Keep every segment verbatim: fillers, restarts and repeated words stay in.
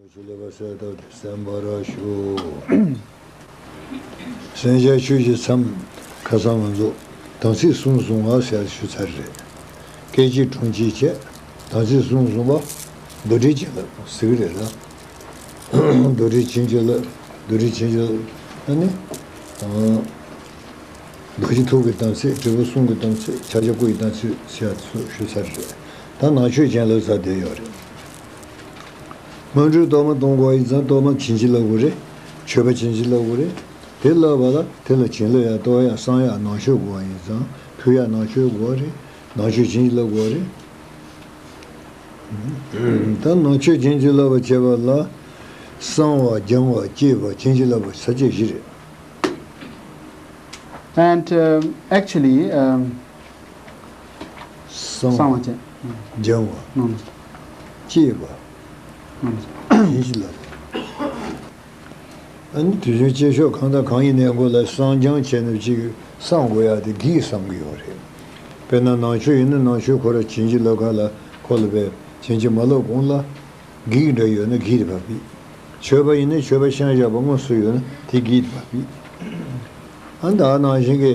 ཆུ་ལེགས་པ་གསལ་བཏབ་སྟེ་གསན་པར་ཞུ། གསན་བྱ་ཆོས་ཀྱི་མཚམས། ཁ་སང་ང་ཚོ་དམ་ཚིག་གསུམ་བཟུང་བ་ཟེར་ཞུ་ཚར་རེད། སྐད་ཅིག་གྲོང་ཁྱེར་བྱས། དམ་ཚིག་གསུམ་བཟུང་བ། རྡོར་དྲིལ་བྱིན་རླབས་ཟེར་གི་རེད་ལ། རྡོར་དྲིལ་བྱིན་གྱིས་རློབ། རྡོར་དྲིལ་བྱིན་གྱིས་རློབ། ཨ་ནི། རྡོ་རྗེ་ཐུགས་ཀྱི་དམ་ཚིག། དྲིལ་བུ་གསུང་གི་དམ་ཚིག། ཕྱག་རྒྱ་སྐུ་ཡི་དམ་ཚིག་ཟེར་ཡ་ཚོ་ཞུ་ཚར་རེད། ད་ནང་མཆོད་བྱིན་རླབས་ཟེར་དེ་ཡོད་རེད། སྔོན་འགྲོའི་གཏོར་མ་གཏོང་དགོས་པ་ཡིན་ཙང་གཏོར་མ་བྱིན་གྱིས་བརླབ་དགོས་རེད། མཆོད་པ་བྱིན་གྱིས་བརླབ་དགོས་རེད། དེ་བརླབས་པ་ལ་དེ་ལ་བྱིན་རླབས་ཡང་གཏོར་ཡང་བསང་ཡང་ནང་མཆོད་དགོས་པ་ཡིན་ཙང་ཕུལ་ཡང་ནང་མཆོད་དགོས་པ་རེད། ནང་མཆོད་བྱིན་གྱིས་བརླབ་དགོས་པ་རེད། ད་ནང་མཆོད་བྱིན་གྱིས་བརླབ་པ་བྱེད་པ་ལ་བསང་བ་སྦྱང་བ་བསྐྱེད་པ་བྱིན་གྱིས་བརླབ་པ་ས་བཅད་བཞི་རེད། And, um, actually, um, བསང་བ། བསང་བ་བྱས། སྦྱང་བ། ནང་། བསྐྱེད་པ། ནང་། བྱིན་གྱིས་བརླབ། ཨ་ནི་དུས་ཆེན་སྐྱེས་ཤོག་གང་དང་གང་ཡིན་ནའི་མགོ་ལ་བསང་སྦྱང་བྱས་ནས་ཅིག་བསང་དགོས་ཡག་དེ་གིས་བསང་གི་ཡོད་རེད། དཔེར་ན་ནང་མཆོད་ཡིན་ན་ནང་མཆོད་ཁོ་ར་བྱིན་གྱིས་བརླབ་ག་ལ་ཁོ་ལ་བས་བྱིན་གྱིས་མ་བརླབ་གོང་ལ། གིས་འདྲ་ཡོད་ན་གིས་དེ་ཕར་ཕུད། མཆོད་པ་ཡིན་ན་མཆོད་པ་བཤམས་བཞག་པ་དངོས་སུ་ཡོད་ན་དེ་གིས་དེ་ཕར་ཕུད། ཨ་ནི་ད་ནང་བཞིན་གྱི་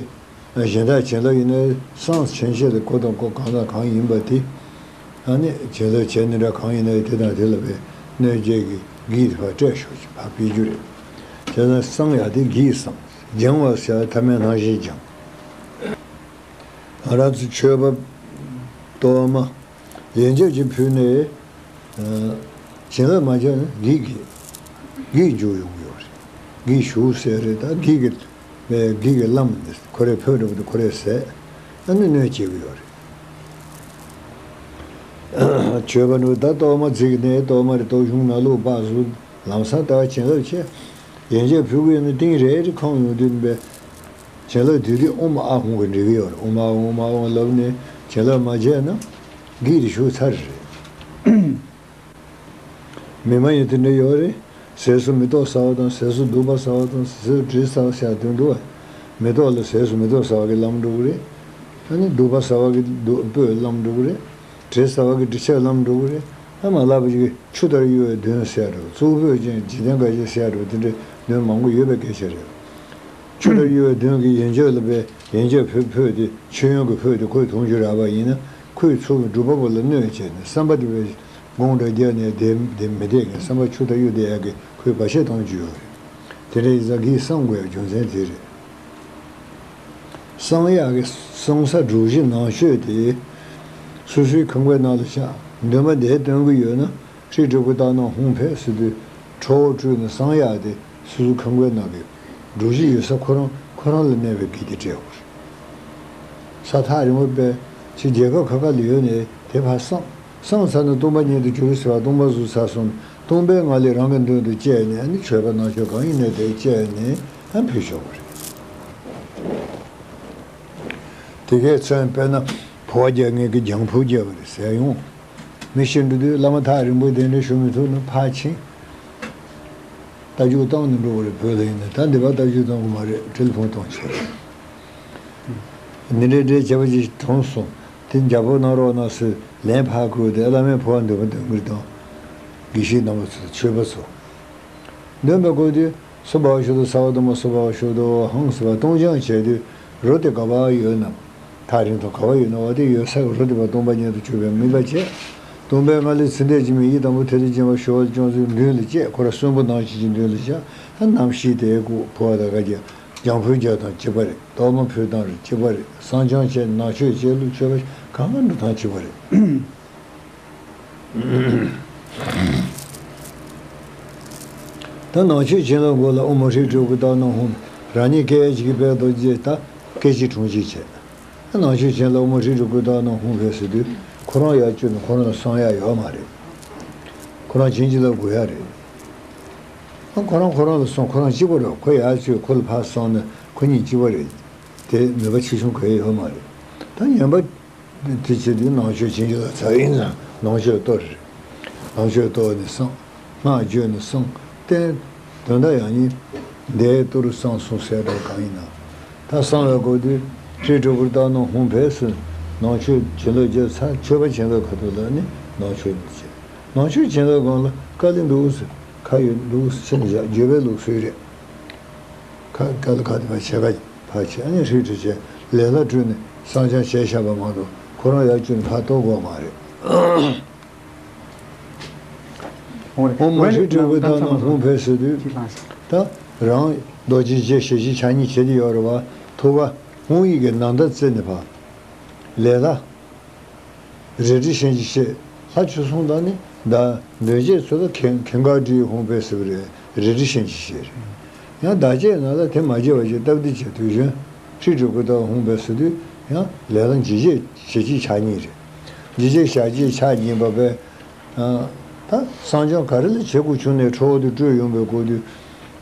གཞན་དག་བྱིན་རླབས་ཡིན་ན་བསང་བྱིན་ཆེད་དུ་གོ་དང་གོ་གང་དང་གང་ཡིན་པ་དེ། ཨ་ནི་བྱིན་རླབས་བྱས་ནི་འདྲ་གང་ཡིན་ན་དེ་དང་དེ་ལ་བས་གནོད་བྱེད་ཀྱི་གིས་དེ་ཕར་སྤྲད་ཤོག་ཅིག་ཕར་ཕུད་རྒྱུ་རེད། བྱས་ཙང་བསང་ཡག་དེ་གིས་བསང་། སྦྱང་བ་ཟེར་ཐ་མལ་སྣང་ཞེན་སྦྱང་། ང་རང་ཚོ་མཆོད་པ་གཏོར་མ་ཡན་ཆད་ཅིག་ཕུལ་ནས། བྱིན་རླབས་མ་བྱས་ན་གིས་གིས་གིས་འཇུག་ཡོང་གི་ཡོད་རེད། གིས་ཞུགས་ཟེར་རེད། ད་གིས་གིས་གིས་གིས་བླངས་ནས་ཁོ་རས་ཕུལ་འགྲོ་གི་འདུག་ཁོ་རས་ཟས་ཨ་ནི་གནོད་བྱེད་ཀྱི་ཡོད་རེད། མཆོད་པ་ནི་ད་གཏོར་མ་བརྩིགས་ནས་གཏོར་མ་རེད། གཏོར་གཞོང་ནང་ལོགས་སྦས་སོང་། ལམ་སང་ད་བྱིན་རླབས་ཆེ། ཡན་ཆད་ཕུལ་གི་ཡོད་ན་ཏིང་རེ་རེ་ཁོང་ཡོང་དུས་པས། བྱིན་རླབས་དེ་དུས་ཨོཾ་ཨཱཿཧཱུྃ་གིས་འགྲིག་གི་ཡོད་རེད། ཨོཾ་ཨཱཿཧཱུྃ་ཨོཾ་ཨཱཿཧཱུྃ་ལབ་ནས་བྱིན་རླབས་མ་བྱས་ན་གིས་དེ་ཞུགས་ཚར་རེད། མི་མ་ཡིན་དེ་འདྲ་ཡོད་རེད། ཟས་སུ་མེ་ཏོག་ཟ་བ་དང་ཟས་སུ་བདུག་པ་ཟ་བ་དང་ཟས་སུ་དྲི་ཟ་བ་ཟེར་དོན་འདུག་བ། མེ་ཏོག་ལ་ཟས་སུ་མེ་ཏོག་ཟ་བ་གི་ལམ་འགྲོ་གི་རེད། ཨ་ནི་བདུག་པ་ཟ་བ་གི་བདུག་སྤོས་ལམ་འགྲོ་གི་རེད། དྲི་ཟ་བ་གི་དྲི་ཆབ་ལམ་འགྲོ་གི་རེད། ཨ་མ་ལབ་པ་ཅིག་ཆུ་ལྟར་གཡོ་བའི་གདོན་ཟེར་འགྲོ། གཙུག་ཕུད་ཅན་འཇིག་རྟེན་དགའ་བྱེད་ཟེར་འགྲོ། དེ་འདྲའི་གདོན་མང་པོ་ཡོད་པའི་སྐད་ཆ་རེད། ཆུ་ལྟར་གཡོ་བའི་གདོན་གྱིས་ཡན་ཆད་ལ་བས་ཡན་ཆད་ཕུད་ཕུད་དེ་མཆོད་ཡོན་གྱི་ཕུད་དེ་ཁོས་འཐུང་རྒྱུ་རག་པ་ཡིན་ན་ཁོས་ཚུར་སྒྲུབ་པ་པོ་ལ་གནོད་བྱས་ནས་བསམ་པ་དེ་བས་དགོངས་འགྲེལ་རྒྱབ་ནས་དེ་དེ་མི་བདེ་གི་བསམ་པ་ཆུ་ལྟར་གཡོ་བསྡད་ཡག་གི་ཁོས་བར་ཆད་གཏོང་རྒྱུ་ཡོད་རེད། དེ་འདྲ་ཡིན་ཙང་གིས་བསང་དགོས་ཡག་རྒྱུ་མཚན་དེ་རེད། བསང་ཡག་གི་བསང་ས་གྲུ་བཞི་ནང་མཆོད་དེ། སོ་སོའི་ཁང་པའི་ནང་ལ་བཞག་འདོན་པ་འདིར་འདོན་གྱི་ཡོད་ན། ཧྲཱིཿ་དྲིལ་བུ་རྟགས་རྣམས་ཧཱུྃ་ཕཊ་ཟེར་དུས་ཁྲོ་བོ་སྤྲུལ་ནས་བསང་ཡག་དེ་སོ་སོའི་ཁང་པའི་ནང་གི་གྲུ་བཞི་ཡོད་ས་ཁོ་རང་ཁོ་རང་ལ་གནས་པའི་གི་དེ་སྤྲད་དགོས། ས་ཐག་རིང་པོ་པས་ཕྱི་རྒྱལ་ཁབ་ཁ་ཁ་ལ་ཡོད་ནས་དེ་ཕར་བསང་། བསང་ཚར་ན་སྟོང་པ་ཉིད་དུ་གྱུར་ཟེར་བ་སྟོང་པ་གཟུགས་ཚར་སོང་ན་སྟོང་པའི་ངང་ལས་རང་གི་མདུན་དུ་བཅད་ནས་ཨ་ནི་མཆོད་པ་ནང་མཆོད་གང་ཡིན་ནས་དེ་བཅད་ནས་ཨ་ཕུལ་ཆོག་གི་རེད། དེ་གའི་མཚོན་དཔེར་ན་འཕོ་བ་རྒྱག་མཁན་གྱི་རྒྱང་འཕུར་རྒྱག་གི་རེད་ཟེར་ཡོང་། མི་ཤི་འགྲོ་དུས་བླ་མ་ཐག་རིང་པོའི་གདན་འདྲེན་ཞུ་མི་ཐུབ་ན་ཕར་ཕྱིན། རྟ་རྒྱུག་བཏང་ནས་འགྲོ་བ་རེད། བོད་ལ་ཡིན་ན་ད་འདི་པར་རྟ་རྒྱུག་བཏང་གི་མ་རེད། ཊེ་ལི་ཕོན་གཏོང་བྱས་རེད། འདི་འདྲའི་འདྲའི་བྱ་བ་ཅིག་གྲོངས་སོང་། དེ་འཇབ་རོགས་གནང་རོགས་གནང་ཟེར་ལན་ཕར་བསྐུར་ཏེ་བླ་མའི་འཕོ་བ་འདོན་པ་འདོན་གྱི་རེད་དང་། དགེ་བཤེས་རྣམ་པ་ཚོ་ཆོས་པ་ཚོ། འདོན་པ་བསྐུར་དུས་སྭ་བྷཱ་ཝ་ཤུདྡྷོ་སརྦ་དྷརྨ་སྭ་བྷཱ་ཝ་ཤུདྡྷོ་ཧཾ་ཟེར་བ་གཏོང་སྦྱང་བྱས་དུས་རོ་དེ་ག་པར་ཡོད་ན། ཐག་རིང་ཐུང་ག་པར་ཡོད་ན་བ་དེ་ཡོད་ས་གི་རོ་དེ་བ་སྟོང་པ་ཉིད་དུ་གྱུར་པའི་དམིགས་པ་བྱས། སྟོང་པའི་ངང་ལས་ཚེ་འདས་ཕྱི་མའི་ཡིད་དང་པོ་ཐིག་ལེ་སྦྱིན་པ་ཞུ་བ་སྐྱོང་ཚུལ་མདུན་ལ་བཅད། ཁོ་ར་གསོན་པོ་ནང་བཞིན་གྱི་མདུན་ལ་བཞག་ད་རྣམ་ཤེས་དེ་ཀོ་འཕོ་བ་དང་དགའ་རྒྱ་རྒྱང་འཕུར་རྒྱག་སྟངས་གཅིག་པ་རེད། གཏོར་མ་ཕུལ་སྟངས་རེད་གཅིག་པ་རེད། བསང་སྦྱང་བྱས་ནང་མཆོད་བྱས་ལུགས་མཆོད་པ་གང་ག་འགྲོ་སྟངས་གཅིག་པ་རེད། ད་ནང་མཆོད་བྱིན་རླབས་འགོ་ལ་ཨོཾ་ཧྲཱིཿ་དྲིལ་བུ་རྟགས་རྣམས་ཧཱུྃ། རང་ཉིད་སྐད་ཅིག་གིས་དཔལ་རྡོ་རྗེ་ད་སྐད་ཅིག་གྲོང་ཁྱེར་བྱས། ད་ནང་མཆོད་བྱིན་རླབས་ཨོཾ་ཧྲཱིཿ་དྲིལ་བུ་རྟགས་རྣམས་ཧཱུྃ་ཕཊ་ཟེར་དུས་ཁོ་རང་ཡར་བཅུག་ནས་ཁོ་རང་ལ་བསང་ཡག་ཡོད་མ་རེད། ཁོ་རང་བྱིན་གྱིས་བརླབ་དགོས་ཡག་རེད། ཨ་ཁོ་རང་ཁོ་རང་ལ་བསང་ཁོ་རང་གཅིག་པ་རེད། ཁོ་ཡར་བཅུག་ཁོ་ལ་ཕར་བསང་ནས་ཁོ་གཉིས་གཅིག་པ་རེད། དེ་ནུས་པ་ཆེ་ཆུང་གང་ཡང་ཡོད་མ་རེད། ད་ངན་པ། དེ་བྱེད་དུས་ནང་མཆོད་བྱིན་གྱིས་བརླབས་ཚར་ཡིན་ཙང་ནང་མཆོད་གཏོར་རེད། ནང་མཆོད་གཏོར་ནས་བསང་། སྔགས་བརྗོད་ནས་བསང་། རྟེན། དོན་དག་ཡང་ནི། འདས་གཏོར་བསང་གསུམ་གསལ་བསྒྲགས་གང་ཡིན་ན། ད་བསང་བའི་སྐོར་དུས་ཧྲཱིཿ་དྲིལ་བུ་རྟགས་རྣམས་ཧཱུྃ་ཕཊ་ཟེར། ནང་མཆོད་བྱིན་རླབས་བརྒྱབ་ཚར། མཆོད་པ་བྱིན་རླབས་ཁ་ཐུག་ལ་ནི་ནང་མཆོད་བྱེད། ནང་ཆོས་བྱིན་རླབས་སྒང་ལ་དཀའ་ལས་འདུག་ཟེར། ཁ་ཡོད་འདུག་ཟེར་ནས་བཞག་འགྱོད་པའི་ལུགས་སྲོལ་རེད། ཁ་དཀའ་ལས་ཁག་དེ་བ་བྱེད་ཁ་ཕར་བྱེད། ཨ་ནི་ཧྲིལ་ཧྲིལ་བྱས་ལས་སླ་སྤྲུལ་ནས་བསང་སྦྱང་བྱས་བཞག་པ་མ་གཏོགས་ཁོ་རང་ཡར་བཅུག་ནས་ཕར་གཏོར་དགོས་མ་རེད། འོ་རེད། ཨོཾ་མ་ཧྲི་ཏྲི་གུ་ཏ་ནམ་ཧཱུྃ་ཕཊ་ཟེར་དུས། ད་རང་རྡོ་རྗེ་རྗེ་ཞལ་གཅིག་ཕྱག་གཉིས་བྱེད་ཀྱི་ཡོད་རེད་བ། ཐུགས་ཀ་ཧཱུྃ་ཡིག་གི་ནང་ལྟར་བརྩིས་ནས་ཕར་ལས་སླ། རལ་གྲི་བཞིན་གྱི་བཤེས། ལྷ་ཆོས་སྲུང་དང་ནི་བདག་མདུན་བསྐྱེད་ཚུལ་ལ་ཁེངས་ཁེངས་དཀར་བྲིས་ཧཱུྃ་ཕཊ་ཟེར་བ་རེད། རལ་གྲི་བཞིན་གྱི་བཤེས་རེད། ཡང་བདག་བསྐྱེད་ནང་ལ་དེ་མ་བརྗེད་པ་ཞིག་སྟབས་བདེ་བྱས་དུས་གཞོན། ཧྲི་ཏྲི་གུ་ཏ་ཧཱུྃ་ཕཊ་ཟེར་དུས་ཡང་ལས་སླ་འཇིགས་བྱེད་ཞལ་གཅིག་ཕྱག་གཉིས་རེད། འཇིགས་བྱེད་ཞལ་གཅིག་ཕྱག་གཉིས་པ་བས། ད་བསང་སྦྱང་ག་རེ་ལ་བྱེད་དགོས་བྱུང་ནས་ཁྲོ་བོ་དེ་སྤྲུལ་ཡོང་བའི་སྐོར་དུས།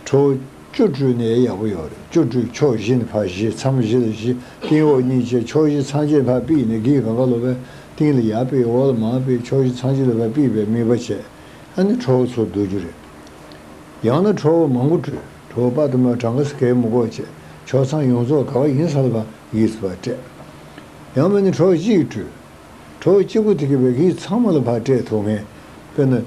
ཁྲོ་བོ་བཅུ་སྤྲུལ་ནས་ཡག་པོ་ཡོད་རེད། བཅུ་སྤྲུལ་ཕྱོགས་བཞི་ནས་ཕར་བཞི་མཚམས་བཞི་ལ་བཞི་སྟེང་འོག་གཉིས་བཅས་ཕྱོགས་བཞི་ཚང་ཅན་ཕར་ཕུད་ནས་གིས་གང་ག་ལོ་བས་སྟེང་ལ་ཡར་ཕུད་འོག་ལ་མར་ཕུད་ཕྱོགས་བཞི་ཚང་ཅན་ལ་ཕར་ཕུད་པའི་དམིགས་པ་བྱས། ཨ་ནི་ཁྲོ་བོ་ཚུར་བསྡུ་རྒྱུ་རེད། ཡང་ན་ཁྲོ་བོ་མང་པོ་སྤྲུལ། ཁྲོ་བོ་དཔག་ཏུ་མེད་པ་གྲངས་ཀ་སུ་གས་མི་དགོས་བྱས་ཕྱོགས་མཚམས་ཡོངས་རྫོགས་ག་བ་ཡིན་ས་ལ་ཕར་གིས་སུ་ཕར་སྤྲད། ཡང་མིན་ན་ཁྲོ་བོ་གཅིག་སྤྲུལ། ཁྲོ་བོ་གཅིག་པུ་དེ་གི་བས་གིས་ཚང་མ་ལ་ཕར་སྤྲད་ཐུབ་མཁན། དཔེར་ན།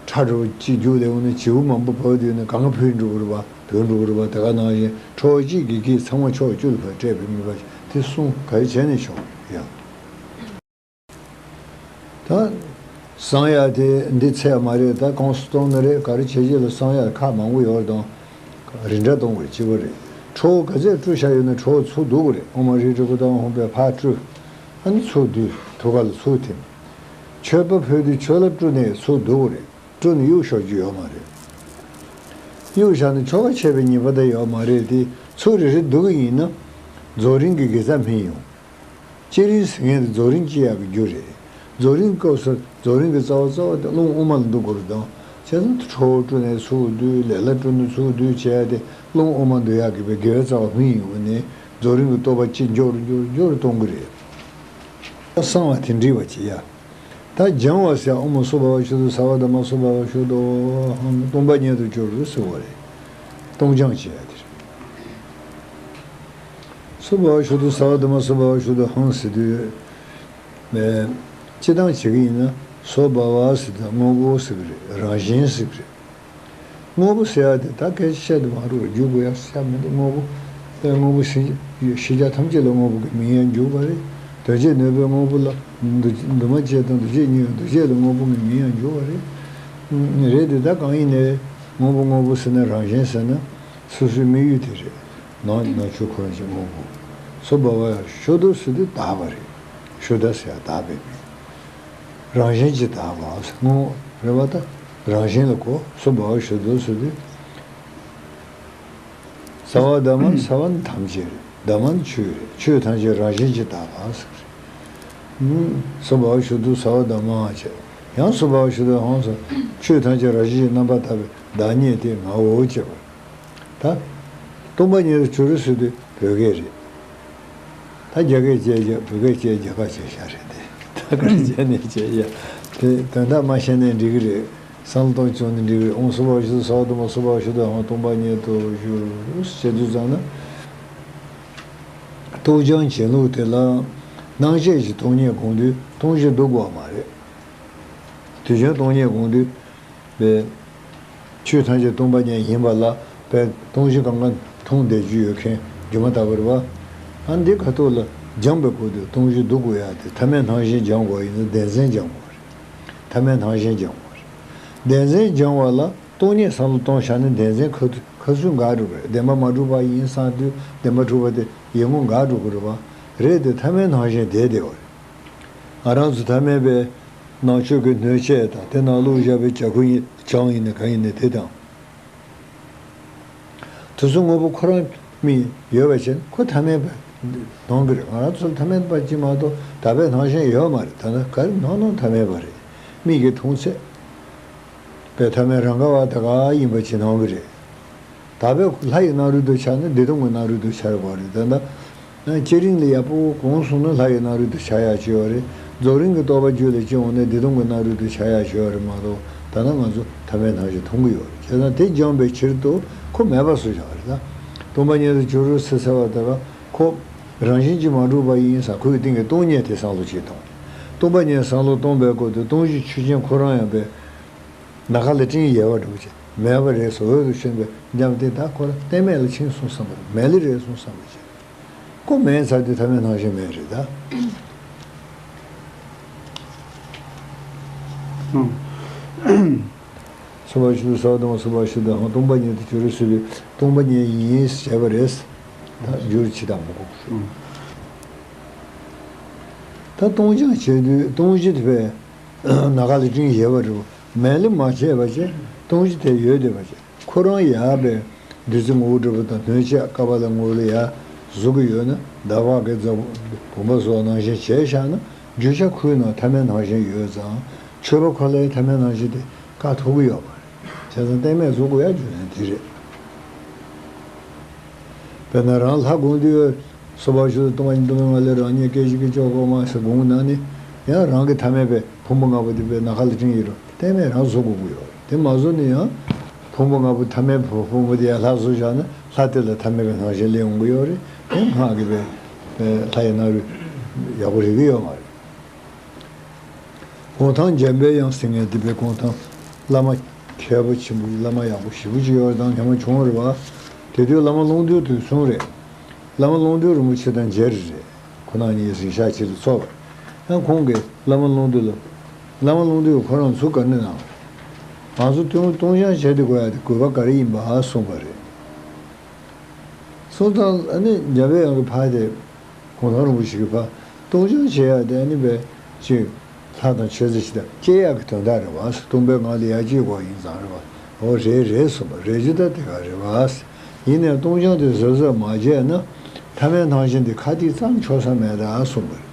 ཁྲ་གྲོ་གཅིག་རྒྱུག་ལས་འོང་ན་བྱིའུ་མང་པོ་བབས་དུས་ན་གང་ག་བུད་འགྲོ་གི་རེད་པ། བུད་འགྲོ་གི་རེད་པ། དེ་ག་ནང་བཞིན་ཁྲོ་བོ་གཅིག་གི་གིས་ཚང་མ་ཕྱོགས་བཅུ་ལ་ཕར་སྤྲད་པའི་དམིགས་པ་དེ་གསུང་ག་རེ་བྱས་ནས་ཆོག་ཡ། ད། བསང་ཡག་དེ་འདི་ཚད་མ་རེད། ད་གོང་སུ་གཏོང་ནི་རེད། ག་རེ་བྱེད་ཀྱི་ལ་བསང་ཡག་ཁག་མང་པོ་ཡོད་རེད་དང་། རིགས་འདྲ་གཏོང་དགོས་གཅིག་པ་རེད། ཁྲོ་བོ་ག་ཚད་སྤྲུལ་བཞག་ཡོད་ན་ཁྲོ་བོ་ཚུར་བསྡུ་དགོས་རེད། ཨོཾ་མ་ཧྲཱིཿ་ཏྲི་གུ་ཏ་ཧཱུྃ་ཕཊ་ཕར་སྤྲུལ། ཨ་ནི་ཚུར་བསྡུས་ཐུགས་ཀ་ལ་ཚུར་ཐིམ། མཆོད་པ་ཕུལ་དུས་མཆོད་ལ་སྤྲུལ་ནས་ཚུར་བསྡུ་དགོས་རེད། སྤྲུལ་ནས་གཡུག་ཤོར་རྒྱུ་ཡོད་མ་རེད། གཡུག་བཞག་ན་ཆོ་ག་ཆད་པའི་ཉེས་པ་དེ་ཡོད་མ་རེད་དེ། ཚུར་རེ་རེ་བསྡུ་གི་ཡིན་ན། རྫོགས་རིམ་གྱི་དགེ་རྩ་སྨིན་ཡོང་། བསྐྱེད་རིམ་ཟེར་མཁན་དེ་རྫོགས་རིམ་སྐྱེ་ཡག་གི་རྒྱུ་རེད། རྫོགས་རིམ་སྐབས་སུ་རྫོགས་རིམ་གྱི་རྩ་བ་རྩ་བ་དེ་རླུང་དབུ་མ་ལ་འདུ་དགོས་རེད་དང་། བྱས་ཙང་ཁྲོ་བོ་སྤྲུལ་ནས་ཚུར་བསྡུས། ལས་སླ་སྤྲུལ་ནས་ཚུར་བསྡུས་བྱས་ཏེ་རླུང་དབུ་མ་འདུ་ཡག་གི་བའི་དགེ་བའི་རྩ་བ་སྨིན་ཡོང་བ་ནས་རྫོགས་རིམ་གྱི་སྟོབས་པ་ཅིག་མགྱོགས་རུ་མགྱོགས་རུ་མགྱོགས་རུ་གཏོང་གི་རེད། བསང་བ་དེ་འདྲི་བ་ཅི་ཡ། ད་སྦྱང་བ་ཟེར། ཨོཾ་སྭ་བྷཱ་ཝ་ཤུདྡྷ་སརྦ་དྷརྨ་སྭ་བྷཱ་ཝ་ཤུདྡྷོ་ཧཾ། སྟོང་པ་ཉིད་དུ་གྱུར་ཟེར་བ་རེད། སྟོང་སྦྱང་བྱེད་ཡ་དེ་རེད། སྭ་བྷཱ་ཝ་ཤུདྡྷ་སརྦ་དྷརྨ་སྭ་བྷཱ་ཝ་ཤུདྡྷོ་ཧཾ་ཟེར་དུས། སྤྱིར་བཏང་བྱེད་ཀྱི་ཡིན་ན་སྭ་བྷཱ་ཝ་ཟེར་དུས་དངོས་པོ་ཟེར་གི་རེད། རང་བཞིན་ཟེར་གི་རེད། དངོས་པོ་ཟེར་ཡ་དེ་ད་སྐད་ཆ་བཤད་དུ་མ་རུང་བ་བརྗོད་དགོས་ཡ་ཤ་མི་འདུག་དངོས་པོ། དངོས་པོ་ཟེར་ཤེས་བྱ་ཐམས་ཅད་ལ་དངོས་པོ་གི་མིང་ཡང་འཇུག་པ་རེད། དོན་བྱེད་ནུས་པའི་དངོས་པོ་ལ་འདུ་འདུས་མ་བྱས་དང་འདུ་བྱེད་གཉིས་ཡོད། འདུ་བྱེད་ལ་དངོས་པོ་གི་མིང་ཡང་འཇུག་པ་རེད། རེད་དེ་ད་གང་ཡིན་ནའི་དངོས་པོ་དངོས་པོ་ཟེར་ན་རང་བཞིན་ཟེར་ན་སོ་སོའི་དམིགས་ཡུལ་དེ་རེད། ནང་ནང་ཆོས་ཁོ་རང་ཅིག་དངོས་པོ། སྭ་བྷཱ་ཝ་ཤུདྡྷོ་ཟེར་དུས་དག་པ་རེད། ཤུདྡྷ་ཟེར་ཡ་དག་པའི་མིང་། རང་བཞིན་གྱིས་དག་པ་དངོས་རེད་བ། ད་རང་བཞིན་ལ་གོ། སྭ་བྷཱ་ཝ་ཤུདྡྷོ་ཟེར་དུས། སརྦ་དྷརྨ། སརྦ་ནི་ཐམས་ཅད་རེད། དྷརྨ་ནི་ཆོས་རེད། ཆོས་ཐམས་ཅད་རང་བཞིན་གྱིས་དག་པ་ཟེར། སྭ་བྷཱ་ཝ་ཤུདྡྷོ་སརྦ་དྷརྨ་བྱས། ཡང་སྭ་བྷཱ་ཝ་ཤུདྡྷོ་ཧཾ་ཟེར། ཆོས་ཐམས་ཅད་རང་བཞིན་གྱིས་རྣམ་པར་དག་པའི་བདག་ཉིད་དེ་ངའོ་ཞེས་པ། ད་སྟོང་པ་ཉིད་དུ་གྱུར་ཟེར་དུས་བོད་སྐད་རེད། ད་རྒྱ་སྐད་བྱས་རྒྱ། བོད་སྐད་བྱས་རྒྱ་སྐད་བྱས་ཤག་རེད་དེ། ད་ག་རེ་བྱས་ནས་བྱས་ཡ། དེ་དོན་དག་མ་ཤེས་ནས་འགྲིག་གི་རེད། བསམ་བློ་གཏོང་བྱུང་ནས་འགྲིག་གི་རེད། ཨོཾ་སྭ་བྷཱ་ཤུདྡྷ་སྭ་བྷཱ་དྷརྨ་སྭ་བྷཱ་ཤུདྡྷོ་ཧཾ། སྟོང་པ་ཉིད་དུ་གྱུར་ཟེར་དུས་ཙམ་ན། རྟོགས་བྱང་བྱིན་རླབས་དེ་ལ་སྣང་བྱེད་ཀྱི་སྟོང་ཉིད་སྒོམ་དུས་སྟོང་གཞི་སྡུག་དགོས་པ་མ་རེད། དུས་རྒྱུན་སྟོང་ཉིད་སྒོམ་དུས། པའི། ཆོས་ཐམས་ཅད་སྟོང་པ་ཉིད་ཡིན་པ་ལ་པའི་སྟོང་གཞི་གང་ག་མཐོང་བསྡད་རྒྱུ་ཡོད་མཁན་སྒྱུ་མ་ལྟ་བུ་རེད་བ། ཨ་འདི་ཁ་ཐུག་ལ་སྦྱངས་པའི་སྐབས་དུ་སྟོང་གཞི་སྡུག་དགོས་ཡ་དེ་ཐ་མལ་སྣང་ཞེན་སྦྱང་དགོས་ཡིན་ན་བདེན་འཛིན་སྦྱང་དགོས་རེད། ཐ་མལ་སྣང་ཞེན་སྦྱང་དགོས་རེད། བདེན་འཛིན་སྦྱང་བ་ལ་སྟོང་ཉིད་བསམ་བློ་གཏོང་བཞག་ན་བདེན་འཛིན་ཁ་ཐུག་ཁ་ཚུར་འགག་འགྲོ་གི་རེད། བདེན་པ་མ་གྲུབ་པ་ཡིན་བསམ་དུས་བདེན་པ་གྲུབ་པ་དེ་ཡིད་ངོ་འགག་འགྲོ་གི་རེད་བ། རེད་དེ་ཐ་མལ་སྣང་ཞེན་བསྡད་བསྡད་པ་རེད། ང་རང་ཚོ་ཐ་མལ་པའི་ནང་ཆོས་ཀྱི་སྣོད་ཆས་དང་དེ་ནང་བླུགས་བཞག་པའི་ཇ་ཁུ་ཡིན་ཆང་ཡིན་ན་གང་ཡིན་ན་དེ་དང་། དེ་ཚོ་དངོས་པོ་ཁོ་རང་མིག་ཡོད་པ་བྱས་ན་ཁོ་ཐ་མལ་པ་སྣང་གི་རེད། ང་རང་ཚོ་ལ་ཐ་མལ་པ་གཅིག་མ་གཏོགས་ད་ཕན་སྣང་ཞེན་ཡོད་མ་རེད། ད་ནི་ག་རེ་སྣང་སྣང་ཐ་མལ་པ་རེད། མིག་གིས་མཐོང་ཚད་པའི་ཐ་མལ་རང་ག་བ་ད་ག་ཡིན་པ་ཅིག་སྣང་གི་རེད། ད་བས་ལྷ་ཡི་སྣང་རུང་དུ་འཆར་ན་བདེ་སྟོང་གི་སྣང་རུང་དུ་འཆར་བ་རེད། ད་ལྟ་བསྐྱེད་རིམ་ལ་ཡག་པོ་གོང་སོང་ན་ལྷ་ཡི་སྣང་རུང་དུ་འཆར་ཡག་ཅིག་ཡོད་རེད། རྫོགས་རིམ་གྱི་རྟོགས་པ་རྒྱུད་ལ་སྐྱེ་འོང་ན་བདེ་སྟོང་གི་སྣང་རུང་དུ་འཆར་ཡག་ཅིག་ཡོད་རེད་མ་གཏོགས་ད་ལྟ་ང་ཚོ་ཐ་མལ་སྣང་ཞེན་མཐོང་གི་ཡོད་རེད། བྱས་ཙང་དེ་སྦྱངས་པའི་ཕྱིར་དུ་ཁོ་མེད་པ་བཟོ་བཞག་རེད། ད་སྟོང་པ་ཉིད་དུ་གྱུར་ཟེར་ཟེར་བ་དེ་ལ་ཁོ་རང་བཞིན་གྱིས་མ་གྲུབ་པ་ཡིན་ས་ཁོའི་སྟེང་གི་སྟོང་ཉིད་དེ་བསམ་བློ་བྱེད་དང་། སྟོང་པ་ཉིད་བསམ་བློ་གཏོང་པའི་སྐབས་དུ་སྟོང་གཞི་ཆོས་ཅན་ཁོ་རང་ཡང་པའི། ན་ཁ་ལ་སྤྲིན་ཡལ་བ་འདྲ་བོ་ཅིག་མེད་པ་རེད་ཟེར། འོད་དུ་ཤོར་བའི་འཇམ་དེ་ད་ཁོ་རང་གཏན་མེད་ལ་ཕྱིན་སོང་བསམ་པ་རེད། མེད་ལེ་རེད་སོང་བསམ་པ་ཅིག་ཁོ་མེད་ཚར་དུས་ཐ་མལ་སྣང་ཞེན་མེད་རེད་ད། ཨང་། སོ་པ་ཤུ་དུ་ས་བ་དང་སོ་པ་ཤུ་དུ་ཧང་། སྟོང་པ་ཉིད་དུ་གྱུར་ཟེར་དུས་སྟོང་པ་ཉིད་ཡིན་ཟེར་བ་རེད། ད་འགྱུར་ཕྱི་དང་མི་འགོག་ཨང་། ད་སྟོང་སྦྱང་བྱེད་དུས་སྟོང་གཞི་དེ་བས་ན་ཁ་ལ་སྤྲིན་ཡལ་བ་རེད། མེད་ལེ་མ་བྱས་པ་བྱས་སྟོང་གཞི་དེ་ཡོད་བསྡད་པ་བྱས། ཁོ་རང་ཡར་བའི་བདུད་རྩི་ངོ་བོ་འདྲ་པོ་དང་སྣོད་ཆས་ཀ་པ་ལ་ངོ་ལ་ཡར་བཟོ་གི་ཡོད་ན། ཟླ་བ་གི་རྫ་བུམ་པ་བཟོ་ནང་བཞིན་བྱས་བཞག་ན། རྒྱུ་ཆ་ཁོའི་ནང་ཐ་མལ་སྣང་ཞེན་ཡོད་ཙང་། མཆོད་པ་ཁོ་ལའི་ཐ་མལ་སྣང་ཞེན་དེ་བཀག་ཐུབ་ཀྱི་ཡོད་མ་རེད། བྱས་ཙང་གཏན་མེད་བཟོ་དགོས་ཡ་རྒྱུ་མཚན་དེ་རེད། དཔེར་ན་རང་ལྷ་སྒོམ་དུས། སོ་པ་ཤུ་དུ་སྟོང་པ་ཉིད་སྟོང་པའི་ངང་ལས་རང་ཉིད་སྐད་ཅིག་གིས་བཅོམ་གོ་མ་ཟེར་སྒོམ་ན་ནི། ཡང་རང་གི་ཐ་མལ་པའི་ཕུང་པོ་ལྔ་པོ་དེ་བས་ན་ཁ་ལ་སྤྲིན་ཡོད་རུང་གཏན་མེད་རང་བཟོ་དགོས་ཀྱི་ཡོད་རེད། དེ་མ་བཟོ་ནི་ཡང་ཕུང་པོ་ལྔ་པོ་ཐ་མལ་ཕུང་པོ་དེ་ཡང་ལྷ་བཟོ་བཞག་ན་ལྷ་དེ་ལ་ཐ་མལ་པའི་སྣང་ཞེན་སླེབས་འོང་གི་ཡོད་རེད། དེ་སྔགས་ཀྱི་པའི་ལྷ་ཡི་སྣང་རུས་ཡག་པོ་རེག་གི་ཡོད་མ་རེད། གུང་ཐང་འཇམ་པའི་དབྱངས་ཟེར་མཁན་དེ་པའི་གུང་ཐང་བླ་མ་མཁས་པོ་ཆེན་པོ་བླ་མ་ཡག་པོ་ཞེ་པོ་ཅིག་ཡོད་དང་མཁན་མ་བྱུང་བ་རེད་བ། དེ་དུས་བླ་མ་ཀློང་རྡོལ་དུས་གསུང་རེད། བླ་མ་ཀློང་རྡོལ་རིན་པོ་ཆེ་དང་མཇལ་རེད། ཁོ་རང་གཉིས་གཟིམ་ཤག་གཅིག་ལ་འཚོགས་པ། ཡང་ཁོང་གིས་བླ་མ་ཀློང་རྡོལ་ལ། བླ་མ་ཀློང་རྡོལ་ཁོ་རང་ཚུར་བཀའ་འདྲི་གནང་བ་རེད། ང་ཚོ་སྟོང་སྟོང་སྦྱང་བྱེད་དུ་དགོས་ཡ་དེ་དགོས་པ་ག་རེ་ཡིན་པ་གསུངས་པ་རེད། སོང་ཙང་ཨ་ནི་འཇམ་པའི་དབྱངས་ཀྱི་ཕ་དེ། གུང་ཐང་རིན་པོ་ཆེ་གི་ཕ། སྟོང་སྦྱང་བྱེད་ཡ་དེ་ཨ་ནི་བས་ཅིག་ལྷ་དང་མཆོད་རྫས་ཅིག་དང་སྐྱེ་ཡག་གི་དོན་དག་རེད་བ། སྟོང་པའི་ངང་ལ་ཡར་སྐྱེ་དགོས་ཡིན་ཙང་རེད་བ། འོ་རེད་རེད་གསུངས་པ་རེད། རྒྱུ་ད་དེ་ག་རེད་བ། ཡིན་ནའི་སྟོང་སྦྱང་དེ་གཟབ་གཟབ་མ་བྱས་ན། ཐ་མལ་སྣང་ཞེན་དེ་ཁ་ཐིག་ཙམ་ཆོག་ས་མེད་ད་གསུངས་པ་རེད།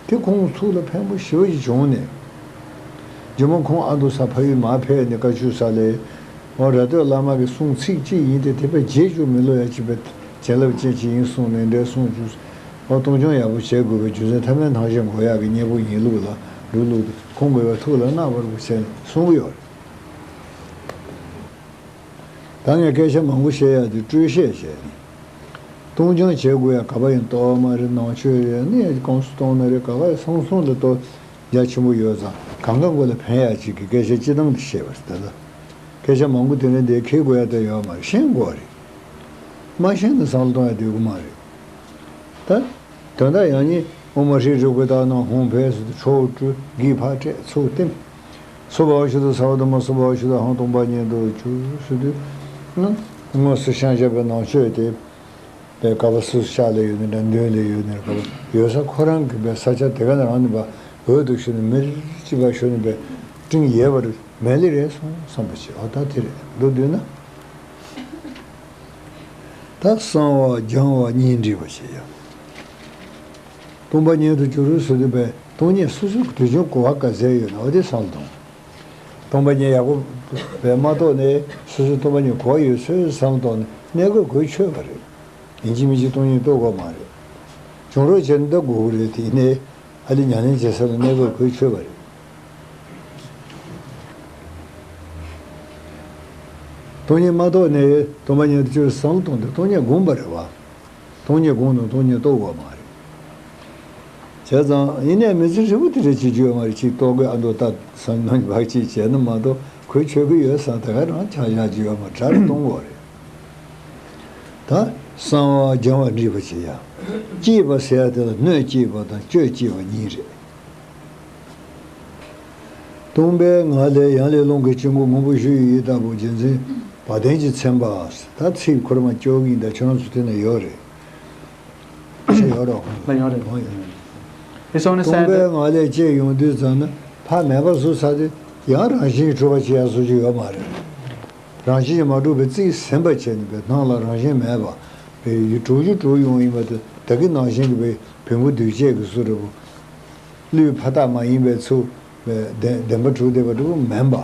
དེ་ཁོང་ཚོ་ལ་ཕན་པོ་ཞེ་པོ་ཞིག་བྱུང་ནས། རྗེ་མོ་ཁོང་ཨ་མདོ་ས་ཕ་ཡུལ་མར་ཕེབས་ནས་བཀའ་ཆོས་སྩལ་ལེ། འོ་ར་སྟོད་བླ་མ་གི་གསུང་ཚིག་གཅིག་ཡིན་ཏེ། དེ་བས་བརྗེད་བཅུག་མི་ལོ་ཡ་གཅིག་པའི་བྱིན་རླབས་ཅན་ཅིག་ཡིན་གསུངས་ནས་འདྲའི་གསུང་བཅུག་འོ་སྟོང་སྦྱང་ཡག་པོ་བྱེད་དགོས་པའི་རྒྱུ་མཚན་ཐ་མལ་སྣང་ཞེན་འགོག་ཡག་གི་སྙིང་པོ་ཡིན་ལུགས་ལ་འགྲོ་ལུགས་དེ་ཁོང་གིས་བའི་ཐུགས་ལ་བརྣག་པར་བྱས་ནས་གསུང་གི་ཡོད་རེད། ད་ངས་སྐད་ཆ་མང་པོ་བཤད་ཡག་དེ་སྤྲོས་བཤད་བྱས་ནས། སྟོང་སྦྱང་བྱེད་དགོས་ཡ་ག་པ་ཡིན་གཏོར་མ་རེད། ནང་མཆོད་རེད། ནི་གོང་སུ་གཏོང་ན་རེད། ག་པ་ཡིན་སོང་སོང་ལ་གཏོར་རྒྱ་ཆེན་པོ་ཡོད་ཙང་གང་ག་མགོ་ལ་ཕན་ཡ་ཅིག་གི་སྐད་ཆ་སྤྱི་བཏང་དུ་བཤད་པ་རེད་ད་ལ། སྐད་ཆ་མང་པོ་དེ་འདྲ་འདི་ཁེལ་དགོས་ཡ་ད་ཡོད་མ་རེད། ཤེས་དགོས་རེད། མ་ཤེས་ན་བསམ་བློ་གཏོང་ཡ་འདོད་གི་མ་རེད། ད། དོན་དག་ཡང་ཉིད་ཨོཾ་མ་ཧྲཱིཿ་རིག་པའི་དག་སྣང་ཧཱུྃ་ཕཊ་ཟེར་དུས་ཁྲོ་བོ་སྤྲུལ། གིས་ཕར་སྤྲད་ཚུར་བསྟིམ། སྭ་བྷཱ་ཝ་ཤུདྡྷ་སརྦ་དྷརྨ་སྭ་བྷཱ་ཝ་ཤུདྡྷ་ཧཱུྃ་སྟོང་པ་ཉིད་དུ་གྱུར་ཟེར་དུས། ན། དངོས་སུ་ཤང་བྱ་བའི་ནང་མཆོད་དེ། པའི་ཀ་པ་སུ་ཤ་ལ་ཡོད་ནི་འདྲ་འདོན་ལ་ཡོད་ནི་འདྲ་ཡོད་ས་ཁོ་རང་གི་པའི་ས་ཆ་དེ་ག་ནས་རང་ནི་པ་འོད་དུ་ཞུ་ནི་མེར་ཅི་པ་ཞུ་ནི་པའི་སྤྲིན་ཡལ་བར་མེ་ལི་རེད་སོང་བསམ་པ་བྱེད། འོ་ད་དེ་རེད་འདུག་འདོད་ན། ད་གསང་བ་སྦྱང་བ་གཉིས་འདྲེས་པ་བྱེད་ཡ། སྟོང་པ་ཉིད་དུ་གྱུར་ཟེར་དུས་པའི་སྟོང་ཉིད་སོ་སོའི་དུས་རྒྱུན་གོ་བ་ག་ཚད་ཡོད་ན་འོ་དེ་བསམ་བློ་གཏོང་། སྟོང་པ་ཉིད་ཡག་པོ་བས་མ་རྟོགས་ནས་སོ་སོའི་སྟོང་པ་ཉིད་གོ་བ་ཡོད་ཚོད་བསམ་བློ་གཏོང་ནས་གནས་སྐབས་གོ་ཆོད་པ་རེད། ཡིན་གཅིག་མིན་གཅིག་སྟོང་ཉིད་རྟོགས་དགོས་མ་རེད། བྱུང་རོགས་བྱས་ན་ད་དགོས་ཀྱི་རེད། དེ་ནས་ཨ་ལི་ཉམས་ལེན་བྱེད་ས་ལ་གནས་སྐབས་གོ་ཆོད་པ་རེད། སྟོང་ཉིད་མ་རྟོགས་ནས་སྟོང་པ་ཉིད་དུ་གྱུར་བསམ་བློ་གཏོང་དུས་སྟོང་ཉིད་སྒོམ་པ་རེད་བ། སྟོང་ཉིད་སྒོམ་དང་སྟོང་ཉིད་རྟོགས་དགོས་མ་རེད། བྱས་ཙང་ཡིན་ནའི་མི་ཚེ་ཧྲིལ་པོ་དེ་འདྲ་བྱེད་རྒྱུ་ཡོད་མ་རེད། ཅིག་རྟོགས་དགོས་ཨ་མདོ་ལྟ་བསམ་ནམ་བག་ཅིག་བྱས་ན་མ་གཏོགས་གོ་ཆོད་ཀྱི་ཡོད་བསམ་ད་ག་རང་ཆ་བཞག་རྒྱུ་ཡོད་མ་རེད། གྲ་རེ་གཏོང་དགོས་རེད། ད་གསང་བ་སྦྱང་བ་འདྲེས་པ་བྱེད་ཡ། སྐྱེས་པ་ཟེར་ཡ་དེ་ལ་སྣོད་སྐྱེས་པ་དང་སྤྱོད་སྐྱེས་པ་གཉིས་རེད། སྟོང་པའི་ངང་ལས་ཡང་ལས་རླུང་གི་དཀྱིལ་འཁོར་སྔོན་པོ་ཞུ་ཡི་ཡི་ལྟ་བུ་རྒྱུ་མཚན་བ་དན་གྱི་མཚན་པ། ད་ཚིག་ཁོ་རང་མ་སྐྱོ་གིན་ད་ཁྱོད་རང་ཚོ་དེ་ན་ཡོད་རེད། ཤེས་ཡོད་རོགས། ལ་ཡོད་རེད། གང་ཡོད། ཨེ་སོང་ནི་སྟོང་པའི་ངང་ལས་སྐྱེས་ཡོང་དུས་ཙམ་ན་ཕ་མེད་པ་བཟོ་ཚར་དུས་ཡང་རང་བཞིན་གྱིས་གྲུབ་པ་བྱེད་ཡ་བཟོ་རྒྱུ་ཡོད་མ་རེད། རང་བཞིན་གྱིས་མ་གྲུབ་པའི་རྩིས་ཟིན་པ་བྱས་ནས་པའི་སྣང་ལ་རང་བཞིན་མེད་པ་པའི་ཡུལ་གྲུབ་རྒྱུ་གྲུབ་ཡོང་ཡིན་པ་དེ་ད་གིན་ནང་བཞིན་གྱི་པའི་བེམ་པོ་འདུས་བྱས་ཀྱི་བཟོ་འདྲ་པོ། ཀླུའི་ཕ་རྟགས་མ་ཡིན་པའི་ཚུལ་བདེན་བདེན་པ་གྲུབ་བསྡད་པ་འདྲ་པོ་མིན་པ།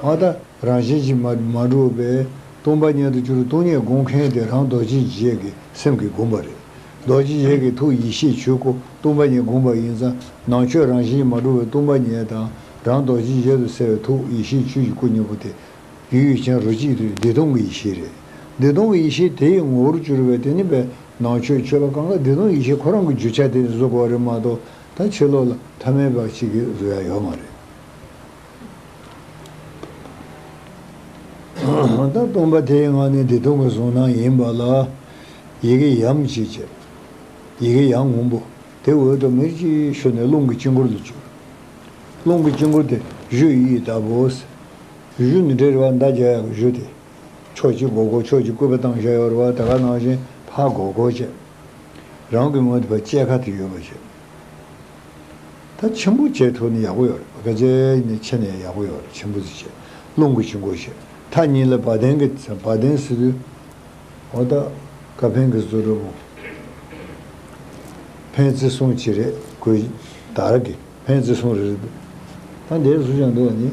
ཨ་ད་རང་བཞིན་གྱིས་མ་མ་གྲུབ་པའི་སྟོང་པ་ཉིད་དུ་གྱུར་སྟོང་ཉིད་སྒོམ་མཁན་དེ་རང་རྡོ་རྗེ་འཇིགས་བྱེད་ཀྱི་སེམས་ཀྱིས་བསྒོམས་པ་རེད། རྡོ་རྗེ་འཇིགས་བྱེད་ཀྱི་ཐུགས་ཡེ་ཤེས་ཆོས་སྐུ་སྟོང་པ་ཉིད་བསྒོམས་པ་ཡིན་ཙང་ནང་ཆོས་རང་བཞིན་གྱིས་མ་གྲུབ་པའི་སྟོང་པ་ཉིད་དང་རང་རྡོ་རྗེ་འཇིགས་སུ་གསལ་བའི་ཐུགས་ཡེ་ཤེས་ཆོས་ཀྱི་སྐུ་གཉིས་པོ་དེ། ཡུལ་ཡུལ་ཅན་རོ་གཅིག་ཏུ་བདེ་སྟོང་གི་ཡེ་ཤེས་རེད། བདེ་སྟོང་གི་ཡེ་ཤེས་དེ་ཡི་ངོ་བོར་གྱུར་པའི་དེ་ནི་པའི་ནང་ཆོས་མཆོད་པ་གང་ག་བདེ་སྟོང་ཡེ་ཤེས་ཁོ་རང་གི་རྒྱུ་ཆ་དེ་ནི་བཟོ་དགོས་རེད་མ་གཏོགས་ད་ཕྱི་ལོགས་ལ་ཐ་མལ་པ་ཞིག་གིས་བཟོ་ཡ་ཡོད་མ་རེད། ད་སྟོང་པ་དེའི་ངང་ནས་བདེ་སྟོང་གི་གཟུང་སྟངས་ཡིན་པ་ལ། ཡི་གེ་ཡམ་ཞེས་བྱ། ཡི་གེ་ཡང་སྔོན་པོ། དེ་འོད་དང་མིར་གྱིས་ཤོར་ནས་རླུང་གི་དཀྱིལ་འཁོར་ལ་གྱུར། རླུང་གི་དཀྱིལ་འཁོར་དེ་གཞུ་ཡི་ལྟ་བུའོ། གཞུ་ནི་འདྲེ་རེད་བ། མདའ་རྒྱག་ཡག་གི་གཞུ་དེ། ཕྱོགས་གཅིག་སྒོར་སྒོར་ཕྱོགས་གཅིག་སྐུད་པ་བཏང་བཞག་ཡོད་རེད་བ། ད་ག་ནང་བཞིན་ཕར་སྒོར་སྒོར་བྱས། རང་གི་ངོས་དེ་ཕར་བཅད་ཁ་དེ་ཡོད་པ་བྱས། ད་ཆེན་པོ་བྱས་ཐུབ་ན་ཡག་པོ་ཡོད་རེད། ག་ཚོད་ནས་ཆེ་ནས་ཡག་པོ་ཡོད་རེད། ཆེན་པོ་ཟིག་བྱས། རླུང་གི་དཀྱིལ་འཁོར་བྱས། མཐའ་གཉིས་ལ་བ་དན་གྱི། བ་དན་ཟེར་དུས། འོ་ད་ཀ་ཕན་གྱི་བཟོ་གྲྭ་བོ། ཕན་བརྩེ་གསུམ་གྱི་རེད། གོས་དར་གྱི་ཕན་བརྩེ་གསུམ་རེད། ད་འདིར་བཟོ་བཞག་འདུག་བ་ནི།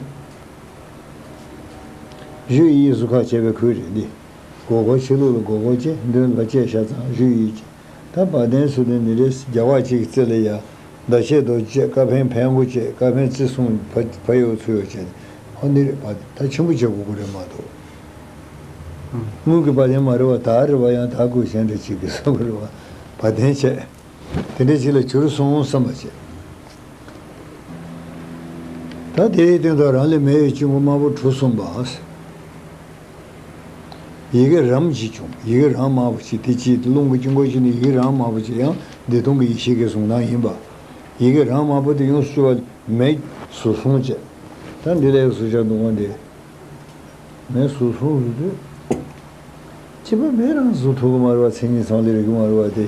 གཞུ་ཡི་གཟུགས་ཁ་བྱས་པའི་ཁུལ་རེད་འདི། སྒོར་སྒོར་ཕྱི་ལོགས་ལ་སྒོར་སྒོར་བྱས། མདུན་ལ་བཅད་བཞག་ཙང་གཞུ་ཡི་བྱས། ད་བ་དན་ཟེར་དུས་འདི་རེད། རྒྱ་གར་གཅིག་རྩེ་ལ་ཡ། མདའ་ཆས་རྡོ་རྗེ། ཀ་ཕན་ཕན་གོ་བྱས། ཀ་ཕན་བརྩེ་གསུམ་བ་བ་ཡོད་ཚུལ་ཡོད་བྱས། ཨ་ནི་རེད་པ། ད་ཆེན་པོ་བྱེད་དགོས་ཀྱི་རེད་མ་གཏོགས། དངུལ་གྱི་བ་དན་མ་རེད་བ། དར་རེད་བ། ཡང་དར་གོས་གཞན་འདྲ་ཅིག་གི་བཟོ་དགོས་རེད་བ། བ་དན་བྱས། དེ་འདྲ་ཅིག་ལ་གྱུར་སོང་བསམ་པ་བྱས། ད་དེའི་སྟེང་དུ་རང་ལས་མེ་ཡི་དཀྱིལ་འཁོར་དམར་པོ་གྲུ་གསུམ་པ། ཡི་གེ་རམ་ཞིག་བྱུང་། ཡི་གེ་རམ་དམར་པོ་ཞིག་དེ་ཅིག་རླུང་གི་དཀྱིལ་འཁོར་ཞིག་ནི་ཡི་གེ་རམ་དམར་པོ་ཞིག་ཡང་བདེ་སྟོང་གི་ཡེ་ཤེས་ཀྱི་གཟུང་སྟངས་ཡིན་པ། ཡི་གེ་རམ་དམར་པོ་དེ་ཡོངས་སུ་གྱུར་པ་མེ་ཟུར་སོང་བྱས། ད་འདི་ལས་ཟུར་བཞག་འདུག་ག་འདི། མེ་ཟུར་སོང་ཟེར་དུས། ཅི་པ་མེ་རང་ཟུར་ཐུབ་ཀྱི་མ་རེད་བ། མཚན་ཉིད་ཚང་ལས་རིག་གི་མ་རེད་བ་དེ།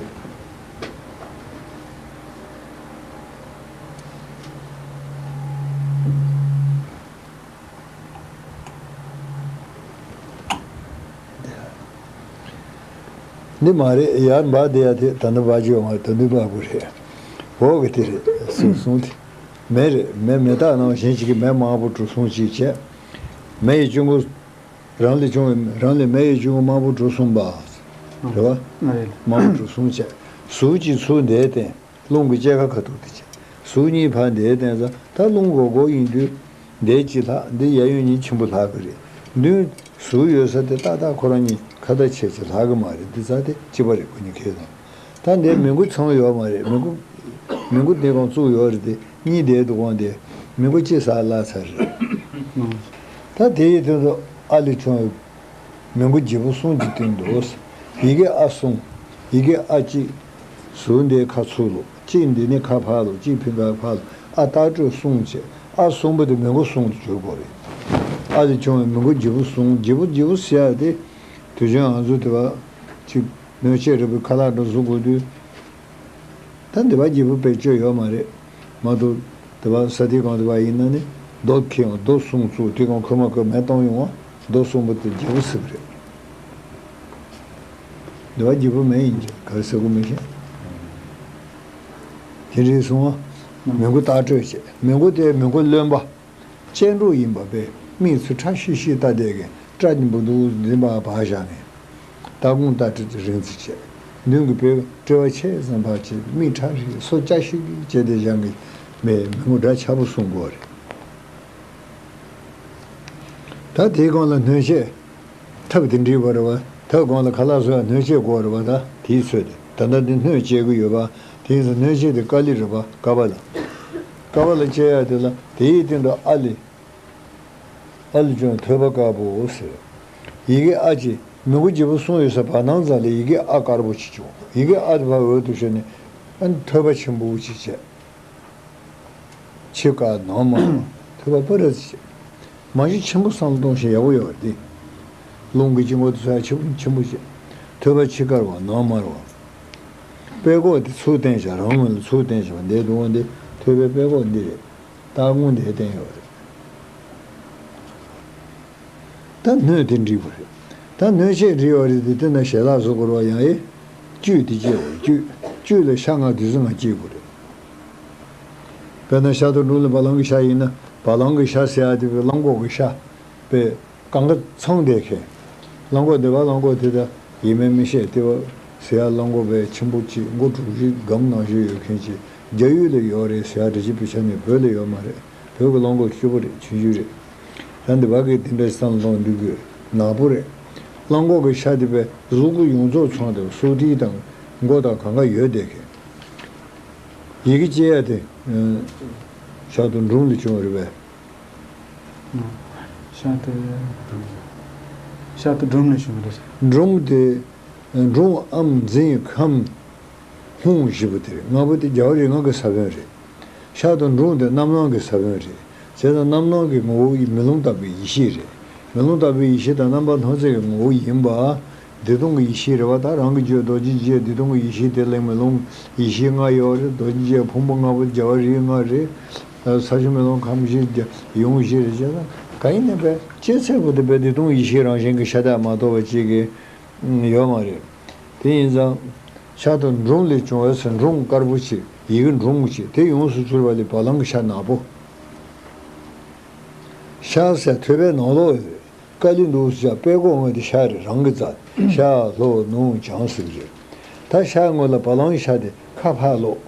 འདི་མ་རེད། ཡར་འབག་བསྡད་ཡ་དེ་ད་ནི་འབག་རྒྱུ་ཡོད་མ་རེད། ད་ནི་འབག་དགོས་རེད། འོག་གི་དེ་རེད། ཟུར་སོང་དེ་མེ་རེད། མེ་མེ་སྟག་ནང་བཞིན་ཞིག་གི་མེ་དམར་པོ་གྲུ་གསུམ་ཞིག་བྱས། མེ་ཡི་དཀྱིལ་འཁོར། རང་ལས་བྱུང་བའི། རང་ལས་མེ་ཡི་དཀྱིལ་འཁོར་དམར་པོ་གྲུ་གསུམ་པ། རེད་བ། ཨ་རེད། དམར་པོ་གྲུ་གསུམ་བྱས། ཟུར་གཅིག་ཚུར་འདས་བསྟན། རླུང་གི་བཅད་ཁ་ཁ་ཐུག་དེ་བྱས། ཟུར་གཉིས་ཕར་འདས་བསྟན་ཙང་ད་རླུང་སྒོར་སྒོར་ཡིན་དུས། འདས་གཅིག་ལྷག་འདི་ཡ་ཡོད་གཉིས་ཆེན་པོ་ལྷག་གི་རེད། མདུན་ཟུར་ཡོད་ས་དེ་ཏག་ཏག་ཁོ་རང་གཉིས་ཁ་ཐག་ཆད་ཆད་ལྷག་གི་མ་རེད། འདི་ཙང་དེ་གཅིག་པ་རེད། ཁོ་གཉིས་ཁེལ་སོང་། ད་འདིར་མི་མགོ་ཚང་ཡོད་མ་རེད། མི་མགོ། མི་མགོ་དེ་གང་བཙུགས་ཡོད་རེད་དེ། གཉིས་བསྡད་འདུག་གོང་དེ། མི་མགོ་གཅིག་ཟག་བརླག་ཚར་རེད། ད་དེ་ཡི་དོན་དུ་ཨ་ལས་བྱུང་བའི་མི་མགོ་བརྗེ་པོ་གསུམ་གྱི་སྟེང་དུ། ཡི་གེ་ཨ་གསུམ། ཡི་གེ་ཨ་གཅིག་ཟུར་འདི་ཁ་ཚུར་ལོག་གཅིག་འདི་ནི་ཁ་ཕར་ལོག་གཅིག་ཕི་ཁ་ཕར་ལོག་ཨ་སྟག་སྤྲོད་གསུམ་བྱས། ཨ་གསུམ་པོ་དེ་མི་མགོ་གསུམ་དུ་གྱུར་དགོས་རེད། ཨ་ལས་བྱུང་བའི་མི་མགོ་བརྗེ་པོ་གསུམ། བརྗེ་པོ་བརྗེ་པོ་ཟེར་ཡ་དེ། དུས་ཆེན་ང་ཚོ་དེ་བ་གཅིག་སྣོད་ཆས་རེད་པས། ཁ་ལག་འདྲ་བཟོ་དགོས་དུས། ད་འདི་བ་བརྗེ་པོ་བེད་སྤྱོད་ཡོད་མ་རེད། མ་གཏོགས་དེ་བ་ས་ཐིག་གང་དེ་བ་ཡིན་ན་ནི་རྡོ་ཁེངས། རྡོ་གསུམ་བཙུགས། དེ་གང་ཁོལ་མ་ཁོལ་མེ་གཏོང་ཡོང་བ། རྡོ་གསུམ་པོ་དེ་བརྗེ་པོ་ཟེར་གི་རེད། འདི་བ་བརྗེ་པོ་མེ་ཡིན་གྱི་ག་རེ་ཟེར་དགོས་མི་ཤེས། དེ་འདྲའི་སོང་བ། མི་མགོ་ལྟག་སྤྲོད་བྱས། མི་མགོ་དེ་མི་མགོ་རློན་པ། ལྕེ་འགྲོ་ཡིན་པ་བས་མིག་ཆུ་ཁྲ་ཤིག་ཤིག་ལྟ་བསྡད་མཁན། སྐྲ་འདི་འབུ་འདུག་འཛིན་པ་བག་བཞག་མཁན། སྟ་གོན་ལྟ་སྤྲི་རིང་ཙི་བྱས། མདུན་གྱི་པོས་དཔྲལ་བ་ཆེ་ཙམ་ཕར་བྱས། མིག་ཁྲ་ཤིག་སོ་སྐྱ་ཤིག་བྱས་ཏེ་བཞག་མཁན་མེད། མི་མགོ་འདྲ་ཆགས་པོ་གསུང་དགོས་རེད། ད་དེའི་སྒང་ལ་སྣོད་ཆས། ཐབ་དེ་འདྲའི་བ་རེད་བ། ཐབ་སྒང་ལ་ཁ་ལག་བཟོ་ཡ་སྣོད་ཆས་དགོས་རེད་བ། ད་དེའི་ཚོད་དེ་ད་ལྟ་འདི་སྣོད་བཅད་གི་ཡོད་པ། དེའི་ཚོ་སྣོད་ཆས་དེ་ཀ་ལི་རེད་བ། ཀ་བ་ལ། ཀ་བ་ལ་བཅད་ཡ་དེ་ལ་དེའི་སྟེང་དུ་ཨ་ལི། ཨ་ལི་ཅུང་ཐོད་པ་དཀར་པོ་ཟེར། ཡི་གེ་ཨ་ཅེ་མི་མགོ་བརྗེ་པོ་གསུམ་ཡོད་ས་བར་སྣང་ཙམ་ལ་ཡི་གེ་ཨ་དཀར་པོ་ཅིག་བྱུང་། ཡི་གེ་ཨ་དེ་ཕར་འོད་དུ་ཤོར་ནས། ཨ་ནི་ཐོད་པ་ཆེན་པོ་ཅིག་བྱས། ཕྱི་དཀར་ནང་དམར། ཐོད་པ་སྤུ་ར་ཙི་བྱས། མ་གཞི་ཆེན་པོ་བསམ་བློ་གཏོང་ཤེས་ཡག་པོ་ཡོད་རེད་དེ། རླུང་གི་དཀྱིལ་འཁོར་དེ་ཚོ་ཡང་ཆེན་པོ་ཆེན་པོ་བྱས། ཐོད་པ་ཕྱི་དཀར་བ་ནང་དམར་བ། པད་ཀོག་དེ་ཚུར་བསྟན་བཞག་རང་ངོས་ལ་ཚུར་བསྟན་བཞག་འདིའི་སྡོང་བོ་འདི་ཐོད་པའི་པད་ཀོག་འདི་རེད། སྟ་གོན་འདིར་བསྟན་ཡོད་རེད། ད་སྣོད་དེ་འདྲིས་པ་རེད། ད་སྣོད་ཆས་འདྲིས་པ་རེད་དེ། དེ་ན་ཞལ་ལག་བཟོ་དགོས་རེད་བ། ཡང་ཨེ། བཅུད་དེ་སྐྱེ་བ་རེད། བཅུད། བཅུད་ལ་ཤ་ལྔ་དེ་ཚོ་ང་སྐྱེ་དགོས་རེད། དཔེར་ན་ཤ་དང་འབྲུ་ལ་བ་ལང་གི་ཤ་ཡིན་ན། བ་ལང་གི་ཤ་ཟེར་ཡ་དེ་བས་གླང་གོག་གི་ཤ། པས་གང་ག་ཚང་བསྡད་མཁན། གླང་གོག་འདི་བ་གླང་གོག་དེ་ད་ཡིན་མིན་མི་ཤེས། དེ་བ་ཟེར་ཡ་གླང་གོག་པས་ཆེན་པོ་གཅིག་མགོ་དྲུག་བཞི་སྒམ་ནང་བཞིན་ཡོད་མཁན་ཅིག་རྒྱ་ཡུལ་ལ་ཡོད་རེད་ཟེར་ཡ་འདྲ་ཅིག་བོད་ཆ་ནས་བོད་ལ་ཡོད་མ་རེད། བོད་ཀྱི་གླང་གོག་སྐྱོ་པོ་རེད། ཆུང་ཆུང་རེད། ད་འདི་བ་གི་དེ་འདྲ་བསམ་བློ་འདི་དགོས། ནག་པོ་རེད། གླང་གོག་གི་ཤ་དེ་བས་གཟུགས་པོ་ཡོངས་རྫོགས་ཚང་དེ་སོ་ཏི་དང་མགོ་དང་གང་ག་ཡོད་བསྡད་མཁན། ཡི་གེ་ཅེ་ཡ་དེ། ཤ་དང་འབྲུམ་ལས་བྱུང་བ་རེད་པས། ཤ་དེ། ཤར་དང་འབྲོམ་ལས་བྱུང་བ་རེད། འབྲོམ་དེ། འབྲོམ་ཨམ་འཛིན་ཁམས། ཧཱུྃ་བཞི་པོ་དེ་རེད། ལྔ་པོ་དེ་རྒྱལ་བ་རིགས་ལྔ་གི་ས་བོན་རེད། ཤར་དང་འབྲོམ་དེ་རྣམ་སྣང་གི་ས་བོན་རེད། བྱས་ཙང་རྣམ་སྣང་གི་ངོ་བོ་ཡི་མེ་ལོང་ལྟ་བུའི་ཡེ་ཤེས་རེད། མེ་ལོང་ལྟ་བུའི་ཡེ་ཤེས་དང་རྣམ་པར་སྣང་མཛད་ཀྱི་ངོ་བོ་ཡིན་པ། བདེ་སྟོང་གི་ཡེ་ཤེས་རེད་བ། ད་རང་གི་རྒྱུད་རྡོ་རྗེ་འཇིགས་བྱེད་བདེ་སྟོང་གི་ཡེ་ཤེས་དེ་ལ་མེ་ལོང་ཡེ་ཤེས་ལྔ་ཡོད་རེད། རྡོ་རྗེ་འཇིགས་བྱེད་ཕུང་པོ་ལྔ་པོ་རྒྱལ་བ་རིགས་ལྔ་རེད། ས་ཆུ་མེ་རླུང་ཁམས་བཞི་ཡོངས་བཞི་རེད་བྱས་ན། གང་ཡིན་ནའི་བས་སྐྱེ་ཚད་པོ་དེ་བས་བདེ་སྟོང་ཡེ་ཤེས་རང་བཞིན་གྱི་ཤ་སྟག་མ་གཏོགས་པ་ཅིག་གི་ཡོད་མ་རེད། དེ་ཡིན་ཙང་། ཤར་དང་འབྲོམ་ལས་བྱུང་བའི་ཟེར། འབྲོམ་དཀར་པོ་ཅིག་ཡི་གེ་འབྲོམ་ཅིག་དེ་ཡོངས་སུ་གྱུར་པ་ལས་བ་ལང་གི་ཤ་ནག་པོ། ཤ་ཟེར་ཐོད་པའི་ནང་ལོགས་ཡོད། ཀ་ལི་འདུག་ཟེར། པད་ཀོ་ངོས་དེ་ཤ་རེད། རང་གི་རྩ། ཤར་ལྷོ་ནུབ་བྱང་ཟེར་གི་རེད། ད་ཤར་ངོས་ལ་བ་ལང་གི་ཤ་དེ་ཁ་ཕར་ལོག་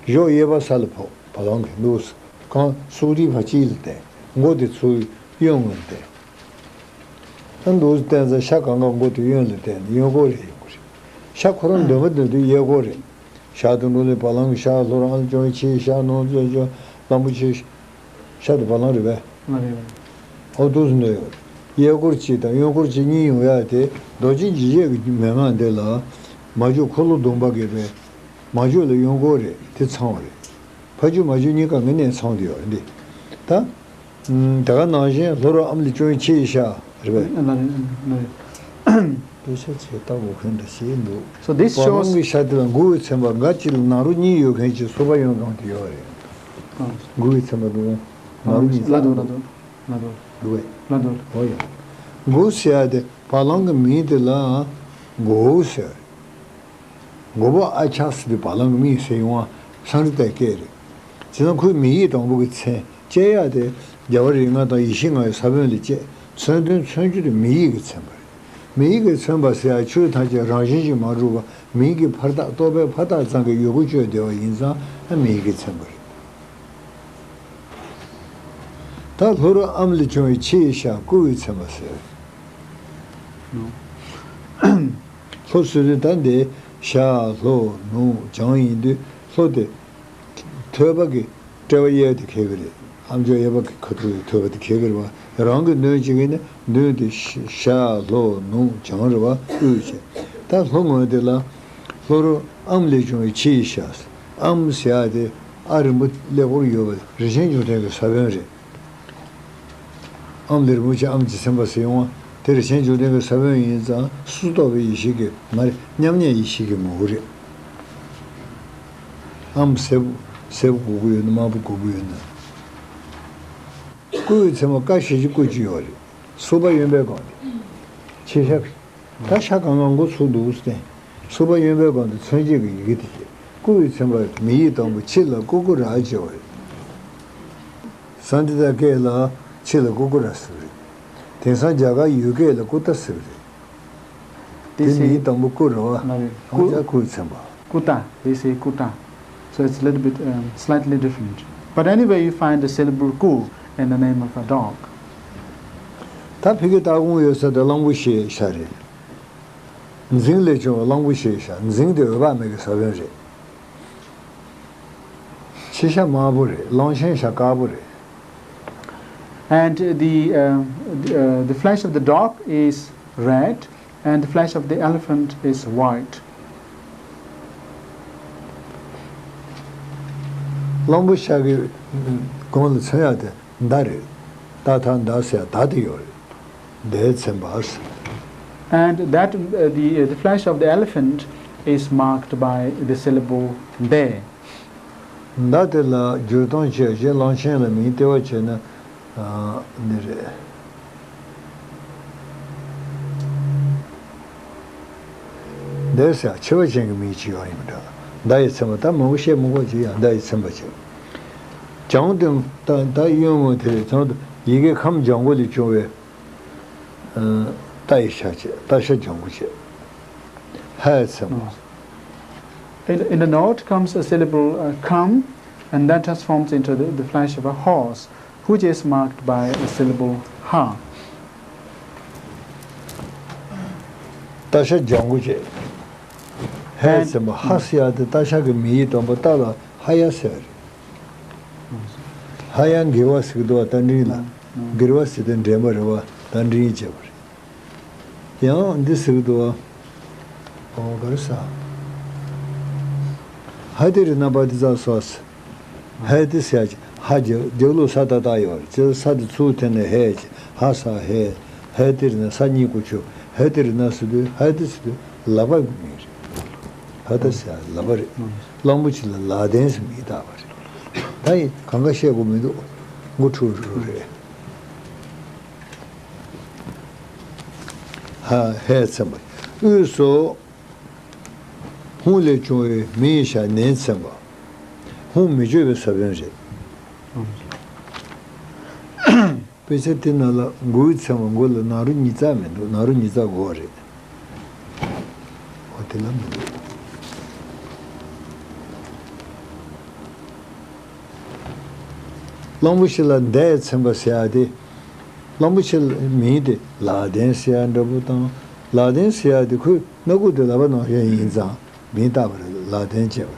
གཞོགས་གཡས་པ་ས་ལ་ཕོག་བ་ལང་གི་འདུག་ཟེར། རྐང་སུག་རིས་ཕར་དཀྱིལ་ལ་བསྟན། མགོ་དེ་ཚུར་གཡོན་ངོས་ལ་བསྟན། ཨ་འདུག་བསྟན་ཙང་ཤ་གང་ག་མགོ་དེ་གཡོན་ལ་བསྟན་ནས་གཡོན་སྐོར་རེ་ཡོང་གི་རེད། ཤ་ཁོ་རང་འདོན་པ་འདོན་དུས་གཡས་སྐོར་རེད། ཤར་དང་འབྲོམ་ལས་བ་ལང་གི་ཤ། ལྷོ་རང་ལ་བྱུང་བའི་ཕྱི་ཡི་ཤ། ནང་ལ་བྱུང་གླང་པོ་ཆེ། ཤ་དེ་བ་ལང་རེད་པས། ང་རེད། ཨོ་འདུག་སེ་འདོན་ཡོད། གཡས་སྐོར་གཅིག་དང་གཡོན་སྐོར་གཅིག་གཉིས་ཡོང་ཡ་དེ་རྡོ་རྗེ་འཇིགས་བྱེད་ཀྱི་མན་ངག་འདི་ལ། མ་བཅོས་འཁོར་ལོ་སྡོམ་པ་གི་རེད། མ་བཅོས་ལ་གཡོན་སྐོར་རེད། དེ་ཚང་བ་རེད། ཕ་རྒྱུད་མ་བཅོས་གཉིས་ཀ་ངེས་གནས་ཚང་དུ་ཡོད་རེད་འདི། ད། ཨུམ། དེ་ག་ནང་བཞིན་ལྷོ་རོགས་ཨམ་ལས་བྱུང་བའི་ཕྱི་ཡི་ཤ་རེད་པས། ལ་རེད། ལ་རེད། དཔེ་ཆ་ཆེ་ལྟ་དགོས་མཁན་འདྲ་ཞིག་འདུག So this བ་ལང་གི་ཤ་དེ་ལ་མགོ་བོའི་ཚན་པ་འགའ་གཅིག་ལ་ནང་རོ་གཉིས་ཡོད་མཁན་གྱི་སོ་པ་གཡོན་སྒང་དེ་ཡོད་རེད། ཨ། མགོ་བོའི་ཚན་པ་འདུག་ནང་རོ་གཉིས་ལ་འདུག་ལ་འདུག་ལ་འདུག་འདུག་གས། ལ་འདུག་འོ་ཡ། མགོ་ཟེར་ཡ་དེ་བ་ལང་གི་མིང་དེ་ལ་མགོ་བོ་ཟེར། མགོ་པོ་ཨ་ཆག་ཟེར་དུས་བ་ལང་གི་མིང་ཟེར་ཡོང་བ་སཾ་སྐྲྀ་ཏའི་སྐད་རེད། བྱས་ཙང་ཁོའི་མིང་ཡིག་དང་པོ་གི་མཚན་བཅད་ཡག་དེ་རྒྱལ་བ་རིགས་ལྔ་དང་ཡེ་ཤེས་ལྔ་ཡི་ས་བོན་ལ་བཅད། མཚོན་དོན་མཚོན་རྒྱུ་དེ་མིང་ཡིག་གིས་མཚོན་པ་རེད། མིང་ཡིག་གིས་མཚོན་པ་ཟེར་ཡག་ཆོས་ཐམས་ཅད་རང་བཞིན་གྱིས་མ་གྲུབ་པ་མིང་གི་ཕར་རྟགས་རྟོག་པའི་ཕར་རྟགས་ཙམ་གྱིས་ཡོད་དགུ་གཅོད་བསྡད་པ་ཡིན་ཙང་ཨ་མིང་ཡིག་གིས་མཚོན་པ་རེད། ད་ལྷོ་རོགས་ཨམ་ལས་བྱུང་བའི་ཕྱི་ཡི་ཤ་སྐུ་བོའི་མཚན་པ་ཟེར། ལྷོ་ཟེར་དུས་ད་འདི་ཤར་ལྷོ་ནུབ་བྱང་ཡིན་དུས་ལྷོ་དེ་ཐོད་པ་གི་དཔྲལ་བ་གཡས་དེ་འཁེལ་གི་རེད། ཨམ་ཅོག་གཡས་པ་གི་ཁ་ཐུག་གི་ཐོད་པ་དེ་འཁེལ་གི་རེད་བ། རང་གི་མདུན་གཅིག་གི་ནི་མདུན་དེ་ཤ་ཤར་ལྷོ་ནུབ་བྱང་རེད་བ། དབུས་བྱས། ད་ལྷོ་ངོས་དེ་ལ་ལྷོ་རོགས་ཨམ་ལས་བྱུང་བའི་ཕྱི་ཡི་ཤ་ཟེར། ཨམ་ཟེར་ཡག་དེ་ཨ་རིང་པོ་ཀླད་ཀོར་ཡོད་པ་རས་ཆེན་འབྱུང་ལྡན་གྱི་ས་བོན་རེད། ཨམ་ལས་རིན་པོ་ཆེ་ཨམ་གྱི་མཚན་པ་ཟེར་ཡོང་བ་དེ་རས་ཆེན་འབྱུང་ལྡན་གྱི་ས་བོན་ཡིན་ཙང་སུ་རྟོག་པའི་ཡེ་ཤེས་ཀྱི་མ་རེད། མཉམ་ཉིད་ཡེ་ཤེས་ཀྱི་ངོ་བོ་རེད། ཨམ་སེར་པོ་སེར་པོ་གོ་གི་ཡོད་ན་དམར་པོ་གོ་གི་ཡོད་ན། སྐུ་ཡི་མཚན་མ་ཀ་ཞབས་ཀྱུ་སྐུ་གཅིག་ཡོད་རེད། སོ་པ་གཡོན་པའི་སྒང་དེ། ཕྱི་ཤ། ད་ཤ་གང་ག་མགོ་ཚུགས་འདུག་བསྟན། སོ་པ་གཡོན་པའི་སྒང་དུ་མཚོན་བྱེད་ཀྱི་ཡི་གེ་དེ་བྱས། སྐུ་ཡི་མཚན་པ་མིང་ཡིག་དང་པོ་ཕྱི་ལ་ཀུ་ཀུ་ར་ཅེས་པ་རེད། སཾ་སྐྲྀ་ཏའི་སྐད་ལ་ཕྱི་ལ་ཀུ་ཀུ་ར་ཟེར་གི་རེད། དེང་སང་རྒྱ་གར་ཡུལ་སྐད་ལ་ཀུ་ཏ་ཟེར་གི་རེད། དེ་This མིང་ཡིག་is དང་པོ་ཀུ་རེད་བ། ལ་རེད། ཨ་ཀུ་ཅག་ཀུ་ཡི་མཚན་པ། Kuta, they say kuta. So it's a little bit, um, slightly different. But anyway, you find the syllable ku in the name of a dog. ད་ཕ་གི་ལྟ་དགོངས་ཡོད་ས་དེ་གླང་པོ་ཆེའི་ཤ་རེད། འཛིང་ལས་བྱུང་བའི་གླང་པོ་ཆེའི་ཤ། འཛིང་དེ་འོད་དཔག་མེད་ཀྱི་ས་བོན་རེད། ཕྱི་ཤ་དམར་པོ་རེད། གླང་ཆེན་ཤ་དཀར་པོ་རེད། And the, uh, the, uh, the flesh of the dog is red, and the flesh of the elephant is white. གླང་པོ་ཤ་གི་གོང་ལ་མཚོན་ཡག་དེ་མདའ་རེད། ཏ་ཐ་མདའ་ཟེར་ཡག་མདའ་དེ་ཡོད་རེད། མདའི་མཚན་པ་ཟེར། And that, uh, the, uh, the flesh of the elephant is marked by the syllable de. མདའ་དེ་ལ་བསྒྱུར་གཏོང་བྱས་རྗེས་གླང་ཆེན་ལ་མིང་སྟེར་བ་བྱས་ན། ཨ། འདི་རེད། འདི་ཟེར་ཡག་ཕྱི་པ་ཅན་གྱི་མིང་ཅིག་ཡོད་ཡིན་པ་འདྲ། མདའ་ཡི་མཚན་པ། ད་མང་པོ་བཤད་མི་དགོས་ཀྱི་ཡང་མདའ་ཡི་མཚན་པ་ཅིག་བྱང་དེ་ད་ད་གཡོན་ངོས་དེ་རེད། བྱང་དུ་ཡི་གེ་ཁམས་ལྗང་གུ་ལས་བྱུང་བའི་ཏ་ཡི་ཤ་བྱས། ཏ་ཤ་ལྗང་གུ་བྱས། ཧ་ཡི་མཚན་པ། In, in the north comes a syllable, uh, kham, and that transforms into the, the flesh of a horse, which is marked by a syllable ha. ཏ་ཤ་ལྗང་གུ་བྱས། ཧའི་And མཚན་པ། ཧ་ཟེར་ཡག་དེ་ཏ་ཤ་གི་མིང་ཡིག་དང་པོ་ཏ་ལ་ཧ་ཡ་ཟེར་བ་རེད། ཧ་ཡ་འགྱེལ་བ་ཟེར་གི་འདུག་བ། རྟ་མགྲིན་ལ། འགྱེལ་བ་ཟེར་དུས་འདྲེན་པ་རེད་བ། རྟ་མགྲིན་བྱས་པ་རེད། ཡང་འདི་ཟེར་གི་འདུག་བ། ཨོ་ག་རེ་ཟ། ཧ་ཏི་རི་ན་པ་ཏི་ཙ་སོ་སི། ཧ་ཏི་ཟེར་ཡ་ཅིག་ཧ་རྒྱབ་རྒྱབ་ལོགས་ས་ཏ་བཏགས་ཡོད་རེད། ཅེས་ས་དེ་ཚུར་འཐེན་ནས་ཧ་ཅིག་ཧ་ས་ཧེ། ཧ་ཏི་རི་ན་ས་གཉིས་ཀོ་ཆུ། ཧ་ཏི་རི་ན་ཟེར་དུས་ཧ་ཏི་ཟེར་དུས་ལག་པ་གི་མིང་རེད། ཧ་ཏི་ཟེར་ཡ་ལག་པ་རེད། གླང་པོ་ཆེ་ལ་ལག་ལྡན་ཟེར་མིང་བཏགས་པ་རེད། ད་ཡིན་གང་ག་བཤད་དགོས་མི་འདུག་མགོ་འཁྲུག་རུ་རེད། ཧ་ཧས་ཚིམ་པ། དབུས་སུ་ཧཱུྃ་ལས་བྱུང་བའི་མི་ཡི་ཞྭ་ནན་ཚིམ་པ། ཧཱུྃ་མི་བརྗོད་པའི་ས་བོན་རེད། དཔེ་ཆ་དེ་ནང་ལ་མགོའི་ཚིམ་པ་མགོ་ལ་ན་རོ་ཉིས་བརྩེགས་མི་འདུག་ན་རོ་ཉིས་བརྩེགས་མགོ་རེད། འོ་དེ་ལ་མི་འདུག་གླང་པོ་ཆེ་ལ་མདའི་ཚིམ་པ་ཟེར་ཡ་དེ། གླང་པོ་ཆེ་ལ་མིང་དེ་ལག་ལྡན་ཟེར་ཡ་འདྲ་པོ་དང་། ལག་ལྡན་ཟེར་ཡ་དེ་ཁོའི་སྣ་ཁུག་དེ་ལག་པ་ནང་བཞིན་ཡིན་ཙང་མིང་བཏགས་པ་རེད། ལག་ལྡན་བྱས་པ་རེད།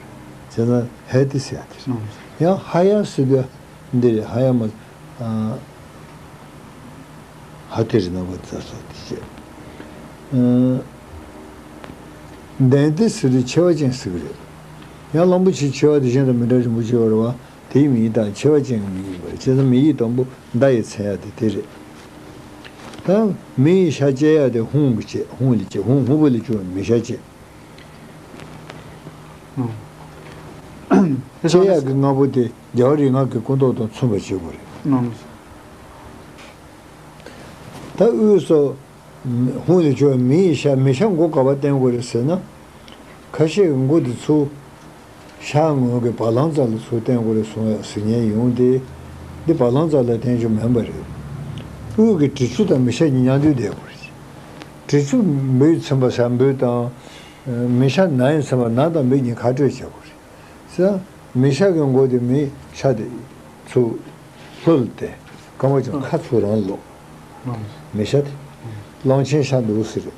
བྱས་ཙང་ཧ་ཏི་ཟེར་ཡ་དེ་རེད། ཡང་ཧ་ཡ་ཟེར་དུས་འདི་རེད། ཧ་ཡ་མ། ཨ། ཧ་ཏི་རི་ན་པ་ཏི་ཙ་སོ་སི་ཟེར། ཨ། ལྡན་ཏི་ཟེར་དུས་མཆེ་བ་ཅན་ཟེར་གི་རེད། ཡང་གླང་པོ་ཆེའི་མཆེ་བ་དེ་གཞན་དང་མི་འདྲ་རིང་པོ་ཅིག་ཡོད་རེད་བ། དེའི་མིང་བཏགས་མཆེ་བ་ཅན་གྱི་མིང་ཡིན་པ་རེད། བྱས་ཙང་མིང་ཡིག་དང་པོ་མདའ་ཡིས་མཚན་ཡ་དེ་དེ་རེད། ད་མི་ཡི་ཤ་བཅད་ཡ་དེ་ཧཱུྃ་གི་བཅད། ཧཱུྃ་ལས་བཅད། ཧཱུྃ་ཧཱུྃ་པོ་ལས་བྱུང་བའི་མི་ཤ་བཅད། ཨོ། བཅད་ཡ་གི་སྔ་པོ་དེ་རྒྱལ་བ་རིགས་ལྔ་གི་སྐུ་མདོག་དང་མཚུངས་པར་བྱེད་དགོས་རེད། ཨོ། ད་དབུས་སུ་ཧཱུྃ་ལས་བྱུང་བའི་མི་ཡི་ཤ། མི་ཤ་མགོ་ག་པར་བསྟན་དགོས་རེད་ཟེར་ན། ཁ་ཤས་ཀྱིས་མགོ་དེ་ཚུར་ཤར་ངོས་ཀྱི་བ་ལང་རྩ་ལ་ཚུར་བསྟན་དགོས་རེད་གསུང་ཡ་ཟེར་མཁན་ཡོང་སྟེ། འདི་བ་ལང་རྩ་ལ་བསྟན་རྒྱུ་མིན་པ་རེད། དབུས་ཀྱི་གྲི་ཆུ་དང་མི་ཤ་གཉིས་མཉམ་དུ་བསྡད་དགོས་རེད། གྲི་ཆུ་འབུས་ཚིམ་པ་ཟེར་འབུས་དང་། མི་ཤ་ན་ཡིས་ཚིམ་པ་ན་དང་འབུས་གཉིས་ཁ་སྤྲོད་བྱེད་དགོས་རེད། ས། མི་ཤ་གི་མགོ་དེ་མི་ཤ་དེ་ཚུར་ལྷོད་དེ། རྐང་པ་ཀྱང་ཁ་ཚུར་རང་ལོག་མི་ཤ་དེ། གླང་ཆེན་ཤ་འདུག་ཟེར།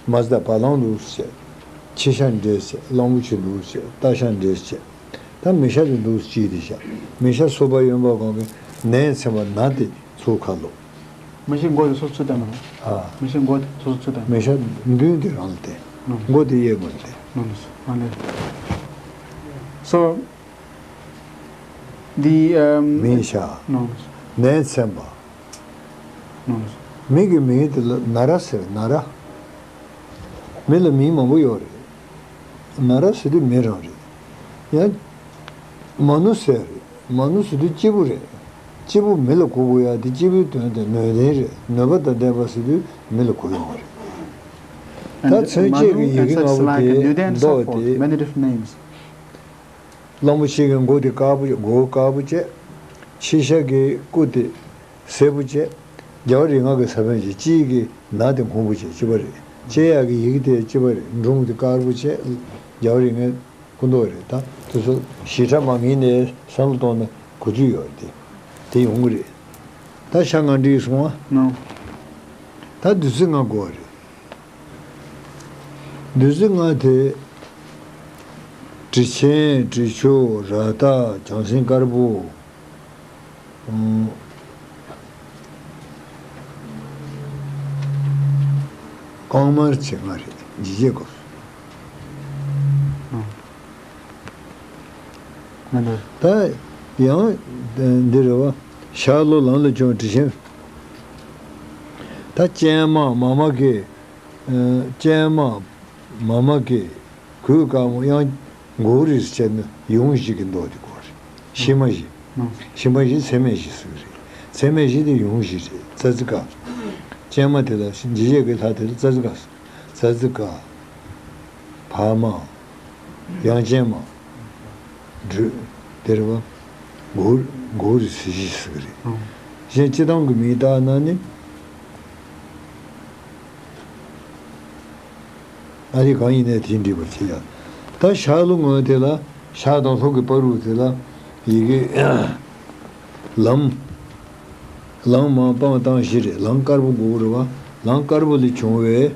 མ་ཟད་བ་ལང་འདུག་ཟེར། ཁྱི་ཤ་འདྲེས་ཟེར། གླང་པོ་ཆེ་འདུག་ཟེར། རྟ་ཤ་འདྲེས་ཟེར། ད་མི་ཤ་དེ་འདུག་ཟེར་ཅིག་དེ་ཤ། མི་ཤ་སོ་པ་གཡོན་པ་གང་གི་ནན་ཚིམ་པ་ན་དེ་ཚུར་ཁ་ལོག་མི་ཤ་མགོ་དེ་སོ་སོ་ཚུར་བསྟན་པ་རེད། ཨ། མི་ཤ་མགོ་དེ་སོ་སོ་ཚུར་བསྟན། མི་ཤ་མདུན་དེ་རང་ལ་བསྟན། ཨ། མགོ་དེ་གཡས་ངོས་ལ་བསྟན། ཨ་ནི། So the, um, མིའི་ཤ། ཨ། ནན་ཚིམ་པ། ཨ། མི་གི་མིང་དེ་ལ་ན་ར་ཟེར། ན་ར། མི་ལ་མིང་མང་པོ་ཡོད་རེད། ན་ར་ཟེར་དུས་མི་རང་རེད། ཡང་མ་ནུ་ཟེར་རེད། མ་ནུ་ཟེར་དུས་སྐྱེས་བུ་རེད། སྐྱེས་བུ་མི་ལ་གོ་དགོས་ཡ་དེ་སྐྱེས་བུའི་དོན་དེ་ནུས་ལྡན་རེད། ནུས་པ་དང་ལྡན་པ་ཟེར་དུས་མི་ལ་གོ་ཡོང་བ་རེད། ད་མཚོན་བྱེད་ཀྱི་ཡི་གེ་ལྔ་པོ་དེ་འདོགས་ཏེ། གླང་པོ་ཆེ་གི་མགོ་དེ་དཀར་པོ། མགོ་དཀར་པོ་བྱས། ཁྱི་ཤ་གི་སྐུ་དེ་སེར་པོ་བྱས། རྒྱལ་བ་རིགས་ལྔ་གི་ས་བོན་བྱས། སྤྱི་ཡི་གི་ན་དེ་སྔོན་པོ་བྱས། གཅིག་པ་རེད། བཅད་ཡག་གི་ཡི་གེ་དེ་གཅིག་པ་རེད། འབྲོང་དེ་དཀར་པོ་བྱས། རྒྱལ་བ་རིགས་ལྔའི་སྐུ་མདོག་རེད། ད་དེ་ཚོ་ཞིབ་ཕྲ་མ་ངེས་ནས་བསམ་བློ་གཏོང་ན་གོ་རྒྱུ་ཡོད་རེད། དེ་ཡོང་གི་རེད། ད་ཤ་ལྔ་འདྲེས་སོང་བ། ནོ། ད་བདུད་རྩི་ལྔ་དགོས་པ་རེད། བདུད་རྩི་ལྔ་དེ། དྲི་ཆེན། དྲི་ཆུ། རཀྟ། བྱང་སེམས་དཀར་པོ། ཨང་། རྐང་མར་བྱེད་ལྔ་རེད། འཇིགས་བྱེད་སྐབས་སུ། ད་ཡང་འདི་རེད་བ། ཤར་ལྷོ་ལམ་ལ་བྱུང་དྲི་ཆེན། ད་སྤྱན་མ་མ་མ་གི། སྤྱན་མ་མ་མ་གི། གོས་དཀར་མོ། ཡང་མགོ་བོ་རིས་བྱས་ན་ཡུམ་བཞི་གི་མདོག་དེ་གོ་རེད། ཕྱི་མ་བཞི། ཕྱི་མ་བཞི་ཚད་མེད་བཞི་ཟེར་གི་རེད། ཚད་མེད་བཞི་དེ་ཡུམ་བཞི་རེད། ཙ་ཙི་ཀ། སྤྱན་མ་དེ་ལ་འཇིགས་བྱེད་ཀྱི་ལྷ་དེ་ལ་ཙ་ཙི་ཀ་ཟེར། ཙ་ཙི་ཀ། བ་མ། ཡང་སྤྱན་མ། འབྲུ། དེ་རེད་བ། མགོ་མགོ་རིས་བཞི་ཟེར་གི་རེད། གཞན་སྤྱིར་བཏང་གི་མིང་བཏགས་ན་ནི། ཨ་རི་གང་ཡིན་ནའི་དེ་འགྲིག་པར་བྱེད་ཡ། ད་ཤར་ལྷོ་ངོས་དེ་ལ། ཤར་དང་ལྷོ་གི་བར་དུ་དེ་ལ་ཡི་གེ་ལམ། ལམ་མ་སྤང་བཏང་བཞི་རེད། ལམ་དཀར་པོ་དགོས་རེད་བ། ལམ་དཀར་པོ་ལས་བྱུང་བའི་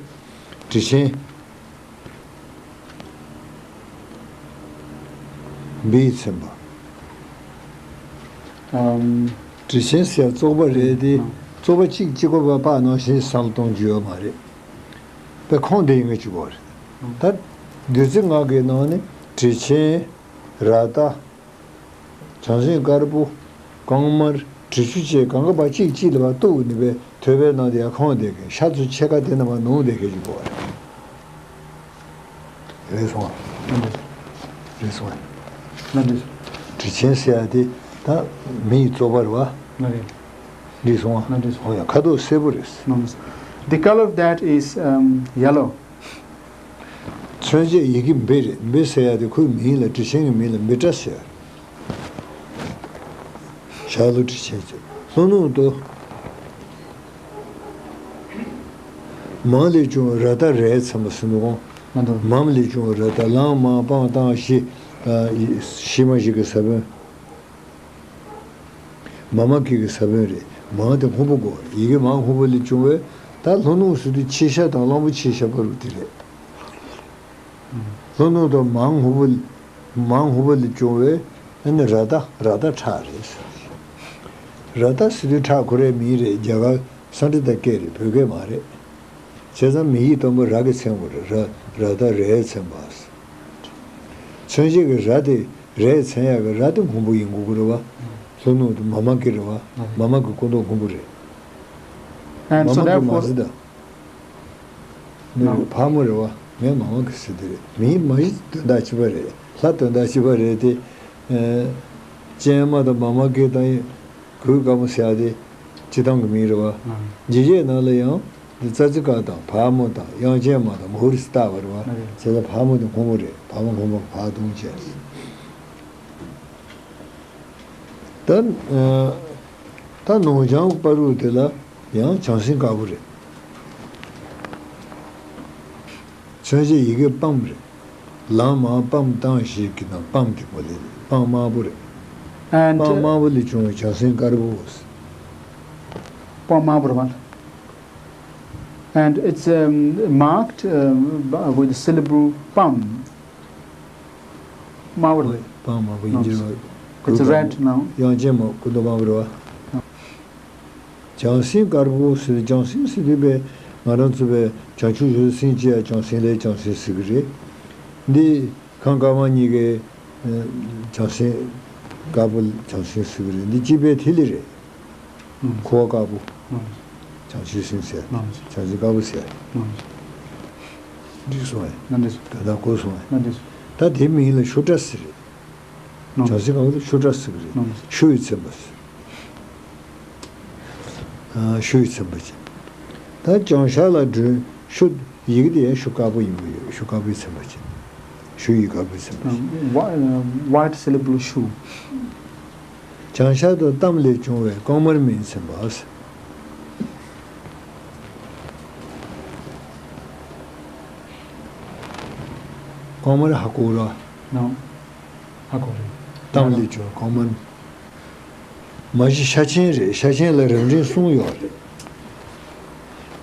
དྲི་ཆེན། བིས་ཚིམ་པ། ཨམ། དྲི་ཆེན་ཟེར་བཙོག་པ་རེད་དེ། ཨ། བཙོག་པ་གཅིག་གཅིག་པོ་པ་པ་ནང་བཞིན་བསམ་བློ་གཏོང་རྒྱུ་ཡོད་མ་རེད། པའི་ཁོངས་དེ་ཡིན་གྱི་ཡོད་རེད། ད་བདུད་རྩི་ལྔ་གི་ནང་ནས་དྲི་ཆེན། རཀྟ། བྱང་སེམས་དཀར་པོ། རྐང་དམར། དྲི་ཆུ་བཅས་གང་ག་བ་གཅིག་གཅིག་ལ་བ་གཏུགས་ནས་པའི་ཐོད་པའི་ནང་དེ་ཡར་ཁོངས་དེ་གི་ཤ་ཚུ་ཕྱེད་ཀ་དེ་ནང་བ་ནོར་དེ་གི་ཅིག་གོ་བ་རེད། རེད་སོང་ཨ། རེད་སོང་ཨ། ལགས་འདུག་དྲི་ཆེན་ཟེར་ཡ་དེ་ད་མི་ཡི་བཙོག་པ་རེད་བ། ལགས་རེད། རེད་སོང་ཨ། ལགས་འདུག་ཧོ་ཡ་ཁ་དོག་སེར་པོ་རེད། ལགས་འདུག The color of that is, um, yellow. མཚོན་བྱེད་ཡི་གེ་འབི་རེད། འབི་ཟེར་ཡ་དེ་ཁོའི་མིང་ལ་དྲི་ཆེན་གྱི་མིང་ལ་འབི་ཏྲ་ཟེར། ཤར་ལྷོ་དྲི་ཆེན་ཟེར། ལྷོ་ནུབ་ཏུ། མ་ལས་བྱུང་བའི་རཀྟ་རས་ཚན་པ་ཟེར་འདུག་གོ། མ་འདུག་མ་ལས་བྱུང་བའི་རཀྟ་ལངས་དམའ་སྤང་བཏང་བཞི། ཨ་བཞི་མ་བཞི་གི་ས་བོན། མ་མ་ཀི་གི་ས་བོན་རེད། མ་དེ་སྔོན་པོ་གོ། ཡི་གེ་མ་སྔོན་པོ་ལས་བྱུང་བས་ད་ལྷོ་ནུབ་ཟེར་དུས་ཕྱི་ཤ་དང་གླང་པོ་ཆེའི་ཤ་བར་དུ་དེ་རེད། ལྷོ་ནུབ་དང་མ་སྔོན་པོ། མ་སྔོན་པོ་ལས་བྱུང་བས་ཨ་ནི་རཀྟ་རཀྟ་ཁྲག་རེད། རཀྟ་ཟེར་དུས་ཁྲག་ཁོ་རའི་མིང་རེད། རྒྱ་གར་སཾ་སྐྲྀ་ཏ་སྐད་རེད། བོད་སྐད་མ་རེད། བྱས་ཙང་མི་ཡི་སྟོན་པ་རཀ་གིས་མཚོན་དགོས་རེད། རཀ་རཀྟ་རས་མཚོན་པ། མཚོན་བྱེད་ཀྱི་རཀྟ་དེ་རས་མཚོན་ཡག་གི་རཀྟ་དེ་སྔོན་པོ་ཡིན་དགོས་ཀྱི་རེད་བ། ལྷོ་ནུབ་དུ་མ་མ་ཀི་རེད་བ། མ་མ་ཀི་སྐུ་མདོག་སྔོན་པོ་རེད། And མ་so མ་ཀི་མ་therefore ཟེར་ད། ནི་རེད་ཕག་མོ་རེད་བ། ངས་མ་མ་ཀི་ཟེར་དེ་རེད། མིའི་མ་གཞི་དོན་དག་གཅིག་པ་རེད། ལྷ་དོན་དག་གཅིག་པ་རེད་དེ། ཨེ། སྤྱན་མ་དང་མ་མ་ཀི་དང་། གོས་དཀར་མོ་ཟེར་ཡ་དེ་སྤྱིར་བཏང་གི་མིང་རེད་བ། ཨང་། འཇིགས་བྱེད་ནང་ལ་ཡང་འདི་ཙ་ཙི་ཀ་དང་བ་མོ་དང་དབྱངས་ཅན་མ་དང་མུ་ཧུར་སི་བཏགས་པ་རེད་བ། ཨང་། བྱས་ཙང་བ་མོ་དེ་སྔོན་པོ་རེད། བ་མོ་སྔོན་པོ་བ་དུང་བྱས། ད་ཨ་ད་ནོར་བྱང་བར་དུ་དེ་ལ་ཡང་བྱང་སེམས་དཀར་པོ་རེད། མཚོན་བྱེད་ཡི་གེ་པམ་རེད། ལངས་དམའ་སྤང་བཏང་བཞི་གི་ནང་སྤང་དེ་པོ་ལས་སྤང་དམར་པོ་རེད། And སྤང་དམར་པོ་ལས་བྱུང་བའི་བྱང་སེམས་དཀར་པོ། སྤང་དམར་པོ་རེད་བ། And it's, um, marked, um, by- with the syllable པམ། དམར་པོ་རེད། སྤང་དམར་པོ་ཡིན་གྱི་རེད་བ། It's red now. དབྱངས་ཅན་མ་སྐུ་མདོག་དམར་པོ་རེད་བ། བྱང་སེམས་དཀར་པོ་ཟེར། བྱང་སེམས་ཟེར་དུས་པས་ང་རང་ཚོ་པས་བྱང་ཆུབ་ཞི་བའི་སེམས་ཀྱི་ཡ་བྱང་སེམས་ལས་བྱང་སེམས་ཟེར་གི་རེད། འདི་ཁམས་དཀར་དམར་གཉིས་ཀའི་བྱང་སེམས་དཀར་པོ་བྱང་སེམས་ཟེར་གི་རེད། འདི་གཅིག་པའི་ཐིག་ལེ་རེད། ཁུ་བ་དཀར་པོ། བྱང་ཆུབ་སེམས་ཟེར། བྱང་སེམས་དཀར་པོ་ཟེར། འགྲིག་སོང་ངས། དོན་དག་གོ་སོང་ངས། ད་དེའི་མིང་ལ་ཤུ་ཏྲ་ཟེར་རེད། བྱང་སེམས་དཀར་པོ་ལ་ཤུ་ཏྲ་ཟེར་གི་རེད། ཤུ་ཡིས་མཚོན་པ་ཟེར། ཨ། ཤུ་ཡིས་མཚོན་པ་ཅན། ད་བྱང་ཤར་ལ་སྒྲོན་ཤུ། ཡི་གེ་དེ་ཡང་ཤུ་དཀར་པོ་ཡིན་པ་ཡོད། ཤུ་དཀར་པོའི་མཚོན་པ་ཅན། ཤུ་ཡིས་དཀར་པོའི་མཚོན་པ་ཅན། Whi- uh, white syllable ཤུ། བྱང་ཤར་དུ་པམ་ལས་བྱུང་བའི་རྐང་དམར་མིང་མཚོན་པ། རྐང་དམར་ཧ་གོ་ར། ཧ་གོ་རེད། པམ་ལས་བྱུང་རྐང་དམར། མ་གཞི་ཤ་ཆེན་རེད། ཤ་ཆེན་ལ་རབ་འབྲིང་གསུམ་ཡོད་རེད།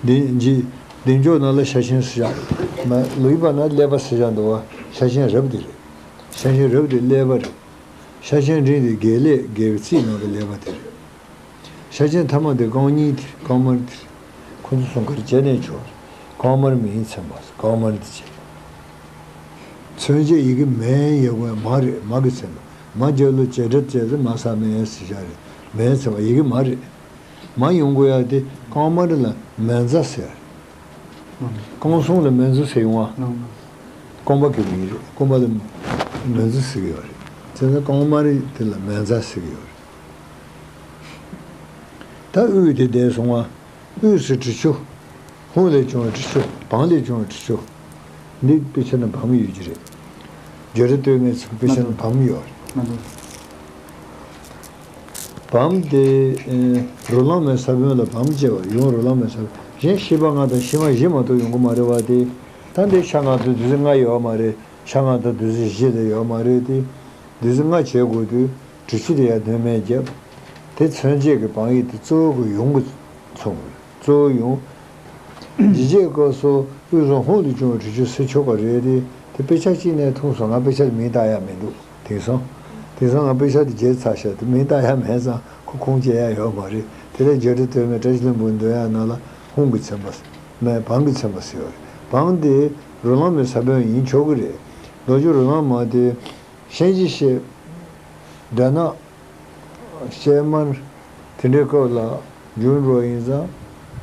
འདི་འཇི་འདི་འཇོག་ནང་ལ་ཤ་ཆེན་ཟེར་བཞག་མ་ལུས་པ་ན་ཀླད་པ་ཟེར་བཞག་འདུག་བ། ཤ་ཆེན་རབ་དེ་རེད། ཤ་ཆེན་རབ་དེ་ཀླད་པ་རེད། ཤ་ཆེན་འབྲིང་དེ་དགེ་ལེགས་དགེ་བའི་ཚིག་ནང་གི་ཀླད་པ་དེ་རེད། ཤ་ཆེན་ཐ་མ་དེ་རྐང་གཉིས་དེ་རྐང་དམར་དེ་རེད། ཁོ་ཚོ་གསུམ་ཀ་རེ་བྱས་ནས་ཆོག་རེད། རྐང་དམར་མིང་མཚོན་པ་རྐང་དམར་འདི་བྱས། མཚོན་བྱེད་ཡི་གེ་མེ་ཡོད་པའི་མ་རེད། མ་གི་མཚོན་པ། མ་རྒྱབ་ལ་བྱེད་སྒྲ་བྱས་ཚེ་མ་ས་མེ་ཟེར་བཞག་རེད། མེ་མཚོན་པ་ཡི་གེ་མ་རེད། མ་ཡོང་དགོས་ཡ་དེ་རྐང་དམར་ལ་མེ་མཛའ་ཟེར། རྐང་གསུམ་ལ་མེ་མཛའ་ཟེར་ཡོང་བ། རྐང་པ་གི་མིང་རེད། རྐང་པ་ལ་མེ་མཛའ་ཟེར་གི་ཡོད་རེད། བྱས་ཙང་རྐང་དམར་དེ་ལ་མེ་མཛའ་ཟེར་གི་ཡོད་རེད། ད་དབུས་དེ་འདས་སོང་བ། དབུས་སུ་དྲི་ཆུ། ཧཱུྃ་ལས་བྱུང་བའི་དྲི་ཆུ། བམ་ལས་བྱུང་བའི་དྲི་ཆུ། འདི་དཔེ་ཆ་ན་བམ་ཡོད་ཀྱི་རེད། བརྗོད་བྲལ་སྟོད་སྨད་ཚོ་དཔེ་ཆ་ན་བམ་ཡོད་རེད། བམ་དེ་རོ་ལངས་མའི་ས་བོན་ལ་བམ་བཅས་པ་ཡུམ་རོ་ལངས་མའི་ས་བོན། གཞན་ཤེས་པ་ལྔ་དང་ཤེས་པ་བཞི་མ་གཏོགས་ཡོང་གི་མ་རེད་བ་དེ། ད་འདི་ཤ་ལྔ་དང་བདུད་རྩི་ལྔ་ཡོད་མ་རེད། ཤ་ལྔ་དང་བདུད་རྩི་བཞི་ལས་ཡོད་མ་རེད་དེ། བདུད་རྩི་ལྔ་བྱེད་དགོས་དུས་དྲི་ཆུ་དེ་ཡང་སྣོན་མེད་བརྒྱབ། དེ་མཚོན་བྱེད་ཀྱི་བམ་ཡིག་དེ་གཙོ་བོ་གི་ཡུམ་གྱི་མཚོན་དགོས། གཙོ་བོ་ཡུམ། འཇིགས་བྱེད་སྐབས་སུ་དབུས་སུ་ཧཱུྃ་ལས་བྱུང་བའི་དྲི་ཆུ་སྲིད་ཆོག་པ་རེད་དེ། དེ་དཔེ་ཆ་གཅིག་ནས་མཐོང་སོང་། ང་དཔེ་ཆ་དེ་མིང་བཏགས་ཡ་མི་འདུག་དེང་སང་། དེང་སང་ང་དཔེ་ཆ་དེ་བརྗེད་ཚར་ཤག་དེ་མིང་བཏགས་ཡ་མེད་ཙང་ཁོ་ཁུངས་སྐྱེལ་ཡ་ཡོད་མ་རེད། དེ་ལས་བརྗོད་བྲལ་སྟོད་སྨད་བཀྲ་ཤིས་ལྷུན་པོ་འདོན་ཡ་ནང་ལ་ཧཱུྃ་གི་མཚོན་པ་མེད། བམ་གྱི་མཚོན་པ་ཟེར་བ་རེད། བམ་དེ་རོ་ལངས་མའི་ས་བོན་ཡིན་ཆོག་གི་རེད། རྡོ་རྗེ་རོ་ལངས་མ་དེ་གཤིན་རྗེ་གཤེད། དགྲ་ནག་གཤེད་དམར། དེ་འདྲའི་སྐབས་ལ་འབྱུང་འགྲོ་ཡིན་ཙང་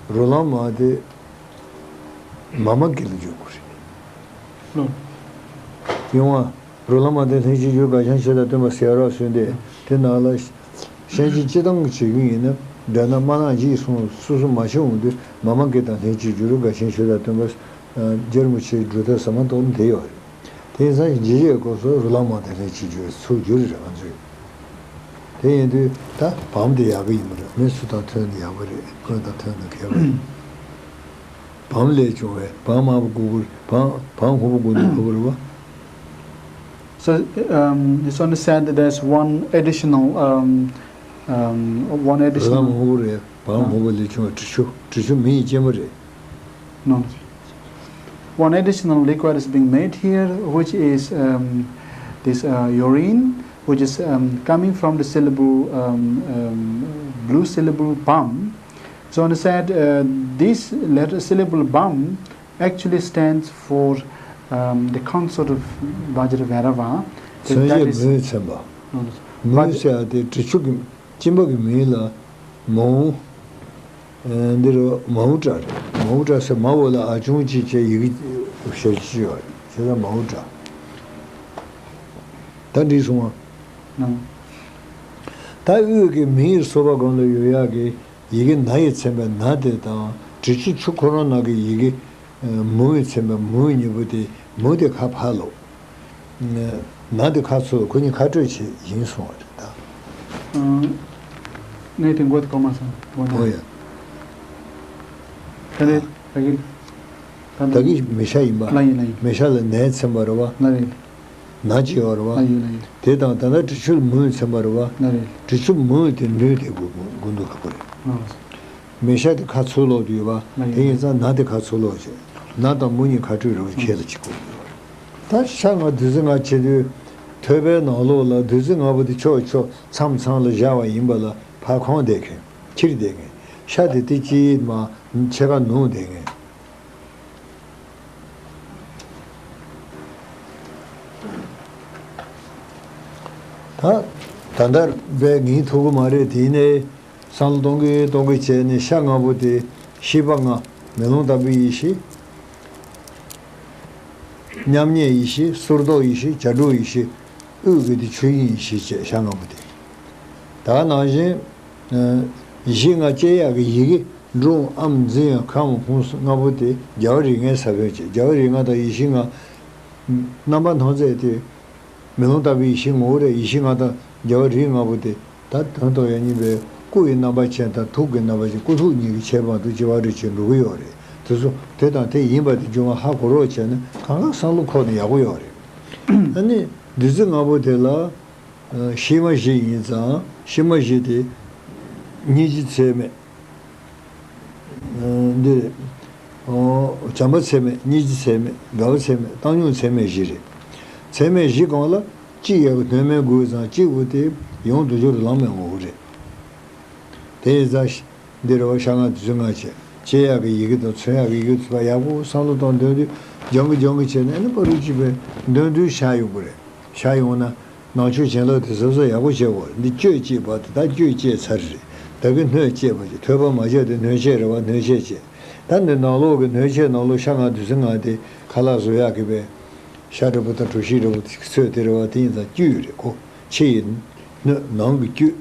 རོ་ལངས་མ་དེ་མཱ་མ་ཀཱི་ལ་འཇུག་དགོས་རེད། ལོ། ཡོང་བ། རོ་ལངས་མ་དེ་ལྷན་ཅིག་འབྱོར་དགའ་ཆེན་ཆོས་དང་བསྟུན་པ་ཟེར་རོགས་གསུངས་ཏེ། དེ་ནང་ལ་གཤིན་རྗེ་སྤྱིར་བཏང་གི་བྱེད་ཀྱི་ཡིན་ན་དགྲ་ནག་དམར་ནག་འཇིགས་སོང་སོ་སོ་མ་བྱེད་འོང་དུས་མཱ་མ་ཀཱི་དང་ལྷན་ཅིག་འབྱོར་དགའ་ཆེན་ཆོས་དང་བསྟུན་པ། རྗེ་རིན་པོ་ཆེའི་སྒྲུབ་ཐབས་ཟ་མ་ཏོག་ནི་དེ་ཡོད་རེད། དེ་ཡིན་ཙང་འཇིགས་བྱེད་སྐབས་སུ་རོ་ལངས་མ་དེ་ལྷན་ཅིག་འབྱོར་ཚུར་འགྱུར་རེད་ང་ཚོས། དེ་ཡིན་དུས་ད་བམ་དེ་ཡག་གི་ཡིན་པ་རེད། མི་སུ་དང་མཐུན་ན་ཡག་པོ་རེད། ཁོ་དང་མཐུན་ན་མཁས་པ་རེད། བམ་ལས་བྱུང་བའི་བམ་དམར་པོ་དགུ་པོ་རེད། བམ་བམ་སྔོན་པོ་དགུ་ནི་ཁ་པོ་རེད་བ། So, um, it's only said that there's one additional, um, um, one རོ་ལངས་additional མ་སྔོན་པོ་རེད། བམ་སྔོན་པོ་ལས་བྱུང་བའི་དྲི་ཆུ། དྲི་ཆུ་མི་ཡི་སྐྱེས་མ་རེད། No, no. One additional liquid is being made here, which is, um, this, uh, urine, which is, um, coming from the syllable, um, um, blue syllable bam. So on the side, uh, this letter syllable bam actually stands for, um, the consort of Vajra Bhairava. So མཚན་བྱས་that is མོའི་མཚན་པ། No, no. མོའི་ཟེར་ཡ་དེ་དྲི་ཆུ་གི་སྐྱེས་པ་གི་མིང་ལ་མོ། འདི་རུ་མའུ་ཏྲ་རེད། མའུ་ཏྲ་ཟེར་མ་འོག་ལ་ཨ་ཆུང་གཅིག་བྱས་ཡི་གེ་ཞལ་གཅིག་ཡོད་རེད། བྱས་ཙང་མའུ་ཏྲ། ད་འགྲིག་སོང་ང་། ད་དབུས་ཀྱི་མིང་ཡིག་སོགས་པ་སྒང་ལ་ཡོད་ཡག་གི་ཡི་གེ་ན་ཡིས་མཚན་པའི་ན་དེ་དང་དྲི་ཆུ་ཆུ་ཁོ་རང་ནང་གི་ཡི་གེ་མུ་ཡིས་མཚན་པའི་མུ་གཉིས་པོ་དེ་མུ་དེ་ཁ་ཕར་ལོག་ན་དེ་ཁ་ཚུར་ཁོ་གཉིས་ཁ་སྤྲོད་བྱེད་ཡིན་གསུང་བ་རེད་ད། ཨང་། ངས་དེ་མགོ་དེ་གོ་མ་སོང་། འོ་ན། འོ་ཡ། ད་ནི་ད་གི་ད་ད་གི་མེ་ཤ་ཡིན་པ། ལ་ཡིན་ལ་ཡིན། མེ་ཤ་ལ་ནས་མཚན་པ་རེད་བ། ལ་རེད། ན་ཅི་ཡོད་རེད་བ། ལ་ཡིན་ལ་ཡིན། དེ་དང་ད་ལྟ་དྲི་ཆུ་ལ་མུ་མཚན་པ་རེད་བ། ལ་རེད། དྲི་ཆུ་མུ་དེ་ནུས་དེ་དགུ་དགུ་འདུག་ཁ་པོ་རེད། ལ་རེད། མེ་ཤ་དེ་ཁ་ཚུར་ལོག་དུས་བ། ལ་ཡིན། དེ་ཡིན་ཙང་ན་དེ་ཁ་ཚུར་ལོག་བྱས། ན་དང་མུ་གཉིས་ཁ་སྤྲོད་རེད་བ། ཁྱེད་ལ་གཅིག་གོ། ད་ཤ་ལྔ་བདུད་རྩི་ལྔ་བྱེད་དུས། ཐོད་པའི་ནང་ལོགས་ལ་བདུད་རྩི་ལྔ་པོ་དེ་ཕྱོགས་ཕྱོགས་མཚམས་མཚམས་ལ་བཞག་པ་ཡིན་པ་ལ་ཕར་ཁོང་བསྡད་མཁན། ཁྱེར་བསྡད་མཁན། ཤ་དེ་དེ་གཅིག་མ་ཕྱེད་ཀ་ནུབ་བསྡད་མཁན། ད་ད་ལྟ་བས་ངས་ཐུབ་ཀྱི་མ་རེད། དེ་ནས། བསམ་བློ་གཏོང་གིན་གཏོང་གིན་བྱས་ནས་ཤ་ལྔ་པོ་དེ་ཤེས་པ་ལྔ། མེ་ལོང་ལྟ་བུའི་ཡེ་ཤེས། མཉམ་ཉིད་ཡེ་ཤེས། གསུར་མདོག་ཡེ་ཤེས། བྱ་གྲུབ་ཡེ་ཤེས། དབུས་ཀྱི་དེ་ཆོས་དབྱིངས་ཡེ་ཤེས་བྱས་ཤ་ལྔ་པོ་དེ། ད་ནང་བཞིན། ཡེ་ཤེས་ལྔ་སྐྱེ་ཡག་གི་ཡི་གེ་འབྲུ་ཨམ་འཛིན་ཡང་ཁམས་ཧཱུྃ་ལྔ་པོ་དེ་རྒྱལ་བ་རིགས་ལྔའི་ས་བོན་བྱས། རྒྱལ་བ་རིགས་ལྔ་དང་ཡེ་ཤེས་ལྔ། རྣམ་པ་སྣང་མཛད་དེ། མེ་ལོང་ལྟ་བུའི་ཡེ་ཤེས་ངོ་བོ་རེད། ཡེ་ཤེས་ལྔ་དང་རྒྱལ་བ་རིགས་ལྔ་པོ་དེ་ད་དོན་དུ་ཡང་སྙིང་པའི་སྐུ་ཡི་རྣམ་པ་ཅན་དང་ཐུགས་ཀྱི་རྣམ་པ་ཅན། སྐུ་ཐུགས་གཉིས་ཀྱི་ཁྱད་པར་དུ་ཅི་བ་རེ་བྱེད་འགྲོ་གི་ཡོད་རེད། དེ་ཚོ་དེ་དང་དེ་ཡིན་པ་དེ་སྒྱུ་མ་ཧ་གོ་རོགས་བྱས་ན་གང་ག་བསམ་བློ་འཁོར་ན་ཡག་པོ་ཡོད་རེད། ཨ་ནི་བདུད་རྩི་ལྔ་པོ་དེ་ལ་ཤེས་མ་བཞི་ཡིན་ཙང་ཤེས་མ་བཞི་དེ་སྙིང་རྗེ་ཚད་མེད། འདི། བྱམས་པ་ཚད་མེད། སྙིང་རྗེ་ཚད་མེད། དགའ་བ་ཚད་མེད། བཏང་སྙོམས་ཚད་མེད་བཞི་རེད། ཚད་མེད་བཞི་སྒང་ལ་གཅིག་ཡག་གི་སྣོད་མེད་དགོས་ཙང་གཅིག་པོ་དེ་ཡང་རྡོ་རྗེ་རོ་ལངས་མའི་ངོ་བོ་རེད། དེ་ཡིན་ཙང་འདི་རེད་བ། ཤ་ལྔ་བདུད་རྩི་ལྔ་བྱས། སྐྱེ་ཡག་གི་ཡི་གེ་དང་མཚོན་ཡག་གི་ཡི་གེ་ཚོ་ཡག་པོ་བསམ་བློ་བཏང་འདོན་དུས་སྦྱང་གི་སྦྱང་གི་བྱས་ནས་ཨ་ནི་པ་རུ་གཅིག་པའི་འདོན་དུས་ཤར་ཡོང་གི་རེད། ཤར་ཡོང་ན། ནང་ཆོས་བྱིན་རླབས་དེ་གཟབ་གཟབ་ཡག་པོ་བྱེད་དགོས། འདི་གཅོད་ཅེས་པ་དེ་ད་གཅོད་ཅེས་ཚར་རེད། ད་གི་སྣོད་ཅེས་པ་ཅེས། ཐོད་པ་མ་བྱས་ཏེ་སྣོད་ཆས་རེད་བ། སྣོད་ཆས་ཅེས། ད་འདི་ནང་ལོགས་ཀྱི་སྣོད་ཆས་ནང་ལོགས་ཤ་ལྔ་བདུད་རྩི་ལྔ་དེ་ཁ་ལག་བཟོ་ཡག་གི་པའི་ཤ་འདྲ་པོ་དང་གྲོ་ཞིབ་འདྲ་པོ་དེ་ཚོད་དེ་རེད་བ། དེ་ཡིན་ཙང་བཅུད་རེད་ཁོ། ཕྱི་ཡི་སྣོད། ནང་གི་བཅུད།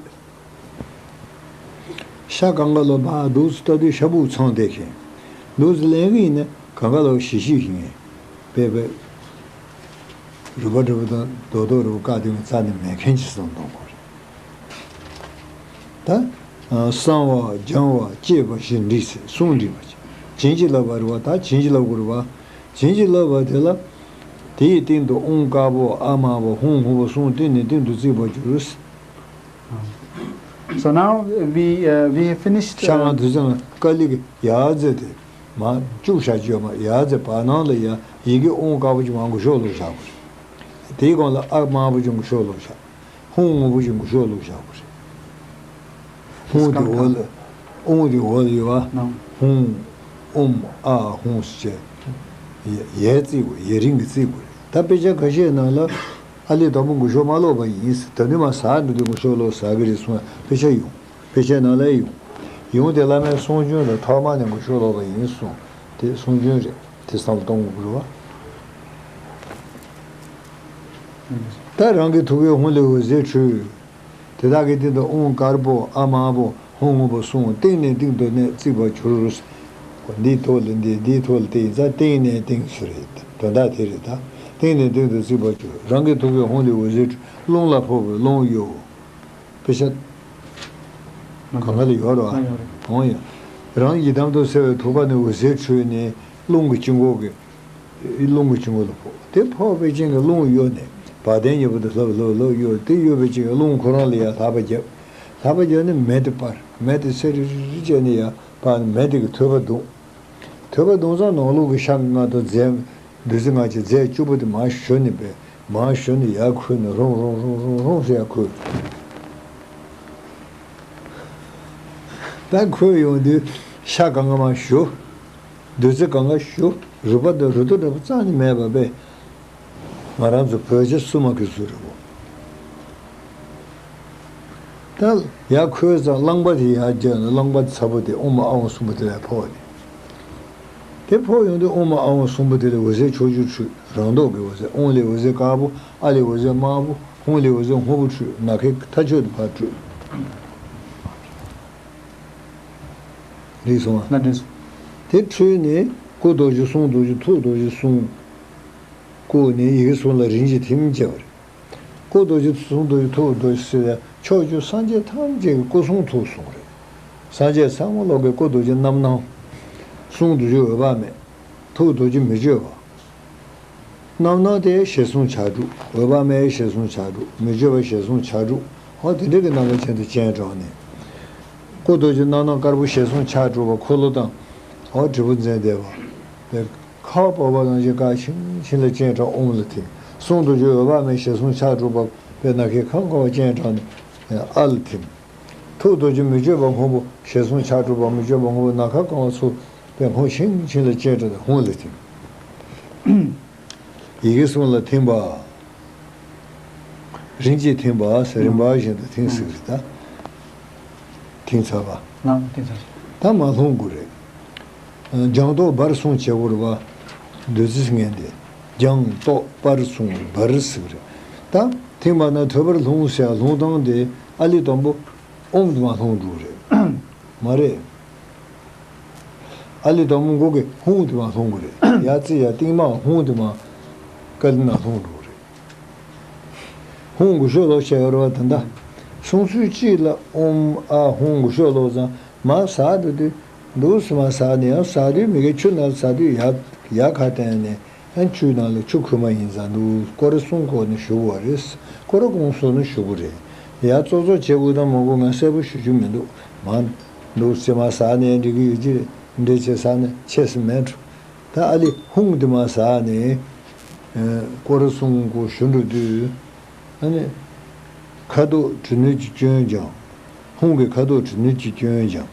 ཤ་གང་ག་ལ་བ་འདུག་སེ་ལྟ་དུས་ཤ་སྦུག་ཚང་བསྡད་མཁན། འདུག་སེ་ལེན་གི་ཡིན་ན་གང་ག་ལ་ཞི་ཞི་ཞིག་ཡིན། པས་པས། རུས་པ་འདྲ་པོ་དང་རྡོག་རྡོག་འདྲ་པོ་བཀག་དུས་རྩ་ནས་མེད་མཁན་ཅིག་བཟོ་གཏོང་དགོས་རེད། ད། གསང་བ་སྦྱང་བ་གཅེས་པ་བཞི་འགྲིག་ཟེར། གསུམ་འགྲིག་པ་ཅིག་བྱིན་གྱིས་བརླབས་པ་རེད་བ། ད་བྱིན་གྱིས་བརླབས་དགོས་རེད་བ། བྱིན་གྱིས་བརླབས་པ་དེ་ལ། དེའི་སྟེང་དུ་ཨོཾ་དཀར་པོ། ཨ་དམར་པོ། ཧཱུྃ་སྔོན་པོ་གསུམ་སྟེང་ནས་སྟེང་དུ་བརྩིགས་པར་གྱུར། So now we, uh, we have finished, ཤ་ལྔ་uh, བདུད་རྩི་ལྔ་ཀ་ལི་གི་ཡར་རྩེ་དེ་མར་བཅུག་བཞག་རྒྱུ་མ། ཡར་རྩེ་བར་སྣང་ལ་ཡ་ཡི་གེ་ཨོཾ་དཀར་པོ་ཅིག་མར་མགོ་ཤོག་ལོག་བཞག་དགོས་རེད། དེའི་གོང་ལ་ཨ་དམར་པོ་ཅིག་མགོ་ཤོག་ལོག་བཞག་ཧཱུྃ་སྔོན་པོ་ཅིག་མགོ་ཤོག་ལོག་བཞག་དགོས་རེད། ཧཱུྃ་དེ་འོག་ལ། ཨོཾ་དེ་འོག་ལ་ཡོད་བ། ནང་། ཧཱུྃ། ཨོཾ། ཨ། ཧཱུྃ་ཟེར་བྱས། ཡས་བརྩི་དགོས། ཡས་རིང་གི་བརྩི་དགོས་རེད། ད་དཔེ་ཆ་ཁ་ཤས་ནང་ལ་ཨ་ལས་དང་པོ་མགོ་ཤོག་མ་ཀློག་པ་ཡིན། ད་ནི་མ་ཟ་འགྲོ་དུས་མགོ་ཤོག་ཀློག་ཟ་གི་རེད་གསུངས་དཔེ་ཆ་ཡོང་། དཔེ་ཆའི་ནང་ལ་ཡོང་། ཡོང་དེ་བླ་མའི་གསུང་རྒྱུན་ལ་ཐོག་མ་ནས་མགོ་ཤོག་ཀློག་པ་ཡིན་གསུངས། དེ་གསུང་རྒྱུན་རེད། དེ་བསམ་བློ་གཏོང་དགོས་རེད་བ། ད་རང་གི་ཐུགས་ཀའི་ཧཱུྃ་ལས་འོད་ཟེར་འཕྲོས། དེ་དག་གི་སྟེང་དུ་ཨོཾ་དཀར་པོ་ཨ་མ་པོ་ཧཱུྃ་སྔོན་པོ་གསུམ་སྟེང་ནས་སྟེང་དུ་གནས་བརྩིག་པར་གྱུར། འདིའི་ཐོག་ལ་འདི་འདིའི་ཐོག་ལ་དེ་ཡིན་ཙང་སྟེང་ནས་སྟེང་ཟེར་རེད། དོན་དག་དེ་རེད་ད། སྟེང་ནས་སྟེང་དུ་བརྩིག་པར་གྱུར། རང་གི་ཐུགས་ཀའི་ཧཱུྃ་ལས་འོད་ཟེར་འཕྲོས། རླུང་ལ་ཕོག་པས་རླུང་གཡོ། དཔེ་ཆ་གང་ག་ལ་ཡོད་རེད་བ། ཡོད་རེད། འོང་ཡ། རང་ཡི་དམ་དུ་གསལ་བའི་ཐུགས་ཀ་ནས་འོད་ཟེར་འཕྲོས་ནས་རླུང་གི་དཀྱིལ་འཁོར་གྱི། རླུང་གི་དཀྱིལ་འཁོར་ལ་ཕོག་དེ་ཕོག་པའི་རྐྱེན་གྱིས་རླུང་གཡོ་ནས་བ་དན་གཉིས་པོ་དེ་ལྷབ་ལྷབ་ལྷབ་གཡོ། དེ་གཡོ་བའི་རྐྱེན་གྱིས་རླུང་ཁོ་རང་ལ་ཡར་ལྷབ་པ་བརྒྱབ། ལྷབ་པ་བརྒྱབ་ནས་མེ་དེ་སྤར། མེ་དེ་སེར་རི་རི་བྱས་ནས་ཡར་སྤར་ནས་མེ་དེ་གིས་ཐོད་པ་བརྡུངས། ཐོད་པ་བརྡུངས་ཙང་ནང་ལོགས་ཀྱི་ཤ་ལྔ་དང་རྫས། བདུད་རྩི་ལྔ་བཅས་རྫས་བཅུ་པོ་དེ་མར་ཞུ་ནས་པས་མར་ཞུ་ནས་ཡར་ཁུར་ནས་རུང་རུང་རུང་རུང་རུང་ཟེར་ཡར་ཁུར། ད་ཁོས་ཡོང་དུས་ཤ་གང་ག་མར་ཞུ། བདུད་རྩི་གང་ག་ཞུ། རུས་པ་དང་རུ་ཏོ་འདྲ་པོ་རྩ་ནས་མེད་པ་པས། ང་རང་ཚོ་བོད་རྗེ་བཙུན་མ་གི་གཟུགས་རེད་མོ། ད་ཡར་ཁོས་ཙང་རླངས་པ་དེ་ཡར་བརྒྱབ་ནས་རླངས་པ་ཚ་པོ་དེ་ཨོཾ་ཨཱཿཧཱུྃ་གསུམ་པོ་དེ་ལ་ཕོག་ནས། དེ་ཕོག་ཡོང་དུས་ཨོཾ་ཨཱཿཧཱུྃ་གསུམ་པོ་དེ་ལས་འོད་ཟེར་ཕྱོགས་བཅུར་འཕྲོས། རང་མདོག་གི་འོད་ཟེར། ཨོཾ་ལས་འོད་ཟེར་དཀར་པོ། ཨཱཿ་ལས་འོད་ཟེར་དམར་པོ། ཧཱུྃ་ལས་འོད་ཟེར་སྔོན་པོ་འཕྲོས། ནམ་མཁའི་མཐའ་མཆོག་ཏུ་ཕར་འཕྲོས། རེད་སོང་ཨ། ན་འདྲེས། དེ་འཕྲོས་ནས་སྐུ་རྡོ་རྗེ་གསུང་རྡོ་རྗེ་ཐུགས་རྡོ་རྗེ་གསུང་། བཀུག་ནས་ཡི་གེ་གསུམ་ལ་རིན་ཆེན་ཐིམ་བྱས་པ་རེད། སྐུ་རྡོ་རྗེ་གསུང་རྡོ་རྗེ་ཐུགས་རྡོ་རྗེ་ཟེར་ཡང་ཕྱོགས་བཅུའི་སངས་རྒྱས་ཐམས་ཅད་ཀྱི་སྐུ་གསུང་ཐུགས་གསུང་རེད། སངས་རྒྱས་ཚང་མ་ལོག་གི་སྐུ་རྡོ་རྗེ་རྣམ་སྣང་། གསུང་རྡོ་རྗེ་འོད་དཔག་མེད། ཐུགས་རྡོ་རྗེ་མི་བསྐྱོད་པ། རྣམ་སྣང་དེ་ཞལ་གསུང་ཕྱག་དྲུག་འོད་དཔག་མེད་ཞལ་གསུང་ཕྱག་དྲུག་མི་བསྐྱོད་པ་ཞལ་གསུང་ཕྱག་དྲུག་འོ་དེ་འདྲ་གི་རྣམ་པ་ཅན་དུ་སྤྱན་དྲངས་ནས། སྐུ་རྡོ་རྗེ་རྣམ་སྣང་དཀར་པོ་ཞལ་གསུང་ཕྱག་དྲུག་པ་འཁོར་ལོ་དང་། འོ་དྲིལ་བུ་འཛིན་བསྡད་པ། ཁ་བ་བབས་པ་ནང་བཞིན་དཀར་ཕྱིན་ཕྱིན་ལ་སྤྱན་དྲངས་ཨོཾ་ལ་ཐིམ། གསུང་རྡོ་རྗེ་འོད་དཔག་མེད་ཞལ་གསུང་ཕྱག་དྲུག་པ་པའི་ནམ་མཁའི་ཁམས་གང་བ་སྤྱན་དྲངས་ནས་ཨ་ལ་ཐིམ། ཐུགས་རྡོ་རྗེ་མི་བསྐྱོད་པ་སྔོན་པོ་ཞལ་གསུང་ཕྱག་དྲུག་པ་མི་བསྐྱོད་པ་སྔོན་པོ་ནམ་མཁའ་གང་བ་ཚུར་པའི་ཧཱུྃ་ཕྱིན་ཕྱིན་ལ་སྤྱན་དྲངས་ནས་ཧཱུྃ་ལ་ཐིམ། ཡི་གེ་གསུམ་ལ་ཐིམ་པ། རིན་ཆེན་ཐིམ་པ་ཟེར་རིམ་པ་བཞིན་དུ་ཐིམ་ཟེར་གི་རེད་ད། ཐིམ་ཚར་བ། ལགས་ཐིམ་ཚར། ད་མར་ལྷུང་དགོས་རེད། སྦྱང་ཏོག་འབར་གསུང་བྱེད་དགོས་རེད་བ། བདུད་རྩི་ངན་དེ། སྦྱང་ཏོག་འབར་གསུང་འབར་ཟེར་གི་རེད། ད་ཐིམ་པ་ན་ཐོད་པར་ལྷུང་ཟེར་ཡ་ལྷུང་སྟངས་དེ་ཨ་ལི་དང་པོ་ཨོཾ་དེ་མར་ལྷུང་འགྲོ་གི་རེད། མ་རེད། ཨ་ལི་དང་པོ་མགོ་གི་ཧཱུྃ་དེ་མར་ལྷུང་དགོས་རེད། ཡ་རྩི་ཡ་སྟེང་མ་ཧཱུྃ་དེ་མར་ཀ་ལི་ན་ལྷུང་འགྲོ་གི་རེད། ཧཱུྃ་མགོ་ཤོག་ཀློག་བྱས་ཡོད་རེད་བ། ད་ལྟ་གསུང་ཚུལ་གཅིག་ལ་ཨོཾ་ཨཱཿཧཱུྃ་མགོ་ཤོག་ཀློག་ཙང་མར་ཟག་འགྲོ་དུས་འདུག་སེ་མར་ཟག་ནས་ཡང་ཟག་དུས་མི་དགེ་ཆུ་ནང་ཟག་དུས་ཡར་ཡར་ཁ་བསྟན་ནས་ཡང་ཆུའི་ནང་ལ་ཆུ་ཁོལ་མ་ཡིན་ཙང་འདུག་སྐོར་ར་གསུམ་བསྐོར་ནས་བཞུགས་པ་རེད། སྐོར་ར་གུང་སོང་ནས་བཞུགས་པ་རེད། ཡར་ཙོག་ཙོག་བྱེད་དགོས་དང་མ་དགོས་ང་གསལ་པོ་ཞུ་རྒྱུ་མི་འདུག་མར་འདུག་སེ་མར་ཟག་ནས་འགྲིག་གི་ཡོད་ཀྱི་རེད། འདྲེ་བྱས་ཟག་ནས་ཆེ་སེ་མེད་འགྲོ། ད་ཨ་ལི་ཧཱུྃ་དེ་མར་ཟག་ནས་སྐོར་ར་གསུམ་བསྐོར་བཞུགས་འགྲོ་དུས། ཨ་ནི། ཁ་དོག་དྲི་ནོར་གྱི་སྐྱོན་སྦྱང་། ཧཱུྃ་གི་ཁ་དོག་དྲི་ནོར་གྱི་སྐྱོན་སྦྱང་།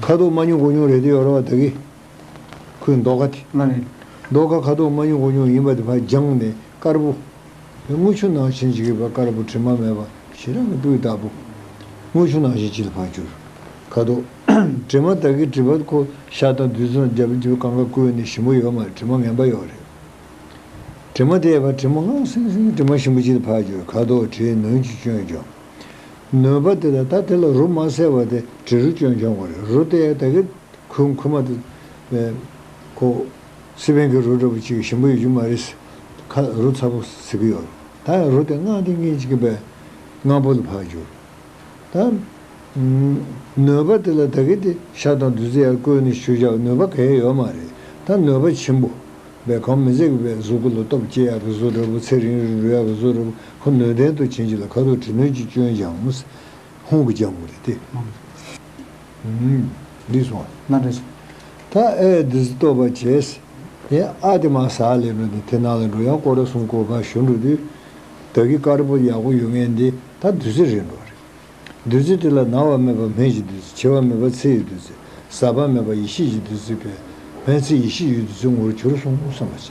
ཁ་དོག་མ་ཉུང་གོ་ཉུང་རེད་དེ་ཡོད་རེད་བ་ད་གི། ཁོའི་མདོག་ཁ་དེ། ང་རེད། མདོག་ཁ་ཁ་དོག་མ་ཉུང་གོ་ཉུང་ཡིན་པ་དེ་ཕར་སྦྱངས་ནས་དཀར་པོ། དངུལ་ཆུ་ནང་བཞིན་ཅིག་གི་བ་དཀར་པོ་དྲི་མ་མེད་པ་ཞེ་དྲག་གི་སྤུས་དག་པོ། དངུལ་ཆུ་ནང་བཞིན་ཅིག་ལ་ཕར་གྱུར། ཁ་དོག་དྲི་མ་དག་གི་དྲི་བ་ཁོ་ཤ་དང་བདུད་རྩི་རྒྱབ་རྒྱབ་གང་ག་བསྐོལ་ནས་ཞིམ་པོ་ཡོད་མ་རེད། དྲི་མ་ངན་པ་ཡོད་རེད། དྲི་མ་དེ་ཡས་པ་དྲི་མ་ངང་སིང་སིང་དྲི་མ་ཞིམ་པོ་ཅིག་ལ་ཕར་གྱུར། ཁ་དོག་དྲི་ནོར་གྱི་སྐྱོན་སྦྱང་། ནོར་བ་དེ་ལ་ད་དེ་ལ་རོ་མ་བསད་པ་དེ་དྲི་རོ་སྐྱོན་སྦྱང་དགོས་རེད། རོ་དེ་ཡས་ད་གི་ཁུ་ཁུ་མ་དེ་ཁོ་སི་པན་གྱི་རོ་འདྲ་པོ་ཅིག་ཞིམ་པོ་ཡོད་རྒྱུ་མ་རེད། ཁ་རོ་ཚ་པོ་ཟེར་གི་ཡོད་རེད། ད་ཡང་རོ་དེ་མངར་དེ་ངན་ཅིག་གི་བས་མངར་པོ་ལ་ཕར་གྱུར། ད། ནོར་བ་དེ་ལ་ད་གི་དེ་ཤ་དང་བདུད་རྩི་ཡར་བསྐོལ་ནས་ཞུ་བཞག་ནོར་བ་ག་ཡེ་ཡོད་མ་རེད། ད་ནོར་བ་ཆེན་པོ་བས་གང་མི་ཟད་ཀྱི་བས་གཟུགས་སྐུ་ལ་སྟོབས་སྐྱེ་ཡག་གི་བཟོ་འདྲ་པོ་ཚེ་རིང་རིང་འགྲོ་ཡག་གི་བཟོ་འདྲ་པོ་ཁོ་ནོར་ལྡན་དུ་བྱིན་གྱིས་ལ་ཁ་དོག་དྲི་ནོར་གྱི་སྐྱོན་སྦྱང་མོ། ཧཱུྃ་གི་སྦྱང་དགོས་རེད་དེ། འདི་སོང་ང་། ན་འདྲ་སོང་། ད་ཨེ་བདུད་རྩི་གཏོར་བ་བྱས། ཡང་ཨ་དེ་མར་ཟག་ལས་འགྲོ་དེ་དེ་ནང་ལ་འགྲོ་ཡང་སྐོར་ར་གསུམ་བསྐོར་བ་ཞུ་འགྲོ་དུས། ད་གི་དཀར་པོ་ཡག་པོ་ཡོད་མཁན་འདི་ད་བདུད་རྩི་རེད་འགྲོ་རེད། བདུད་རྩི་དེ་ལ་ན་བ་མེད་པ་སྨན་གྱི་བདུད་རྩི། འཆི་བ་མེད་པ་ཚེ་ཡི་བདུད་རྩི། ཟག་པ་མེད་པ་ཡེ་ཤེས་ཀྱི་བདུད་རྩི་བས། སྨན་ཚིག་ཡེ་ཤེས་ཀྱི་བདུད་རྩི་ངོ་བོར་གྱུར་སོང་བསམ་པ་བྱས།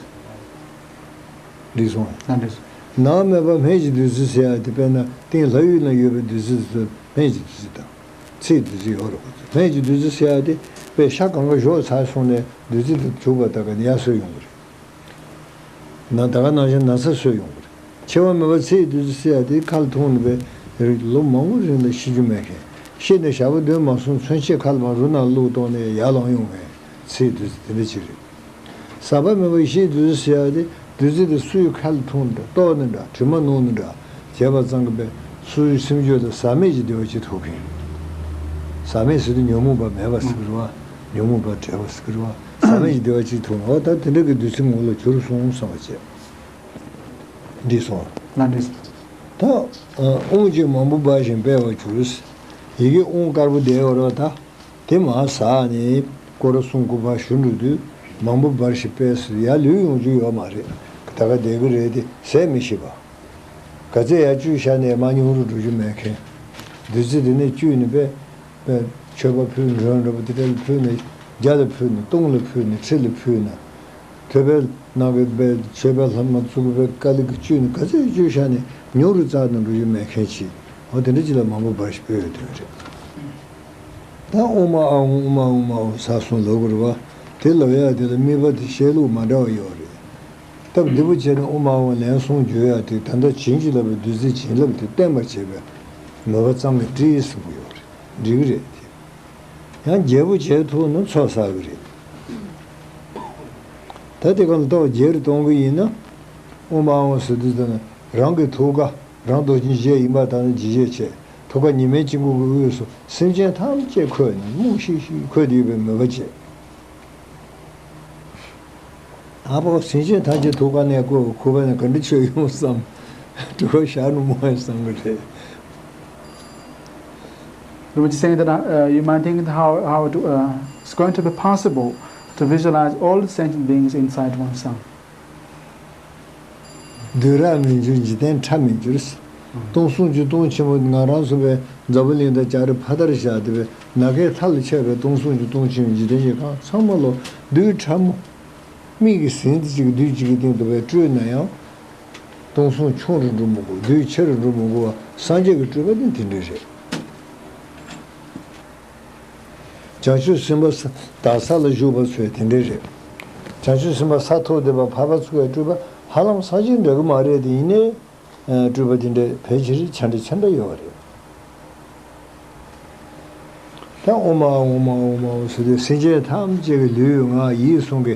འགྲིག་སོང་། ལགས་འགྲིག་སོང་། ནང་མེད་པ་སྨན་གྱི་བདུད་རྩི་ཟེར་ཡ་དེ། དཔེར་ན་སྟེང་ལྷ་ཡུལ་ན་ཡོད་པའི་བདུད་རྩི་དེ་ཚོ་སྨན་གྱི་བདུད་རྩི་དང་། ཚེའི་བདུད་རྩི་ཡོད་རེད་པ། སྨན་གྱི་བདུད་རྩི་ཟེར་ཡ་དེ་དཔེ་ཤ་གང་ག་བཞོ་ཚར་སོང་ནས་བདུད་རྩི་དེ་བྱུག་པ་ད་ག་ནས་ཡར་གསོས་ཡོང་གི་རེད། ན་ད་ག་ནང་བཞིན་ན་ཚ་གསོས་ཡོང་གི་རེད། འཆི་བ་མེད་པ་ཚེའི་བདུད་རྩི་ཟེར་ཡ་དེ་ཁ་ལ་འཐུང་ནས་པའི་རིགས་ལོ་མང་པོ་རིང་ལ་ཤི་རྒྱུ་མེད་མཁན། ཤི་ནས་ཞག་པོ་བདུན་མ་སོང་ཚུན་ཆད་ཁ་ལ་མར་རུ་ནང་བླུགས་གཏོང་ནས་ཡར་ལངས་ཡོང་མཁན་ཚེའི་བདུད་རྩི་དེ་འདྲ་ཅིག་རེད། ཟག་པ་མེད་པ་ཡེ་ཤེས་བདུད་རྩི་ཟེར་ཡ་དེ་བདུད་རྩི་དེ་སུའི་ཁ་ལ་འཐུང་ནས་འདྲ་གཏོར་ནས་འདྲ་དྲི་མ་བསྣོལ་ནས་འདྲ་བྱས་པ་ཙམ་གྱིས་པའི་སུའི་སེམས་རྒྱུད་ལ་ཟག་མེད་ཀྱི་བདེ་བ་ཅིག་ཐོབ་མཁན། ཟག་མེད་ཟེར་དུས་ཉོན་མོངས་པ་མེད་པ་ཟེར་གི་རེད་པ། ཉོན་མོངས་པ་བྲལ་བ་ཟེར་གི་རེད་པ། ཟག་མེད་ཀྱི་བདེ་བ་ཅིག་ཐོབ་ན། འོ་ད་དེ་འདྲ་གི་བདུད་རྩི་ངོ་ལ་གྱུར་སོང་བསམ་པ་བྱས། འགྲིག་སོང་། ལགས་འགྲིག་སོང་། ད་ཨ་དབུགས་གཅིག་མང་པོ་འབར་ཞིང་སྤེལ་བར་གྱུར། ཡི་གེ་ཨོཾ་དཀར་པོ་བསྡད་ཡོད་རེད་པ། ད་དེ་མར་ཟགས་ནས་སྐོར་ར་གསུམ་སྐོར་བ་ཞུ་འགྲོ་དུས་མང་པོ་འབར་ཞིང་སྤེལ་ཟེར་ཡར་ལུས་ཡོང་རྒྱུ་ཡོད་མ་རེད། ད་ག་བསྡད་ཀྱི་རེད་དེ་ཟད་མི་ཤེས་པ། ག་ཚད་ཡར་བཅུག་བཞག་ནས་མར་ཉུང་རུ་འགྲོ་རྒྱུ་མེད་མཁན། བདུད་རྩི་དེ་ནས་བཅུག་ནས་པས། པས་མཆོད་པ་ཕུལ། མགྲོན་འདྲ་པོ་དེ་འདྲ་ལ་ཕུལ་ནས། བརྒྱ་ལ་ཕུལ་ནས། སྟོང་ལ་ཕུལ་ནས། ཁྲི་ལ་ཕུལ་ནས། ཐོད་པའི་ནང་གི་པས་མཆོད་པའི་ལྷ་མ་བཙུགས་པའི་དཀའ་ལས་ཀྱིས་བཅུག་ནས་ག་ཚད་བཅུག་བཞག་ནས་ཉུང་རུ་བཙགས་ནས་འགྲོ་རྒྱུ་མེད་མཁན་ཅིག་འོ་དེ་འདྲ་ཅིག་ལ་མང་པོ་འབར་ཞིང་སྤེལ་ཡོང་དོན་རེད། ད་ཨོཾ་མ་ཨཱཿཧཱུྃ་ཨོཾ་མ་ཨཱཿཧཱུྃ་མ་ཨཱཿཧཱུྃ་ཟེར་གསུངས་ལབ་དགོས་རེད་པ། དེ་ལབ་ཡ་དེ་ལ་དམིགས་པ་དེ་བཤད་ལུགས་མ་འདྲ་བ་ཡོད་རེད། སྟབས་བདེ་པོ་བྱས་ན་ཨོཾ་མ་ཨཱཿཧཱུྃ་ལན་གསུམ་བརྗོད་ཡ་དེ་ད་ལྟ་བྱིན་གྱིས་བརླབས་པའི་བདུད་རྩིའི་བྱིན་རླབས་དེ་བརྟན་པར་བྱེད་པའི་མོས་པ་གཙང་མའི་སྤྲིན་ཟེར་པོ་ཡོད་རེད། འགྲིག་གི་རེད་དེ། ཡང་རྒྱས་པོ་བྱས་ཐུབ་ན་ཚོགས་བསགས་གི་རེད། ད་དེ་ག་ལ་ཏོག་རྒྱས་རུ་གཏོང་གི་ཡིན་ན། ཨོཾ་མ་ཨཱཿཧཱུྃ་ཟེར་དུས་ཙམ་ན་རང་གི་ཐུགས་ཀ་རང་རྡོ་རྗེ་འཆང་ཡིན་པ་དང་ནི་འཇིགས་བྱེད་ཆེ། ཐུགས་ཀ་ཉི་མའི་དཀྱིལ་འཁོར་གྱི་དབུས་སུ་སེམས་ཅན་ཐམས་ཅད་འཁོད་ནས་རྨོངས་ཤིག་ཤིག་འཁོད་བསྡད་པའི་མོས་པ་བྱེད། ཨ་ཕོ་སེམས་ཅན་ཐམས་ཅད་ཐུགས་ཀ་ནས་བཀོད་ཁུ་བ་ནས་ག་འདྲ་ཆོས་ཡོང་བསམ། སྤྲོ་བ་ཞག་ནུབ་མོ་ཡང་བསམ་གི་རེད། Lumaji saying that uh, you might think how, how to, uh, it's going to be possible to visualize all the sentient beings inside oneself. བདུད་ར་མི་འགྱུར་འཇིག་རྟེན་ཁྲ་མི་འགྱུར། སྟོང་གསུམ་གྱི་སྟོང་ཆེན་པོ་ང་རང་ཚོ་བའི་འཛམ་བུ་གླིང་དང་ལྕགས་རི་ཕ་མཐར་བཞག་སྟེ་བའི་ནམ་མཁའི་མཐའ་ལ་ཁྱབ་པའི་སྟོང་གསུམ་གྱི་སྟོང་ཆེན་པོ་འཇིག་རྟེན་གྱི་ཁམས་ཚང་མ་ལོ་རྡུལ་ཕྲ་མོ། མིག་གིས་ཟིན་ཏེ་གཅིག་རྡུལ་གཅིག་གི་སྟེང་དུ་བའི་སྤྲོས་ན་ཡང་། སྟོང་གསུམ་ཆུང་རུ་འགྲོ་མི་དགོས། རྡུལ་ཆེ་རུ་འགྲོ་མི་དགོས་པ་སངས་རྒྱས་ཀྱི་སྤྲུལ་པ་ནི་དེ་འདྲ་རེད། བྱང་ཆུབ་སེམས་དཔའ་ས་དག་ས་ལ་བཞུགས་པ་ཚོས་དེ་འདྲ་རེད། བྱང་ཆུབ་སེམས་དཔའ་ས་མཐོ་བདེ་བ་འཕགས་པ་ཚོ་བའི་སྤྲུལ་པ་ཧ་ལམ་སངས་རྒྱས་འདྲ་གི་མ་རེད་དེ་ཡིན་ནའི། སྤྲུལ་པ་དེ་འདྲའི་ཕལ་ཆེར་ཆ་འདྲ་ཆ་འདྲ་ཡོད་རེད། ད་ཨོཾ་མ་ཨཱཿཧཱུྃ་ཨོཾ་མ་ཨཱཿཧཱུྃ་ཨོཾ་མ་ཨཱཿཧཱུྃ་ཟེར་དུས་སེམས་ཅན་ཐམས་ཅད་ཀྱི་ལུས་ངག་ཡིད་གསུམ་གྱི་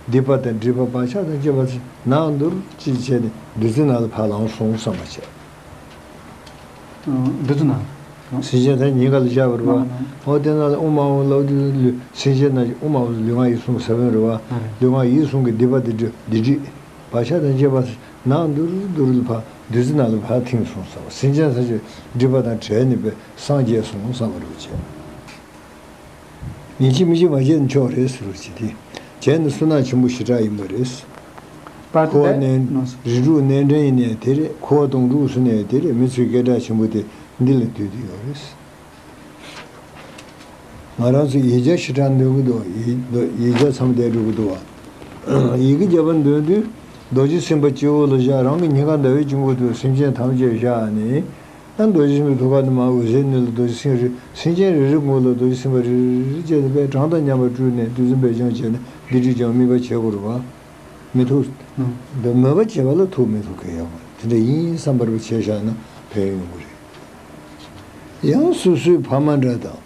སྡིག་པ་དང་སྒྲིབ་པ་བག་ཆགས་དང་བཅས་པ་ནང་དུ་ཅིག་བྱས་ནས་བདུད་རྩི་ནང་ལ་ཕར་ལངས་སོང་བསམ་པ་བྱས། བདུད་རྩི་ནང་། སེམས་ཅན་ཐམས་ཅད་ཉེན་ཁ་ལ་བཞག་པ་རེད་བ། ཨོ་དེ་ནང་ལ་ཨོཾ་མ་ཨཱཿཧཱུྃ་ལབ་དུས་ལུས་སེམས་ཅན་ནང་ཨོཾ་མ་ཨཱཿཧཱུྃ་ལུས་ངག་ཡིད་གསུམ་གྱི་ས་བོན་རེད་བ། ལུས་ངག་ཡིད་གསུམ་གྱི་སྡིག་པ་དང་སྒྲིབ་སྡིག་སྒྲིབ། བག་ཆགས་དང་བཅས་པ་ནང་དུ་རུ་དུ་རུ་ཕར་བདུད་རྩི་ནང་ལ་ཕར་ཐིམ་སོང་བསམ་པ། སེམས་ཅན་ཐམས་ཅད་སྒྲིབ་པ་དང་བྲལ་ནས་པའི་སངས་རྒྱས་སོང་བསམ་པ་རུ་བྱས། ཡིན་གཅིག་མིན་གཅིག་མ་བྱས་ན་ཆོག་རེད་ཟེར་རུ་བྱེད་དེ། བྱས་ནས་བསོད་ནམས་ཆེན་པོ་ཞེ་དྲག་ཡིན་པ་རེད། But འཁོར་བ་that- གནས- no, sir. རིགས་དྲུག་གནས་འདྲེན་ཡིན་ནའི་དེ་རེད། འཁོར་བ་དོང་སྤྲུགས་སུ་ནས་དེ་རེད། མི་ཚོའི་སྐད་གྲགས་ཆེན་པོ་དེ་འདི་ལ་འདུས་ཏེ་ཡོད་རེད། ང་རང་ཚོ་ཡིག་བརྒྱ་ཞེ་དྲག་འདོན་གྱི་འདུག་ཡིག་འདོན- ཡིག་བརྒྱ་མཚམས་བསྡད་འགྲོ་གི་འདུག་བ། ཡི་གེ་བརྒྱ་པ་འདོན་དུས་རྡོ་རྗེ་སེམས་དཔའ་སྤྱི་བོ་ལ་བཞག་རང་གི་སྙིང་ག་ཟླ་བའི་དཀྱིལ་འཁོར་དུ་སེམས་ཅན་ཐམས་ཅད་བཞག་ནས། ཨ་རྡོ་རྗེ་སེམས་དཔའི་ཐུགས་ཀ་ནས་མར་འོད་ཟེར་ནི་ལ་རྡོ་རྗེ་སེམས་རི- སེམས་ཅན་རེ་རེ་ངོ་ལ་རྡོ་རྗེ་སེམས་དཔའ་རེ་རེ་རེ་བྱས་ནས་པའི་གྲངས་དང་མཉམ་པར་སྤྲུལ་ནས་བདུད་རྩི་འབེབས་སྦྱང་བྱས་ནས་སྡིག་སྒྲིབ་སྦྱང་དམིགས་པ་བྱེད་དགོས་རེད་བ། མི་ཐུབ། ཨང་། འདི་མོས་པ་བྱེད་པ་ལ་ཐུགས་མི་ཐུབ་མཁན་ཡོད་མ་རེད། དེ་འདྲ་ཡིན་བསམ་པར་བྱས་བཞག་ན་ཕན་ཡོན་ཡོང་གི་རེད། ཡང་སོ་སོའི་ཕ་མ་འདྲ་དང་།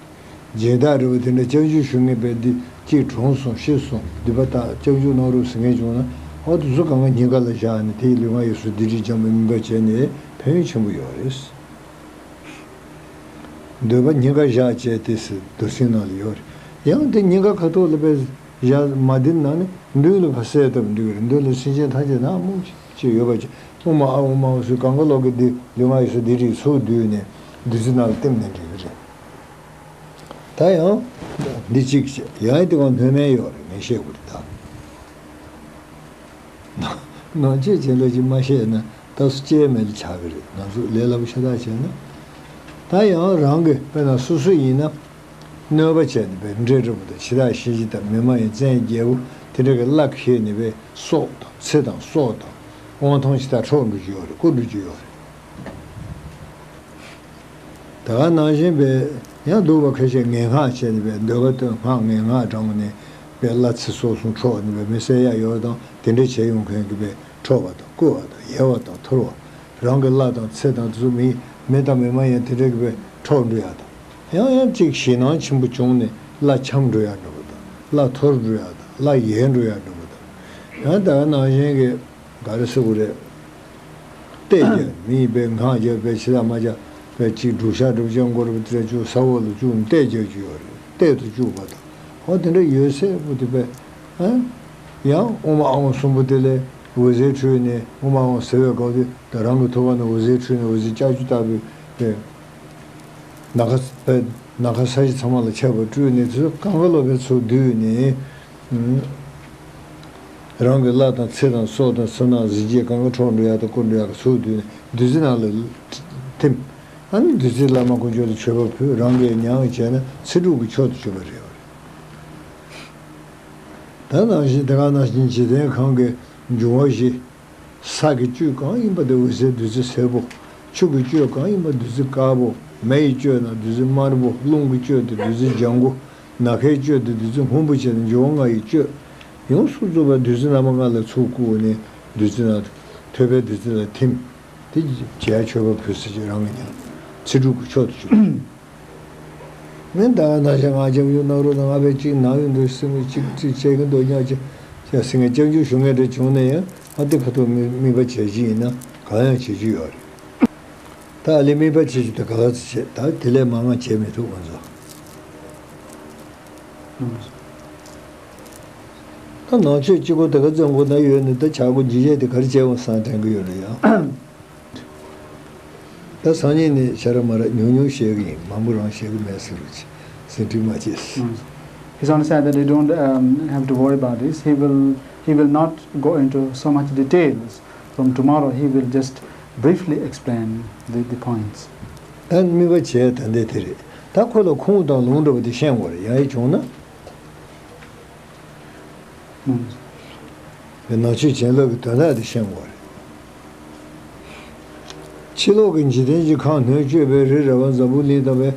སྦྱིན་བདག་རེ་བ་དེ་འདྲ་སྐྱབས་འཇུག་ཞུ་མཁན་པས་འདི་གཅིག་གྲོངས་སོང་ཤི་སོང་སྡིག་པ་དག་སྐྱབས་འཇུག་གནང་རོགས་ཟེར་མཁན་བྱུང་ན་ཨོ་དེ་ཚོ་གང་ག་ཉེན་ཁ་ལ་བཞག་ནས་དེའི་ལུས་ངག་ཡིད་གསུམ་སྡིག་སྒྲིབ་སྦྱང་བའི་དམིགས་པ་བྱས་ནས་ཕན་ཡོན་ཆེན་པོ་ཡོད་རེད། འདོད་པ་སྙིང་གར་བཞག་བྱས་ཏེ་ཟེར་མདོ་ཚིག་ནང་ལ་ཡོད་རེད། ཡང་དེ་སྙིང་ག་ཁ་ཐོག་ལ་པས་བཞག་མ་བསྡད་ན་ནི་མདུན་ལ་ཕར་གསལ་བཏབ་འགྲིག་གི་རེད། མདུན་ལ་སེམས་ཅན་ཐམས་ཅད་ནག་མོག་ཅིག་ཡོད་པ་ཅིག་ཨོཾ་མ་ཨཱཿཧཱུྃ་ཨོཾ་མ་ཨཱཿཧཱུྃ་ཟེར་གང་ག་ལོག་གི་འདི་ལུས་ངག་ཡིད་གསུམ་སྡིག་སྒྲིབ་ཚུར་བསྡུས་ནས་བདུད་རྩི་ནང་ལ་བསྟིམ་ནས་འགྲིག་གི་རེད། ད་ཡང་འདི་གཅིག་བྱས་ཡང་དེ་གང་སྣོད་མེད་ཡོད་རེད། ངས་བཤད་དགོས་རེད་ད། ནང་ཆོས་བྱེད་ལས་ཀྱི་མ་བཤད་ན་ད་སུ་སྐྱེལ་མེད་ལ་ཆགས་ཀྱི་རེད། ང་ཚོ་ལས་སླ་པོ་ཤ་སྟག་བྱས་ན། ད་ཡང་རང་གི་དཔེར་ན་སོ་སོ་ཡིན་ན། གནོད་པ་བྱས་ནས་པའི་འདྲེ་འདྲ་པོ་དང་འཆི་བདག་གཤིན་རྗེ་དང་མི་མ་ཡིན་བཙན་རྒྱལ་པོ་དེ་འདྲ་གི་བླ་ཁེལ་ནས་པའི་སྲོག་དང་ཚེ་དང་སྲོག་དང་དབང་ཐང་ཇི་ལྟར་འཕྲོག་འགྲོ་རྒྱུ་ཡོད་རེད། རྐུ་འགྲོ་རྒྱུ་ཡོད་རེད། ད་ག་ནང་བཞིན་པའི་ཡང་སྡུག་པ་ཁ་ཤས་ངན་སྔགས་བྱས་ནས་པའི་འདོད་པ་དོན་སྔགས་ངན་སྔགས་བགྲངས་ནས་པའི་བླ་ཚེ་སྲོག་གསུམ་འཕྲོག་ནས་པའི་མི་བསད་ཡ་ཡོད་དང་དེ་འདྲ་བྱས་ཡོང་མཁན་གྱི་པའི་འཕྲོག་པ་དང་རྐུ་བ་དང་ཡལ་བ་དང་འཐོར་བ། རང་གི་བླ་དང་ཚེ་དང་དེ་ཚོ་མི་མི་དང་མི་མ་ཡིན་དེ་འདྲ་གི་པའི་འཕྲོག་འགྲོ་ཡ་དང་། ཡང་ཡང་གཅིག་ཞེད་སྣང་ཆེན་པོ་བྱུང་ནས་བླ་འཁྱམས་འགྲོ་ཡ་འདྲ་པོ་དང་བླ་འཐོར་འགྲོ་ཡ་དང་བླ་ཡལ་འགྲོ་ཡ་འདྲ་པོ་དང་། ཡང་ད་ག་ནང་བཞིན་གྱི་ག་རེ་ཟེར་དགོས་རེད། གཏད་རྒྱ་མི་ཡིན་པའི་ངག་རྒྱབ་པའི་ཕྱི་ལ་མ་རྒྱབ་པའི་གཅིག་སྒྲུབ་ཤག་སྒྲུབ་ཅན་མགོ་རུ་དེ་བཅུག་ས་འོག་ལ་བཅུག་གཏད་རྒྱག་རྒྱུ་ཡོད་རེད། གཏད་དུ་བཅུག་པ་དང་། ཧོ་དེ་འདྲ་ཡོད་ཚད་པོ་དེ་པས། ཨ། ཡང་དབུ་མ་ཨ་ཝང་གསུམ་པོ་དེ་ལས་འོད་ཟེར་འཕྲོས་ནས་དབུ་མ་ཨ་ཝང་ཟེར་བའི་སྐབས་དེ་ད་རང་གི་ཐུགས་ཀ་ནས་འོད་ཟེར་འཕྲོས་ནས་འོད་ཟེར་ལྕགས་ཀྱུ་ལྟ་བུའི་པས། ནམ་མཁའ་པས་ནམ་མཁའ་ས་གཞི་ཚང་མ་ལ་ཁྱབ་པ་སྤྲུལ་ནས་ཚུར་གང་ག་ལོ་པའི་ཚུར་བསྡུས་ནས། རང་གི་བླ་དང་ཚེ་དང་སྲོག་དང་ཚེ་ནང་གཟི་བརྗིད་གང་ག་འཕྲོག་འགྲོ་ཡག་དང་བཀོལ་འགྲོ་ཡག་གི་ཚུལ་བསྡུས་ནས་བདུད་རྩི་ནང་ལ་ཐིམ། ཨ་ནི་བདུད་རྩི་བླ་མ་དཀོན་མཆོག་ལ་མཆོད་པ་ཕུལ། རང་གིས་མྱང་བྱས་ན་ཚེ་སྒྲུབ་ཀྱི་མཆོག་ཏུ་གྱུར་པ་རེད། ད་ནང་བཞིན་དེ་ག་ནང་བཞིན་འཇིག་རྟེན་གང་གི་འབྱུང་བ་བཞི། ས་གི་བཅུད་གང་ཡིན་པ་དེ་འོད་ཟེར་བདུད་རྩི་སེར་པོ། ཆུ་གི་བཅུད་གང་ཡིན་པ་བདུད་རྩི་དཀར་པོ། མེ་ཡི་བཅུད་ན་བདུད་རྩི་དམར་པོ། རླུང་གི་བཅུད་དེ་བདུད་རྩི་ལྗང་གུ། ནམ་མཁའི་བཅུད་དེ་བདུད་རྩི་སྔོན་པོ་བྱས་ནས་འབྱུང་བ་ལྔ་ཡི་བཅུད། ཡོངས་སུ་རྫོགས་པ་བདུད་རྩི་རྣམ་པ་ལྔ་ལ་ཚུར་བཀུག་ནས་བདུད་རྩི་ན་ཐོད་པའི་བདུད་རྩི་ལ་ཐིམ། དེ་བྱས་མཆོད་པ་ཕུལ་ཟེར་གྱི་རང་གི་ཉམས་ཚེ་སྒྲུབ་ཀྱི་མཆོག་ཏུ་གྱུར། མི་ད་ན་ཞག་ང་ཅམ་ཡུ་ནག་རུ་དང་ང་བའི་གཅིག་ནང་ཡོད་འདུག་སེམས་ཀྱི་གཅིག་གཅིག་བྱེད་ཀྱི་འདུག་ཉག་ཅིག་ཅག་སེང་གེ་སྐྱབས་འཇུག་ཞུ་མཁན་འདྲ་བྱུང་ན་ཡང་ཨ་དེ་ཁ་ཐུག་མི་དམིགས་པ་བྱེད་ཀྱི་ཡིན་ན་གང་ཡང་བྱེད་རྒྱུ་ཡོད་རེད། ད་ཨ་ལེ་དམིགས་པ་བྱེད་རྒྱུ་དེ་ག་ལ་ཚོད་བྱེད་ད་དེ་ལས་མང་ང་བྱེད་མི་ཐུབ་ང་ཚོ། ད་ནང་ཆོས་གཅིག་པོ་དེ་ག་བཙོན་གོ་ན་ཡོད་ནི་ད་བྱ་སྒོ་ཇི་བྱས་དེ་ག་རེ་བྱས་འོང་སང་དྲན་གི་ཡོད་རེད་ཡང་། ད་སང་ཉིན་ནས་ཤ་ར་མ་ར་ཉུང་ཉུང་བཤད་གི་ཡིན། མང་པོ་རང་བཤད་གི་མེད་ཟེར་རོགས་བྱེད། ཟིན་བྲིས་མ་བྱེད། He's only said that you don't um, have to worry about this. He will he will not go into so much details. From tomorrow he will just briefly explain the, the points. ད་དམིགས་པ་བྱས་ད་འདི་དེ་རེད། ད་ཁོ་ལ་ཁུངས་དང་ལུང་འདྲ་བོ་དེ་ཤེས་དགོས་རེད། ཡང་ཡི་བྱུང་ན། ནང་ཆོས་བྱིན་རླབས་ཀྱི་དོན་དག་དེ་ཤེས་དགོས་རེད། ཕྱི་ལོགས་ཀྱི་འཇིག་རྟེན་གྱི་ཁམས་ནང་བཅུག་པའི་རི་ར་བ་འཛམ་བུ་གླིང་དང་བའི་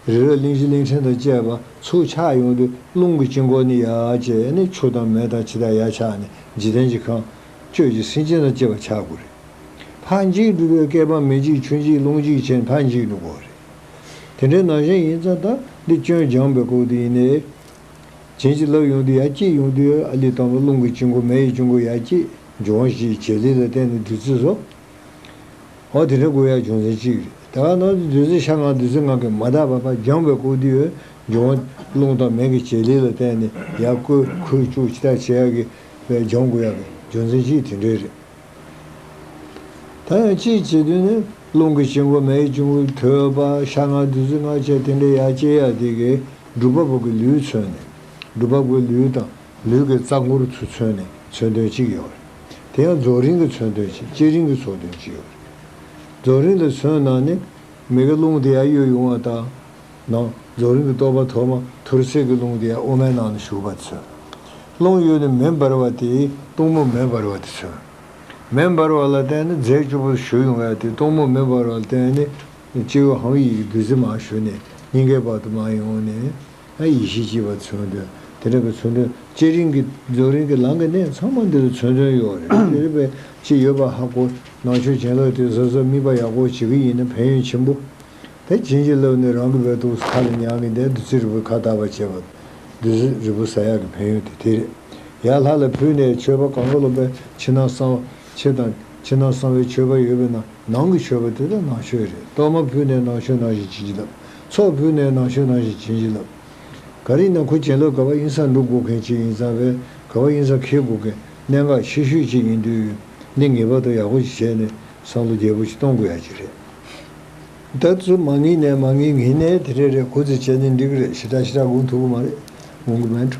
རི་རབ་གླིང་བཞི་གླིང་ཕྲན་དང་བཅས་པ་ཚུར་ཆགས་ཡོང་དུས་རླུང་གི་དཀྱིལ་འཁོར་ནི་ཡར་བཅད་ནས་ཆུ་དང་མེ་དང་ཆུ་དང་ཡར་ཆགས་ནས་འཇིག་རྟེན་གྱི་ཁམས་གཅོད་ཀྱི་སེམས་ཅན་དང་བཅས་པ་ཆགས་དགོས་རེད། ཕར་འཇིག་འགྲོ་དུས་བསྐལ་པ་མེ་འཇིག་ཆུ་འཇིག་རླུང་འཇིག་བྱས་ནས་ཕར་འཇིག་འགྲོ་དགོས་རེད། དེ་འདྲའི་ནང་བཞིན་ཡིན་ཙང་ད་འདི་སྐྱོན་སྦྱངས་པའི་སྐོར་དུ་ཡིན་ནའི། བྱིན་གྱིས་བརླབས་ཡོང་དུས་ཡར་སྐྱེད་ཡོང་དུས་ཨ་ལི་དང་པོ་རླུང་གི་དཀྱིལ་འཁོར་མེ་ཡི་དཀྱིལ་འཁོར་ཡར་སྐྱེད་འབྱུང་བ་བཞིའི་བྱེད་ལས་ལ་བརྟེན་ནས་བདུད་རྩི་བཟོ། འོ་དེ་འདྲ་དགོས་ཡ་རྒྱུ་མཚན་གཅིག་རེད། ད་ག་ནང་དུ་བདུད་རྩི་ཤ་ལྔ་བདུད་རྩི་ལྔ་གི་མ་དག་པ་ཕར་སྦྱངས་པའི་སྐོར་དུ་ཡོད། འབྱུང་བ་རླུང་དང་མེ་གི་བྱེད་ལས་ལ་བརྟེན་ནས་ཡར་བསྐོལ་ཁུར་བཅུག་ཇི་ལྟར་བྱེད་ཡ་གི་སྦྱངས་དགོས་ཡ་གི་རྒྱུ་མཚན་གཅིག་དེ་འདྲ་རེད། ད་ཡང་གཅིག་བྱེད་དུས་ནི་རླུང་གི་དཀྱིལ་འཁོར་མེ་ཡི་དཀྱིལ་འཁོར་ཐོད་པ་ཤ་ལྔ་བདུད་རྩི་ལྔ་བཅས་དེ་འདྲའི་ཡར་སྐྱེད་ཡ་དེ་གའི་སྒྲུབ་པ་པོ་གི་ལུས་མཚོན་ནས་སྒྲུབ་པ་པོའི་ལུས་དང་ལུས་ཀྱི་རྩ་འཁོར་ཚུར་མཚོན་ནས་མཚོན་དོན་གཅིག་ཡོད་རེད། དེ་ཡང་རྫོགས་རིམ་གྱི་མཚོན་དོན་གཅིག་བསྐྱེད་རིམ་གྱི་མཚོན་དོན་གཅིག་ཡོད་རེད། རྫོགས་རིམ་ལ་མཚོན་ན་ནི་མེ་གི་རླུང་དེ་ཡར་གཡོ་ཡོང་བ་དང་། ནང་རྫོགས་རིམ་གྱི་རྟོགས་པ་ཐོག་མ་ཐུར་སེལ་གྱི་རླུང་དེ་ཡང་དབུ་མའི་ནང་ལ་ཞུགས་པ་མཚོན། རླུང་གཡོས་ནས་མེ་འབར་བ་དེས་གཏུམ་མོ་མེ་འབར་བ་དེ་མཚོན། མེ་འབར་བ་ལ་བརྟེན་ནས་རྫས་བཅུ་པོ་ཞུ་ཡོང་བ་དེ་གཏུམ་མོ་མེ་འབར་བ་ལ་བརྟེན་ནས་སྤྱི་བོ་ཧཱུྃ་ཡིག་གི་བདུད་རྩི་མར་ཞུ་ནས་སྙིང་གའི་བར་དུ་མར་ཡོང་ནས་ཡེ་ཤེས་སྐྱེས་པ་མཚོན་དོན་དེ་འདྲ་གི་མཚོན་དོན་བསྐྱེད་རིམ་གྱི་རྫོགས་རིམ་གྱི་ལམ་གྱི་གནད་ཚང་མ་འདི་ལ་མཚོན་དོན་ཡོད་རེད། དེ་རེད་པས་ཅི་ཡོད་པ་ཧ་གོ་ནང་ཆོས་བྱིན་རླབས་དེ་གཟབ་གཟབ་དམིགས་པ་ཡག་པོ་བྱེད་ཀྱི་ཡིན་ན་ཕན་ཡོན་ཆེན་པོ། དེ་བྱིན་གྱིས་བརླབས་ནས་རང་གི་བའི་ཐུགས་སུ་ཁ་ལ་མྱང་གི་བསྡད་བདུད་རྩི་རིལ་བུ་ཁ་བཏབ་པ་བྱས་པ། བདུད་རྩི་རིལ་བུ་ཟ་ཡག་གི་ཕན་ཡོན་དེ་དེ་རེད། ཡར་ལྷ་ལ་ཕུལ་ནས་མཆོད་པ་གང་ག་ལོ་པའི་ཕྱི་ནང་གསང་བ་ཕྱི་དང་ཕྱི་ནང་གསང་བའི་མཆོད་པ་ཡོད་པས་ན་ནང་གི་མཆོད་པ་དེ་དག་ནང་མཆོད་རེད། གཏོར་མ་ཕུལ་ནས་ནང་མཆོད་ནང་བཞིན་བྱིན་གྱིས་བརླབས། ཚོགས་ཕུལ་ནས་ནང་མཆོད་ནང་བཞིན་བྱིན་གྱིས་བརླབས། ག་རེ་ཡིན་ན་ཁོ་བྱིན་རླབས་ག་པ་ཡིན་ས་འགྲོ་དགོས་མཁན་ཅིག་ཡིན་ཙང་བས་ག་པ་ཡིན་ས་འཁྱེར་དགོས་མཁན་གནད་འགག་ཆེ་ཤོས་ཅིག་ཡིན་དུས་འདི་ངེས་པར་དུ་ཡག་པོ་ཞིག་བྱས་ནས་བསམ་བློ་རྒྱས་པོ་ཞིག་གཏོང་དགོས་ཡ་ཅིག་རེད། ད་ཚུར་མ་ངེས་ནས་མ་ངེས་ངེས་ནས་དེ་རེ་རེ་གུ་ཙི་བྱས་ནས་འགྲིག་གི་རེད། ཞེ་དྲག་ཞེ་དྲག་དགོངས་ཐུབ་ཀྱི་མ་རེད། འོང་གི་མེད་འགྲོ།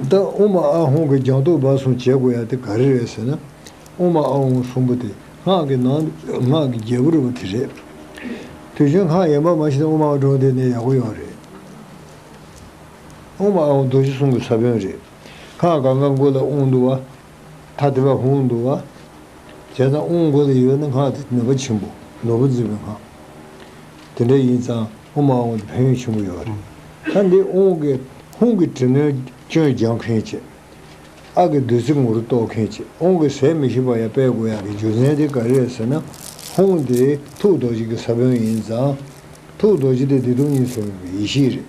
ད་དབུ་མ་ཨ་ཧོང་གི་རྒྱང་ཐོག་སྦ་གསུམ་བྱེད་དགོས་ཡ་དེ་ག་རེ་རེད་ཟེར་ན། དབུ་མ་ཨ་ཧོང་གསུམ་པོ་དེ་སྔགས་ཀྱི་ནང་སྔགས་ཀྱི་རྒྱལ་པོ་རེད་པ་དེ་རེད། དུས་ཆེན་སྔགས་ཡན་པ་མ་ཤེས་ན་དབུ་མ་ཨ་ཧོང་དེ་ནས་ཡག་པོ་ཡོད་རེད། ཨོཾ་ཨཱཿཧཱུྃ་རྡོ་རྗེ་གསུམ་གྱི་ས་བོན་རེད། སྔགས་གང་ག་མགོ་ལ་ཨོཾ་འདུག་བ། མཐའ་དེ་བ་ཧཱུྃ་འདུག་བ། བྱས་ཙང་ཨོཾ་མགོ་ལ་ཡོད་ན་སྔགས་དེ་ནུས་པ་ཆེན་པོ་ནོར་བུ་འཛིན་པའི་སྔགས། དེ་འདྲ་ཡིན་ཙང་ཨོཾ་ཨཱཿཧཱུྃ་དེ་ཕན་ཡོན་ཆེན་པོ་ཡོད་རེད། ད་འདི་ཨོཾ་གི་ཧཱུྃ་གི་དྲི་ནོར་སྐྱོན་སྦྱང་མཁན་བྱས། ཨ་གི་བདུད་རྩི་ངོ་རུ་གཏོར་མཁན་བྱས། ཨོཾ་གི་ཟས་མི་ཤེས་པ་ཡང་སྤེལ་དགོས་ཡག་གི་རྒྱུ་མཚན་དེ་ག་རེ་རེད་ཟེར་ན། ཧཱུྃ་དེ་ཐུགས་རྡོ་རྗེ་གི་ས་བོན་ཡིན་ཙང་། ཐུགས་རྡོ་རྗེ་དེ་བདེ་སྟོང་གཉིས་སུ་མེད་པའི་ཡེ་ཤེས་རེད།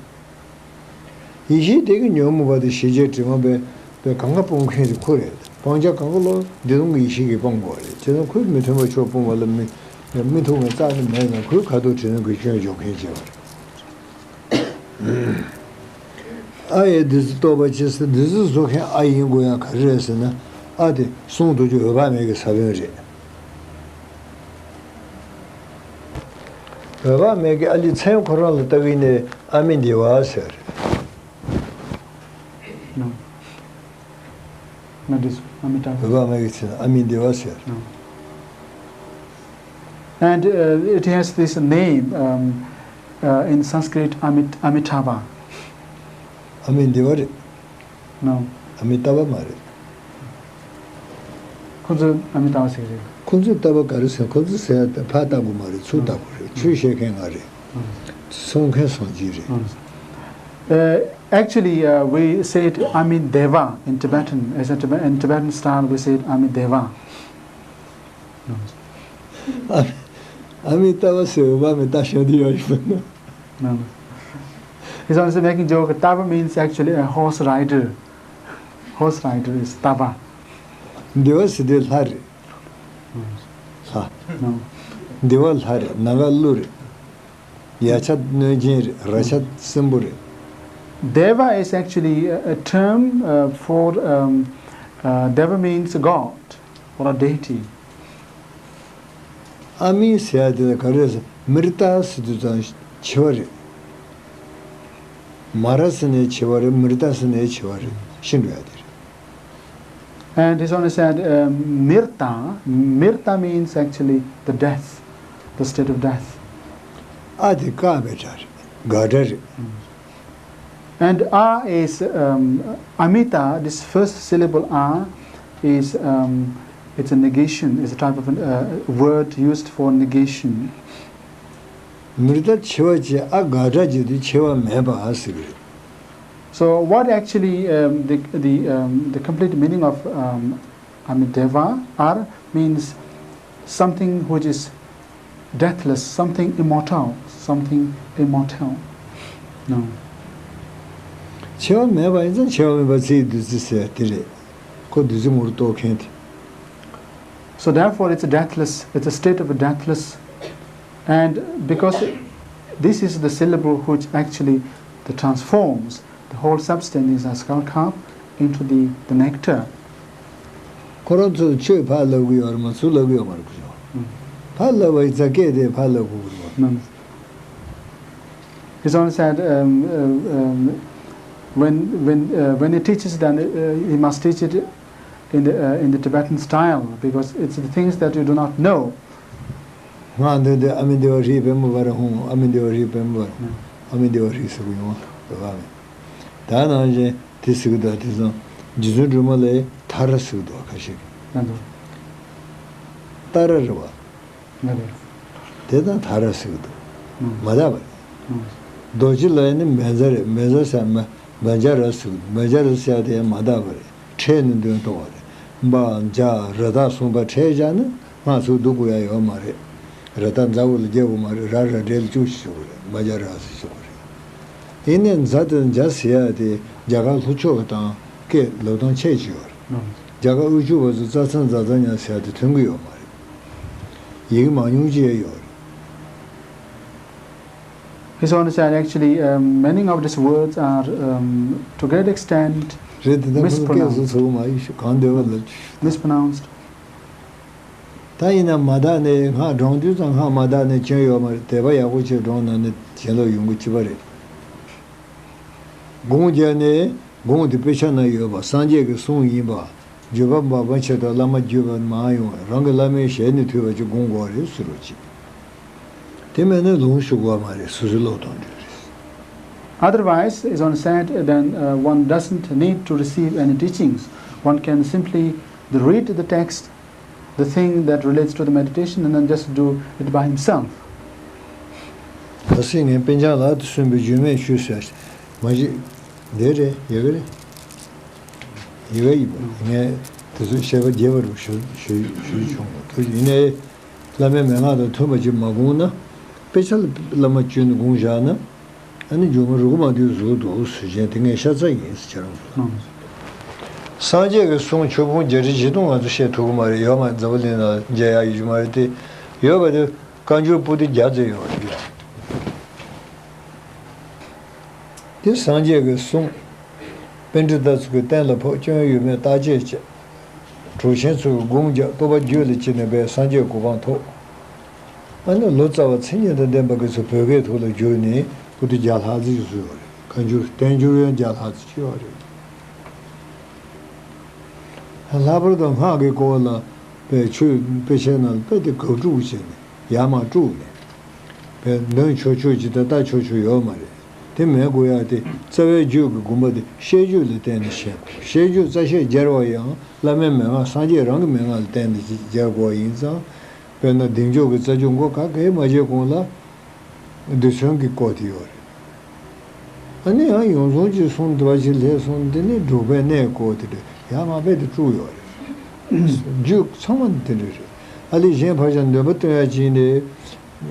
ཡེ་ཤེས་དེ་གི་ཉོན་མོངས་པ་དེ་ཞེས་བྱའི་དྲི་མ་སྦས་པའི་གང་ག་སྤོང་མཁན་དེ་ཁོ་རེད། སྤང་བྱ་གང་ག་ལོ་བདེ་སྟོང་གི་ཡེ་ཤེས་ཀྱིས་སྤང་དགོས་རེད། བྱས་ཙང་ཁོས་མི་མཐུན་པ་ཕྱོགས་སྤོང་བ་ལ་མི་མི་ཐུག་མཁན་རྩ་ནས་མེད་ཙང་ཁོའི་ཁ་ཐུག་དྲི་ནོར་གྱི་སྐྱོན་སྦྱོང་མཁན་བྱས་པ་རེད། ཨ་ཡི་བདུད་རྩི་གཏོར་བ་བྱས་ཟེར། བདུད་རྩི་བཟོ་མཁན་ཨ་ཡིན་དགོས་ཡག་ག་རེ་རེད་ཟེར་ན། ཨ་དེ་གསུང་རྡོ་རྗེ་འོད་དཔག་མེད་ཀྱི་ས་བོན་རེད། འོད་དཔག་མེད་ཀྱི་ཨ་ལི་མཚན་ཁོ་རང་ལ་བཏགས་ཡིན་ནས་ཨ་མི་དེ་བ་ཟེར། No. Not this one. Amitabha. འོད་དཔག་མེད་ཀྱི་མཚན་ཨ་མི་དེ་བ་ཟེར། No. And uh, it has this name um, uh, in Sanskrit, Amit- Amitabha. ཨ་མི་དེ་བ་རེད། No. ཨ་མི་ཏ་བ་མ་རེད། ཁོ་ཚོས་ཨ་མི་ཏ་བ་ཟེར་གྱི་རེད། ཁོ་ཚོས་ཏ་བ་ག་རེ་ཟེར། ཁོ་ཚོས་ཟེར་ཡ་ད་ཕར་ལྟ་དགོས་མ་རེད། ཚུར་ལྟ་དགོས་རེད། ཆོས་བཤད་མཁན་ང་རེད། གསུང་མཁན་སངས་རྒྱས་རེད། Uh, actually, uh, we said Amideva in Tibetan. As a Tibe- in Tibetan style, we said Amideva. ཨ་མི་ཏ་བ་ཟེར་བ་མི་ཏ་ཤོད་དུ་ཡོད་ཡོད་ན། No, no. He's also making joke. Tava means actually a horse rider. Horse rider is Tava. འདི་བ་ཟེར་དེ་ལྷ་རེད། ལྷ། No. འདི་བ་ལྷ་རེད། ནཱ་ག་ཀླུ་རེད། ཡ་ཆ་གནོད་སྦྱིན་རེད། ར་ཆ་སྲིན་པོ་རེད། Deva is actually a, a term uh, for um, uh, Deva means God or a deity. ཨ་མི་ཟེར་ཡ་དེ་ལ་ག་རེ་ཟེར། མི་རྟ་ཟེར་དུས་ཙང་འཆི་བ་རེད། མ་ར་ཟེར་ནས་འཆི་བ་རེད། མི་རྟ་ཟེར་ནས་འཆི་བ་རེད། ཤི་འགྲོ་ཡ་དེ་རེད། And this one said, um, Mirta. Mirta means actually the death, the state of death. ཨ་དེ་དཀར་པའི་སྒྲ་རེད། དགག་སྒྲ་རེད། And a is um, Amita, this first syllable a is um, it's a negation, it's a type of a uh, word used for negation. མི་རྟ་འཆི་བ་བྱེད། ཨ་དགག་སྒྲ་བྱེད་དུས་འཆི་བ་མེད་པ་ཟེར་གི་རེད། So what actually um, the the um, the complete meaning of um, Amideva are means something which is deathless, something immortal, something immortal. No. འཆི་བ་མེད་པ་ཡིན་ཙང་འཆི་བ་མེད་པ་རྩིའི་བདུད་རྩི་ཟེར་དེ་རེད། ཁོ་བདུད་རྩི་ངོ་རུ་གཏོར་མཁན་དེ། So therefore it's a deathless, it's a state of a deathless, and because this is the syllable which actually the transforms the whole substance in the skull cup into the, the nectar. ཁོ་རང་ཚོས་ཆོས་ཕར་ལབ་གི་ཡོད་རེད་མ། ཚུར་ལབ་གི་ཡོད་མ་རེད་ཁོ་ཚོ། ཕར་ལབ་པ་ཡིན་ཙང་སྐད་དེ་ཕར་ལབ་དགོས་ཀྱི་རེད་མ། No, no. He's only said um, uh, um, when when uh, when he teaches, then uh, he must teach it in the uh, in the Tibetan style because it's the things that you do not know. སྔགས་འདོན་དུས་ཨ་མི་དེ་བ་ཧྲཱིཿ་པདྨ་བར་ཧཱུྃ། ཨ་མི་དེ་བ་ཧྲཱིཿ་པདྨ་བར་ཧཱུྃ། ཨ་མི་དེ་བ་ཧྲཱིཿ་ཟེར་གི་ཡོང་བ་རེད་པ། ད་ནང་བཞིན་དེ་ཟེར་གི་འདུག་དེང་སང་རྗེ་བཙུན་སྒྲོལ་མ་ལ་ཐ་ར་ཟེར་གི་འདུག་ཁ་ཤས་ཀྱིས། ད་དུང་། ཏཱ་ར་རེད་པ། ང་རེད། དེ་དང་ཐ་ར་ཟེར་གི་འདུག་ཨང་། མ་དག་པ་རེད། ཨང་། རྡོ་རྗེ་ལ་ཡིན་ན་བཛྲ་རེད། བཛྲ་ཟེར་མ། བཛྲ་ཟེར་གི་འདུག་བཛྲ་ཟེར་ཡ་དེ་ཡང་མ་དག་པ་རེད། ཕྲད་ནས་འདོན་གཏོང་བ་རེད། བཛྲ་ར་བཏགས་གསུམ་པ་ཕྲད་བཞག་ན་སྔགས་ཚུར་བསྡུ་དགོས་ཡ་ཡོད་མ་རེད། ར་བཏགས་ཛ་འོག་ལ་རྒྱག་དགོས་མ་རེད། ར་ར་འབྲེལ་བཅུ་ཞིག་ཞུ་དགོས་རེད། བཛྲ་ཟེར་ཞུ་དགོས་རེད། ཡིན་ནའི་ཛ་དང་ཛ་ཟེར་ཡ་དེ་རྒྱ་གར་ལྷོ་ཕྱོགས་ཀྱི་དང་སྐད་ལབ་སྟངས་ཁྱད་ཅིག་ཡོད་རེད། རྒྱ་གར་དབུས་ཕྱོགས་པ་ཚོ་ཙ་ཚང་ཛ་ཛ་ཉ་ཟེར་ཡ་དེ་ཐོན་གི་ཡོད་མ་རེད། ཡི་གེ་མང་ཉུང་ཅིག་ཡོད་རེད། He's only said actually um, many of these words are um, to great extent རེད། དེ་ད་ཁོ་ཚོ་སྐད་བཟོ་ཚོ་མ་ཡིན་ཤོག་གང་འདོད་པ་ལབ་ཅིག mispronounce. ད་ཡིན་ན་མ་དག་ནས་སྔགས་བགྲང་དུས་ཙང་སྔགས་མ་དག་ནས་སྐྱོན་ཡོད་མ་རེད། དད་པ་ཡག་པོ་བྱས་བགྲངས་ན་ནི་ཞེན་ལོག་ཡོང་གི་ཅི་པ་རེད། དགོངས་རྒྱག་ནས་དགོངས་དེ་དཔེ་ཆ་ན་ཡོད་པ་སངས་རྒྱས་ཀྱི་གསུང་ཡིན་པ། བརྗོད་པ་འབབ་པ་ཆེད་དུ་བླ་མ་བརྒྱུད་པ་མ་ཡོང་བས་རང་གི་བླ་མའི་ཞལ་ནས་ཐོས་པ་ཅིག་དགོངས་དགོས་རེད་ཟེར་རོ་ཅིག་དེ་མེད་ན་ལུང་ཞུ་དགོས་མ་རེད། སོ་སོའི་བློ་གཏོང་འདོད་རེད། Otherwise, as one said, then uh, one doesn't need to receive any teachings. One can simply read the text, the thing that relates to the meditation, and then just do it by himself. ད་སྲིད་ངས་སྤུན་ཆ་ལགས་དེ་གསུངས་པའི་རྒྱུད་སྨད་ཆོས་ཟེར་མ་ཞིག་འདི་རེད། ཡ་གི་རེད། ཡ་གི་ཡིན་པ་ངས་དེ་ཚོ་བཤད་པ་རྒྱས་པ་རུ་ཞུ་ཞུ་ཞུ་བྱུང་བ་དུ་ཡིན་ནའི། བླ་མའི་མན་ངག་དང་མཐུན་པ་ཅིག་མ་དགོངས་ན། དཔེ་ཆ་ལ་བླ་མ་བཅོལ་ནས་དགོངས་བཞག་ན། ཨ་ནི་མཇུག་མ་རུ་གུ་མ་དུས་གཟུགས་འདུག་ཟེར་མཁན་དེ་ངའི་ཤ་ཚ་ཡིན་ཟེར་ཁྱེད་རང་ཚོ་ལ། སངས་རྒྱས་ཀྱི་གསུང་ཆོས་ཕུང་བརྒྱད་ཁྲི་བཞི་སྟོང་ང་ཚོ་བཤད་ཐུབ་ཀྱི་མ་རེད། ཡོད་མ་རེད། འཛམ་བུ་གླིང་ནང་མཇལ་ཡག་ཡོད་ཀྱི་མ་རེད་དེ། ཡོད་པ་དེ་བཀའ་འགྱུར་པོ་ཏི་བརྒྱ་ཙམ་ཡོད་རེད། དེ་སངས་རྒྱས་ཀྱི་གསུང་། པཎྜི་ཏ་ཚོ་གི་གཏན་ལ་ཕབ། སྐྱོན་ཡོད་མེད་བརྟག་དཔྱད་བྱས། གྲོགས་ཆེན་ཚོ་གི་དགོངས་བརྒྱབ། རྟོགས་པ་རྒྱུད་ལ་སྐྱེས་ནས་པའི་སངས་རྒྱས་གོ་འཕང་ཐོབ། ཨ་ནི་ལོ་ཙཱ་བ་མཚན་ཉིད་དང་ལྡན་པ་གི་ཚོ་བོད་སྐད་ཐོག་ལ་བསྒྱུར་ནས་པོ་ཏི་བརྒྱ་ལྷག་ཙམ་ཞིག་བཟོས་པ་རེད། བཀའ་འགྱུར་བསྟན་འགྱུར་ཡང་བརྒྱ་ལྷག་ཙམ་ཞིག་ཡོད་རེད། ལྷག་པར་དུ་སྔགས་ཀྱི་སྐོར་ལ་པའི་ཆོས་དཔེ་ཆའི་ནང་ལ་དཔེ་དེ་དགག་སྒྲུབ་བྱས་ནས་ཡར་མར་དཀྲུགས་ནས། པའི་འདོན་ཆོག་ཆོག་ཅིག་དང་ལྟ་ཆོག་ཆོག་ཡོད་མ་རེད། དེ་མེད་དགོས་ཡ་དེ་རྩ་བའི་རྒྱུད་ཀྱི་དགོངས་པ་དེ་བཤད་རྒྱུད་ལ་བརྟེན་ནས་བཤད་དགོས། བཤད་རྒྱུད་རྩ་བཤད་སྦྱར་བ་ཡང་བླ་མའི་མན་ངག་སངས་རྒྱས་རང་གི་མན་ངག་ལ་བརྟེན་ནས་སྦྱར་དགོས་པ་ཡིན་ཙང་། དཔེར་ན་གདེང་འཇོག་གི་རྩ་རྒྱུད་མགོ་ག་གེ་མ་བརྗེ་གོང་ལ་རྡུལ་ཚོན་གྱི་སྐོར་དེ་ཡོད་རེད། ཨ་ནི་ཡང་ཡོངས་རྫོགས་ཀྱི་གསུང་འདི་བ་ཞིག་ལྷས་སོང་། འདི་ནི་སྒྲུབ་པའི་གནས་སྐོར་དེ་རེད། ཡང་མ་དཔེ་དེ་དཀྲུགས་ཡོད་རེད། རྒྱུད་ཚང་མ་འདི་འདྲ་རེད། ཨ་ལི་གཞན་ཕར་ཞོག་འདོན་པ་སྟོན་ཡ་ཅིག་ནི།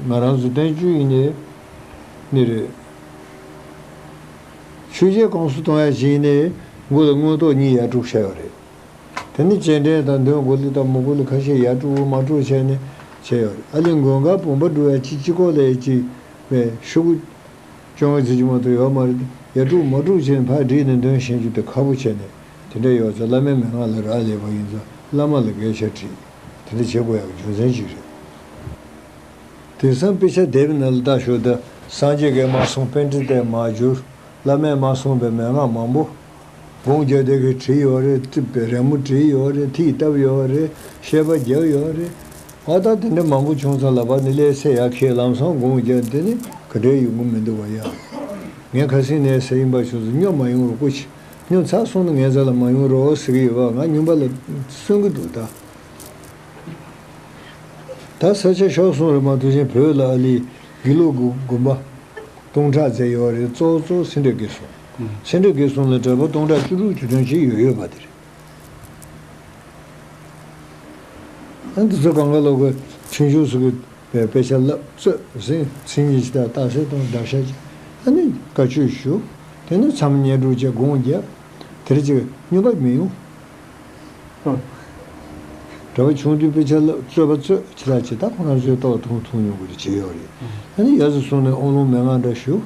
ང་རང་ཚོ་བསྟན་བཅོས་ཡིན་ནི་ནི་རེད། ཆོས་བརྒྱད་གོང་སུ་གཏོང་ཡ་ཞིག་ནི་མགོ་ལ་མངོན་རྟོགས་གཉིས་ཡར་དཀྲུགས་བྱས་ཡོད་རེད། དེ་ནི་སྤྱན་འདྲེན་དང་འདོན་གོ་ལི་དང་མོ་གོ་ལི་ཁ་ཤས་ཡར་དཀྲུགས་མར་དཀྲུགས་བྱས་ནས་བྱས་ཡོད་རེད། ཨ་ལི་མགོན་ཁང་བུམ་པ་སྒྲུབ་ཡ་གཅིག་གཅིག་པོ་ལས་གཅིག་པའི་ཤོག་གུ་བཅོ་ལྔ་ཙམ་ཅིག་མ་གཏོགས་ཡོད་མ་རེད། ཡར་དཀྲུགས་མར་དཀྲུགས་བྱས་ནས་ཕར་བསྒྲིགས་ནས་འདོན་ཤེས་རྒྱུ་དེ་ཁག་པོ་བྱས་ནས་དེ་འདྲ་ཡོད་ཙང་། བླ་མའི་མན་ངག་ལ་རག་ལས་པ་ཡིན་ཙང་བླ་མ་ལ་དགེ་ཆ་དྲིས། དེ་འདྲ་བྱེད་དགོས་ཡག་རྒྱུ་མཚན་ཅིག་རེད། དེང་སང་དཔེ་ཆ་དེབ་ནང་ལ་ལྟ་ཞོག་ད་སངས་རྒྱས་ཀྱིས་མ་གསུངས། པཎྜི་ཏས་མ་བསྒྱུར། བླ་མས་མ་གསུངས་པའི་མན་ངག་མང་པོ། དགོངས་བརྒྱབ་བསྡད་མཁན་བྲིས་ཡོད་རེད། རི་མོ་བྲིས་ཡོད་རེད། ཐིག་བཏབ་ཡོད་རེད། བཤད་པ་བརྒྱབ་ཡོད་རེད། ཨ་ད་དེ་འདྲ་མང་པོ་བྱུང་ཙང་ལབ་པ་ནི་ལས་སེ་ཡར་ཁྱེར། ལམ་སང་དགོངས་བརྒྱབ། དེ་ནི་ག་འདྲའི་ཡོང་གི་མི་འདུག་བ་ཡ། ངས་ཁ་སང་ནས་ཟེར་ཡིན་པ་བྱུང་ཙང་སྨྱོ་མ་ཡོང་རོགས་སྐུ་མཁྱེན། སྨྱོ་ཚར་སོང་ན་ངའི་རྩ་ལ་མ་ཡོང་རོགས་ཟེར་གྱི་ཡོད་པ། ང་སྨྱོན་པ་ལ་གསོན་གྱི་འདུག་ད། ད་ས་ཆ་ཤོར་སོང་རེད་མ་གཏོགས། གཞན་བོད་ལ་ཨ་ལི་དགེ་ལུགས་ཀྱི་དགོན་པ་སྟོང་ཕྲག་ཙམ་ཡོད་རེད། གཙོ་བོ་གཙོ་བོ་སེ་འབྲས་དགེ་གསུམ། སེ་འབྲས་དགེ་གསུམ་ལ་གྲྭ་པ་སྟོང་ཕྲག་བཅུ་དྲུག་བཅུ་བདུན་ཅིག་ཡོད་ཡོད་པ་དེ་རེད། ཨ་འདི་ཚོ་གང་ག་ལོག་གི་ཆུང་ཆུང་ཚོ་གི་དཔེ་ཆ་བསླབ་རྩོད་ཟིན། མཚན་ཉིད་ཇི་ལྟར་རྟགས་གསལ་དང་བདག་ཤ་ཅིག་ཨ་ནི་བཀའ་ཆོས་ཞུ། དེ་ནས་མཚམས་བསྙེན་སྒྲུབ་བྱས་དགོངས་བརྒྱབ། དེ་རེད་ཅིག་སྨྱོན་པ་མི་ཡོང་། ཨ། གྲྭ་པ་ཆུང་དུས་དཔེ་ཆ་བསླབ། རྩོད་པ་རྩོད་ཅི་ལ་ཅི་ད་ཁོ་རང་ཚོའི་ལྟོ་འཐུང་འཐུང་མྱོང་གི་རེད། བྱས་ཡོད་རེད། ཨ་ནི་ཡར་ཚུར་སོང་ནས་དབང་ལུང་མན་ངག་འདྲ་ཞུ།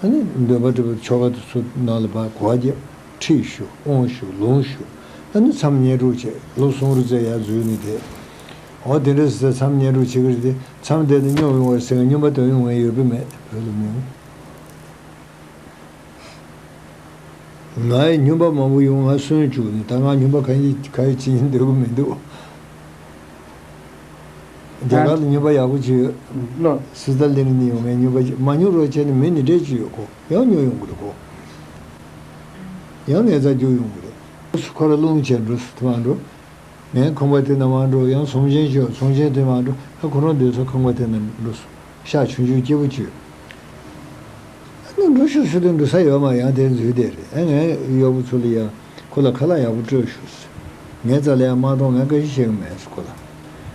ཨ་ནི་འདོན་པ་འདྲ་པོ་ཆོ་ག་དེ་ཚོ་ནང་ལ་ཕར་གོ་བ་རྒྱབ། ཁྲིད་ཞུ། དབང་ཞུ། ལུང་ཞུ། ཨ་ནི་མཚམས་བསྙེན་སྒྲུབ་བྱས། ལོ་གསུམ་རེ་ཙམ་ཡར་འཛུལ་ནས་བསྡད། འོ་དེ་འདྲ་ཟེར་མཚམས་བསྙེན་སྒྲུབ་བྱེད་ཀྱི་རེད་དེ། མཚམས་བསྡད་ནས་སྨྱོ་ཡོང་བ་ཟེར་མཁན་སྨྱོན་པ་འདོན་ཡོང་མཁན་ཡོད་པ་མེད། བོད་ལ་མི་ཡོང་། ང་ཡི་སྨྱོན་པ་མང་པོ་ཡོང་། ང་གསོན་བཅུག་ནས་ད་ང་སྨྱོན་པ་གང་ཡིན་གང་ཡིན་བྱེད་སྙིང་འདོད་ཀྱི་མི་འདུག་རྒྱ་གར་ལ་སྨྱོན་པ་ཡག་པོ་ཅིག་ཡོད། ལོ། སི་ཏཱ་ལིན་ནས་ཡོང་མཁན་སྨྱོན་པ་ཅིག་མ་སྨྱོ་རོགས་བྱས་ནས་མི་ནི་འདྲེ་ཅིག་ཡོད་ཁོ། ཡང་སྨྱོ་ཡོང་གི་རེད་ཁོ། ཡང་ངའི་རྩར་རྒྱུག་ཡོང་གི་རེད། ཁོ་རང་སློང་བྱས་འགྲོ་སོང་། དེ་མ་འགྲོ། ངས་ཁང་པ་དེ་ན་མ་འགྲོ། ཡང་ཚོང་ཆེན་ཅིག་ཡོད། ཚོང་ཆེན་དེ་མ་འགྲོ། ད་ཁོ་རང་སྡོད་ས་ཁང་པ་དེ་ན་འགྲོ་སོང་། ཤག་ཆུང་ཆུང་སྐྱིད་པོ་ཅིག་ཡོད། ཨ་ནི་འགྲོ་ཤོག་ཟེར་དུས་འགྲོ་ས་ཡོད་མ། ཡང་དེར་འཛུལ་བསྡད་རེད། ཨ་ངའི་གཡོག་པོ་ཚོ་ལ་ཡང་ཁོ་ལ་ཁ་ལག་ཡག་པོ་སྤྲོད་ཤོག་ཟེར། ངའི་རྩ་ལ་ཡང་མ་གཏོང་། ང་བཀའ་བཞིན་བྱེད་ཀྱི་མེད་ཟེར་ཁོ་ལ།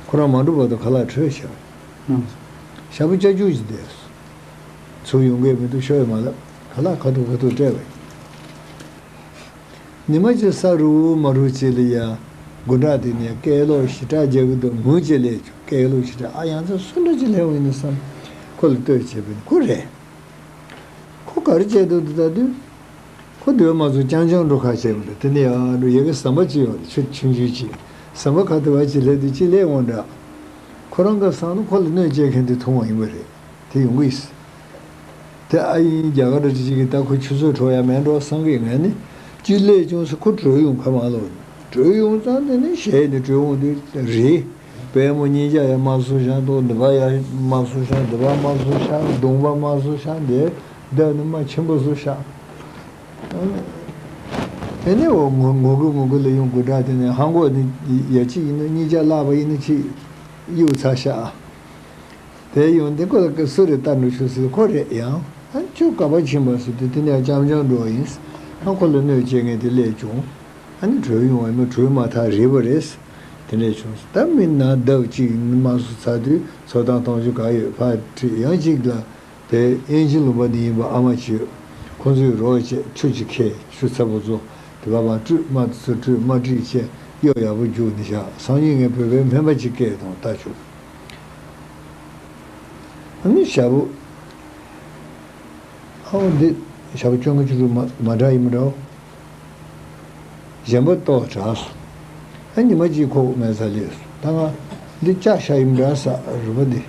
ཁོ་རང་མ་འགྲོ་བར་དུ་ཁ་ལག་སྤྲོད་བྱས། ཨང་། ཞག་པོ་ལྕགས་ཀྱུ་ཅིག་བསྡད་སོང་། ཚུར་ཡོང་གི་མི་འདུག་ཤོག་ཡོད་མ་ལབ། ཁ་ལག་ཁ་ཐུག་ཁ་ཐུག་སྤྲད་པ་ཡིན། ཉི་མ་གཅིག་ས་རུབ་མ་རུབ་ཅིག་ལ་ཡ། དགོན་གྲྭ་དེ་ནས་སྐད་ལོག་ཞེ་དྲག་རྒྱག་གི་འདུག་ངུ་ཅིག་སླེབས་བྱུང་། སྐད་ལོག་ཞེ་དྲག་ཨ་ཡང་ཚ་སུ་འདྲ་ཅིག་སླེབས་ཡིན་ན་བསམ། ཁོ་ལ་ལྟོས་བྱས་པ་ཡིན། ཁོ་རེད། ཁོ་ག་རེ་བྱས་འདུག་འདི་ལྟ་དུས། ཁོ་སྡོད་མ་ཚུགས་རྐྱང་རྐྱང་འགྲོ་ཁ་བྱས་པ་འདྲ། དེ་ནས་ཡར་འགྲོ་ཡ་གི་ཟམ་པ་ཅིག་ཡོད་རེད། ཆུ་ཆུང་ཆུང་ཅིག་ཟམ་པ་ཁ་ཐུག་པ་ཅིག་སླེབས་དུས་ཅིག་སླེབས་འོང་འདྲ། ཁོ་རང་གི་བསམ་ན་ཁོ་ལ་གནོད་སྐྱེལ་མཁན་དེ་མཐོང་བ་ཡིན་པ་རེད། དེ་ཡོང་གི་ཡིན། དེ་ཨ་ཡིན་རྒྱ་གར་འདྲ་ཅིག་གིས་ད་ཁོ་ཆུ་ཚོད་འཕྲོག་ཡ་མེད་འགྲོ་བསམ་གི། ངས་ནི་ཅིག་སླེབས་བྱུང་ཟེར། ཁོ་བྲོས་ཡོང་། ཁ་མ་ལོག་བྲོས་ཡོང་ཙང་དེ་ནི་ཞལ་ནས་བྲོས་འོང་དུས་རེད། པད་མོ་གཉིས་ཀ་ཡར་དམར་སུ་ཤང་འདུག་འདི་པ་ཡར་དམར་སུ་ཤང་། འདི་པ་དམར་སུ་ཤང་། གདོང་པ་དམར་སུ་ཤང་། དེ་ བདག་ནི་མ་ཆེན་པོ་བཟོ་ཤག་ཨེ་ནས་འོ་ངོ་ངོ་རྒོལ་ངོ་རྒོལ་ལ་ཡོང་དགོས་འདྲ། དེ་ནས་ཧང་གོ་ནི་ཡ་གཅིག་ཡིན་ན་གཉིས་ཆ་བརླག་པ་ཡིན་ན་གཅིག་གཡུག་ཚར་ཤག་དེ་ཡོང་དེ་ཁོ་ལ་སུ་རེད་ལྟ་འགྲོ་ཤོག་ཟེར། ཁོ་རེད་ཡང་། ཨ་ཁྱོད་ག་པར་ཕྱིན་པ་ཟེར་དུས་དེ་ནས་ཅམ་ཅམ་འགྲོ་བ་ཡིན། ཨ་ཁོ་ལ་གནོད་བྱེད་མཁན་དེ་སླེབས་བྱུང་། ཨ་ནི་བྲོས་ཡོང་བ་ཡིན་ན་བྲོས་མ་ཐག་རེད་པ་རེད། དེ་འདྲས་བྱུང་། ད་མི་ནག་ལྡབ་གཅིག་ནི་མ་སུ་ཚར་དུས་ཚོགས་ཐང་གཏོང་རྒྱུ་ག་ཡོད་ཕར་ཁྲིད། ཡང་གཅིག་ལ་དེ་དབྱིན་ཇི་ལུང་པ་ནས་ཡིན་པ་ཨ་མ་ཅིག་ཡོད། ཁོང་ཚོས་རོགས་བྱས་ཆུ་ཅིག་ཁྱེར། ཆུ་ཚ་པོ་ཚོ་དེ་བ་བ་བཀྲུས། རྨ་དེ་ཚོ་བཀྲུས། རྨ་བཀྲུས་བྱས་གཡོག་ཡག་པོ་རྒྱུགས་ནས་བཞག་སང་ཉིན་ངས་བོད་པའི་སྨན་པ་ཅིག་སྐད་བཏང་ལྟ་བཅུག་ཨ་ནི་ཞག་པོ། ཨའོ་འདི་ཞག་པོ་བཅོ་ལྔ་བཅུ་དྲུག་མ་མ་འདྲ་ཡིན་མི་འདྲའོ། གཞན་པ་ལྟོགས་དྲགས་སོང་། ཨ་ཉི་མ་གཅིག་ཁོག་མེད་ས་སླེབས་སོང་། ད་ང་འདི་ལྕགས་ཤ་ཡིན་འདྲ་ས་རུས་པ་འདི།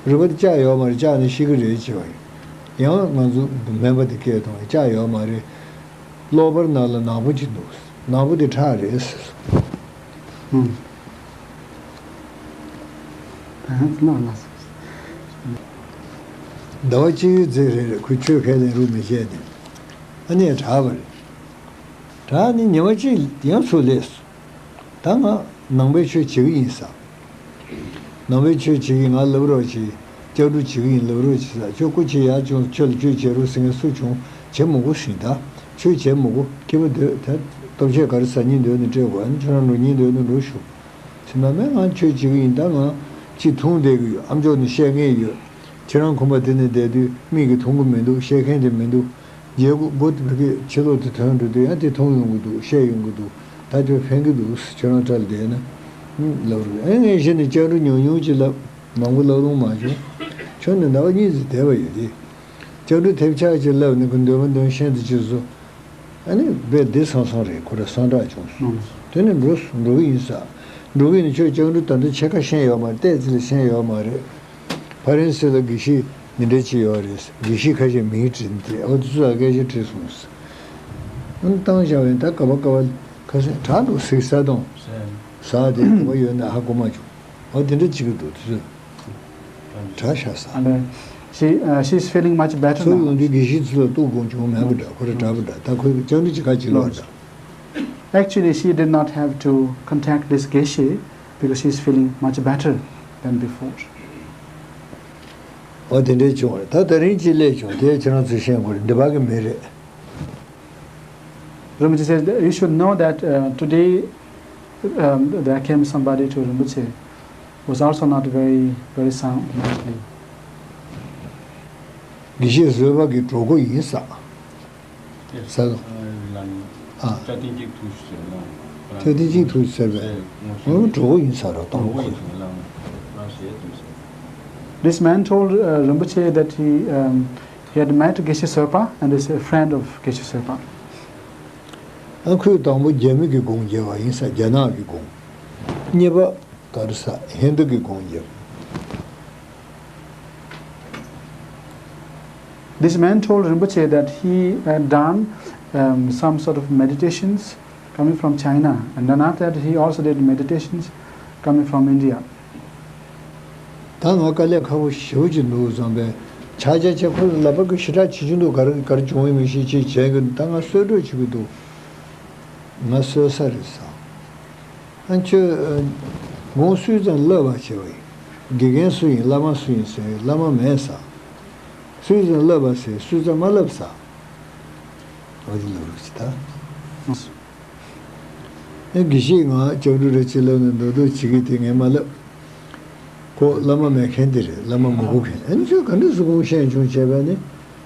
རུས་པ་འདི་ལྕགས་ཡོད་མ་རེད། ལྕགས་ནི་ཤི་གི་རེད་ཅེས་པ་ཡིན། ཡང་ང་ཚོ་སྨན་པ་འདི་སྐད་གཏོང་། ལྕགས་ཡོད་མ་རེད། གློ་བུར་ནང་ལ་ནག་པོ་ཅིག་འདུག་ནག་པོ་དེ་ཁྲག་རེད་ཟེར་སོང་། ཨུམ། ཟླ་བ་གཅིག་ཡོད་ཚད་རེད་རེད། ཁོས་ཆོས་ཁས་ལེན་རུང་མི་བྱས་ཏེ། ཨ་ནི་དྲག་པ་རེད། དྲག་ནི་ཉི་མ་གཅིག་ཡང་ཚུར་སླེབས་སོང་། ད་ང་ནང་པའི་ཆོས་བྱེད་ཀྱི་ཡིན་ཟེར། ནང་པའི་ཆོས་བྱེད་ཀྱི་ང་ལབ་རོགས་བྱེད། སྐྱབས་འགྲོ་བྱེད་ཀྱི་ཡིན་ལབ་རོགས་བྱེད་ཟེར། ཁྱོད་སྐུ་མཁྱེན་ཡར་བྱོན། ཁྱོད་ལ་ཆོས་བྱེད་རོགས་ཟེར་མཁན་སུ་བྱུང་། བྱེད་མི་དགོས་ཟེར། ད་ཆོས་བྱེད་མི་དགོས། སྐྱིད་པོ་སྡོད། ད་སྟོབས་ཆེ་ག་རེ་ཟ་སྙིང་འདོད་ནས་སྤྲད་དགོས། ཨ་ནི་ཁྱོད་རང་འགྲོ་སྙིང་འདོད་ན་འགྲོ་ཤོག་ཟེར། མ་མེད། ང་ཆོས་བྱེད་ཀྱི་ཡིན། ད་ང་ཅིག་འཐུང་བསྡད་ཀྱི་ཡོད། ཨ་མཆོག་ནས་བཤད་མཁན་ཡོད། ཁྱེད་རང་ཁོམ་པ་དེ་ནས་བསྡད་དུས་མིག་གིས་མཐོང་གི་མི་འདུག་བཤད་མཁན་དེ་མི་འདུག་རྗེས་སྒོ་སྒོ་དེ་བུ་གའི་ཕྱི་ལོགས་དེ་ཐོན་འགྲོ་དུས་ཡང་དེ་མཐོང་ཡོང་གི་འདུག་བཤད་ཡོང་གི་འདུག་ད་ཁྱོད་ཕན་གི་འདུག་ཁྱོད་རང་འཕྲལ་བསྡད་ན་ལབ་རུང་། ཨེ་ངས་གཞི་ནས་སྐྱབས་འགྲོ་ཉུང་ཉུང་ཅིག་ལབ། མང་པོ་ལབ་ལོང་མ་བྱུང་། ཁྱོད་ནི་ཟླ་བ་གཉིས་ཙམ་བསྡད་པ་ཡོད་དེ། སྐྱབས་འགྲོ་ཐེབས་ཆག་ཅིག་ལབ་ནས་ཁོ་འདོད་པ་འདོན་ཤེས་དུ་ཅིག་བཟོ། ཨ་ནི་རྦད་དེ་སང་སང་རེད། ཁོ་ར་སང་དྲག་བྱུང་སོང་། དེ་ནས་འགྲོ་སོང་། འགྲོ་གི་ཡིན་ས། འགྲོ་གི་ཡིན་ན་ཁྱོད་སྐྱབས་འགྲོ་ད་ལྟ་ཕྱེད་ཀ་ཤེས་ཡོད་མ་རེད། ཏོག་ཙམ་ལས་ཤེས་ཡོད་མ་རེད། ཕ་རན་སི་ལ་དགེ་བཤེས་འདི་འདྲ་ཅིག་ཡོད་རེད། དགེ་བཤེས་ཁ་ཤས་མིང་བྲིས་ཏེ། ཨོ་དེ་ཚོ་ལ་སྐད་ཆ་དྲིས་སོང་ཟེར། ཨ་ནི་བཏང་བཞག་པ་ཡིན། ད་ག་པ་ག་པ་ཁ་སང་དྲག་འདུག་ཟེར་ས་དང་། ཟ་དེ་ག་པ་ཡོད་ན་ཧ་གོ་མ་བྱུང་། ཨོ་དེ་འདྲ་བྱེད་ཀྱི་འདུག་དེ་ཚོས་དྲག་ཤག་ཟ། And uh, she uh, she's feeling much better ཚུར་now. ཡོང་དུས་དགེ་བཤེས་ཚོ་ལ་གཏུག་དགོས་བྱུང་མེད་པ་འདྲ། ཁོ་ར་དྲག་པ་འདྲ། ད་ཁོས་སྐྱབས་འགྲོ་བྱེད་ཁ་ཅིག་ལོག་འདྲ། Actually, she did not have to contact this geshe because she's feeling much better than before. ཨོ་དེ་འདྲའི་བྱུང་བ་རེད། ད་དེ་རིང་ཅིག་སླེབས་བྱུང་། དེ་ཁྱེད་རང་ཚོས་ཤེས་དགོས་རེད། འདི་པ་གི་མི་རེད། Rinpoche says that you should know that uh, today um, there came somebody to Rinpoche who was also not very, very sound mentally. དགེ་བཤེས་བཟོད་པ་གི་གྲོགས་པོ་ཡིན་ས། ས་ལ། ཨ། ལ་ནི། ཨ། བཅའ་ཐེངས་གཅིག་ཐུག་ཟེར་ན། བཅའ་ཐེངས་གཅིག་ཐུག་ཟེར་བས། ཨོ་གྲོགས་པོ་ཡིན་ས་རེད། གྲོགས་པོ་ཡིན་ས་ལ་ནི་ལ་ཞེས་དུ་ཟེར། This man told uh, Rinpoche that he um, He had met Geshe Sopa and is a friend of Geshe Sopa. ཨ་ཁོས་དང་པོ་རྒྱ་མི་གི་སྒོམ་རྒྱབ་པ་ཡིན་ས། རྒྱ་ནག་གི་སྒོམ། གཉིས་པ་ག་རེ་ཟ། ཧིན་དུ་གི་སྒོམ་རྒྱབ། This man told Rinpoche that he had done um, some sort of meditations coming from China, and then after that he also did meditations coming from India. ད་ང་དཀའ་ལས་ཁག་པོ་ཞེ་པོ་ཅིག་འདུག་བསམ་པས། ཆ་ཆ་ཆ་ཁོ་ལ་ལབ་པ་གི་ཞེ་དྲག་བྱེད་ཀྱི་འདུག་ག་རེ་ག་རེ་བྱུང་ཡོད་མེད་ཤེས་ཅིག་བྱས་གི། ད་ང་གསོད་གྲོས་བྱེད་ཀྱི་འདུག་ང་གསོད་ས་རེད་ཟེར། ཨ་ཁྱོད་དགོངས་སུས་ཙམ་བསླབ་པ་བྱས་པ་ཡིན། དགེ་རྒན་སུ་ཡིན། བླ་མ་སུ་ཡིན་ཟེར། བླ་མ་མེད་ཟེར། སུས་ཙམ་བསླབ་པ་ཟེར། སུས་ཙམ་མ་བསླབ་ཟེར། འོ་དེ་ལབ་རོགས་བྱེད་ད། ཨེ་དགེ་བཤེས་ང་སྐྱབས་འགྲོ་རེ་ཅིག་ལབ་ན་མདོག་མདོག་བྱེད་ཀྱི་དེ་ངས་མ་ལབ། ཁོ་བླ་མ་མེད་མཁན་དེ་རེད། བླ་མ་མི་དགོས་མཁན། ཨ་ནི་ཁྱོད་ག་འདྲ་སུ་དགོངས་ཤེས་བྱུང་བྱས་པ་ནི།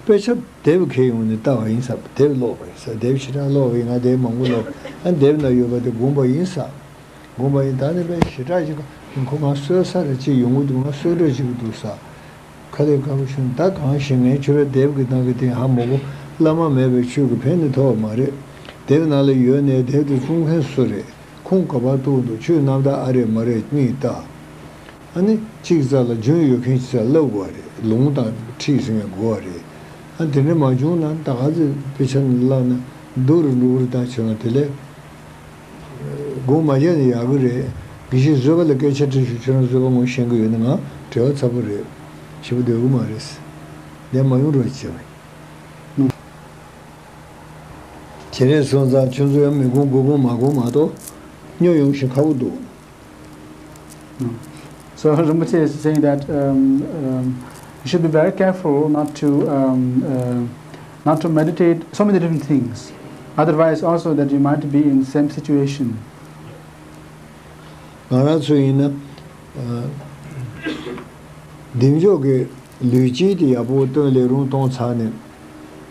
དཔེ་ཆ་དེབ་ཁྱེར་ཡོང་ནས་ལྟ་བ་ཡིན་ས། དེབ་ཀློག་པ་ཡིན་ས། དེབ་ཞེ་དྲག་ཀློག་པ་ཡིན། ང་དེབ་མང་པོ་ཀློག་ཨ་དེབ་ན་ཡོད་པ་དེ་སྒོམ་པ་ཡིན་ས། སྒོམ་པ་ཡིན། ད་ནི་དཔེ་ཞེ་དྲག་ཅིག་ཁོ་ང་གསོད་ས་རེ་ཅིག་ཡོང་གི་འདུག་ང་གསོད་གྲོས་བྱེད་ཀྱི་འདུག་ས། ཁ་ལས་ཁ་བོ་ཤོན། ད་གང་ཞིག་ངས་ཁྱོད་རའི་དེབ་ཀྱི་ནང་གི་དེ་ཧ་མ་གོ། བླ་མ་མེད་པའི་ཆོས་ཀྱི་ཕན་ནི་ཐོགས་མ་རེད། དེབ་ནང་ལ་ཡོད་ནས་དེབ་དེ་བཙོང་མཁན་སུ་རེད། ཁུངས་ག་པར་གཏུགས་འདུག་ཆོས་རྣམ་དག་ཨ་རེད་མ་རེད་གཉིས་ལྟ། ཨ་ནི་གཅིག་རྩ་ལ་རྒྱུན་ཡོད་མཁན་ཅིག་རྩ་ལབ་དགོས་པ་རེད། ལུང་དང་ཁྲིད་ཟེར་མཁན་དགོས་པ་རེད། ཨ་དེ་འདྲ་མ་བྱུང་ན་ད་ག་ཚོད་དཔེ་ཆ་ནི་བཀླགས་ན་སྡུག་རུ་འགྲོ་གི་རེད། ད་བྱས་ན་དེ་ལས། སྒོ་མ་རྒྱག་ན་ཡག་གི་རེད། དགེ་བཤེས་བཟོད་པ་ལ་སྐད་ཆ་དྲིས་ཤོག་ཁྱོད་རང་བཟོད་པ་ངོ་ཤེས་ཀྱི་ཡོད་ན་ང་བྲེལ་བ་ཚ་པོ་རེད། ཞེ་པོ་སྡོད་གི་མ་རེད། ལན་མ་ཡོང་རོགས་བྱེད། བྱེད་རེས་སོང་ཙང་ཁྱོད་ཚོ་ཡང་མི་སྒོམ་དགོས་སྒོམ་མ་དགོས་མ་གཏོགས་སྨྱོ་ཡོང་ཞིང་ཁག་པོ་འདུག So Rinpoche is saying that um, um, you should be very careful not to um, uh, not to meditate so many different things. Otherwise, also that you might be in the same situation. ང་རང་ཚོ་ཡིན་ན། ཨ། བདེ་མཆོག་གི་ལུས་དཀྱིལ་དེ་ཡག་པོ་སྟོན་ལས་རུང་གཏོང་ཚར་ནས་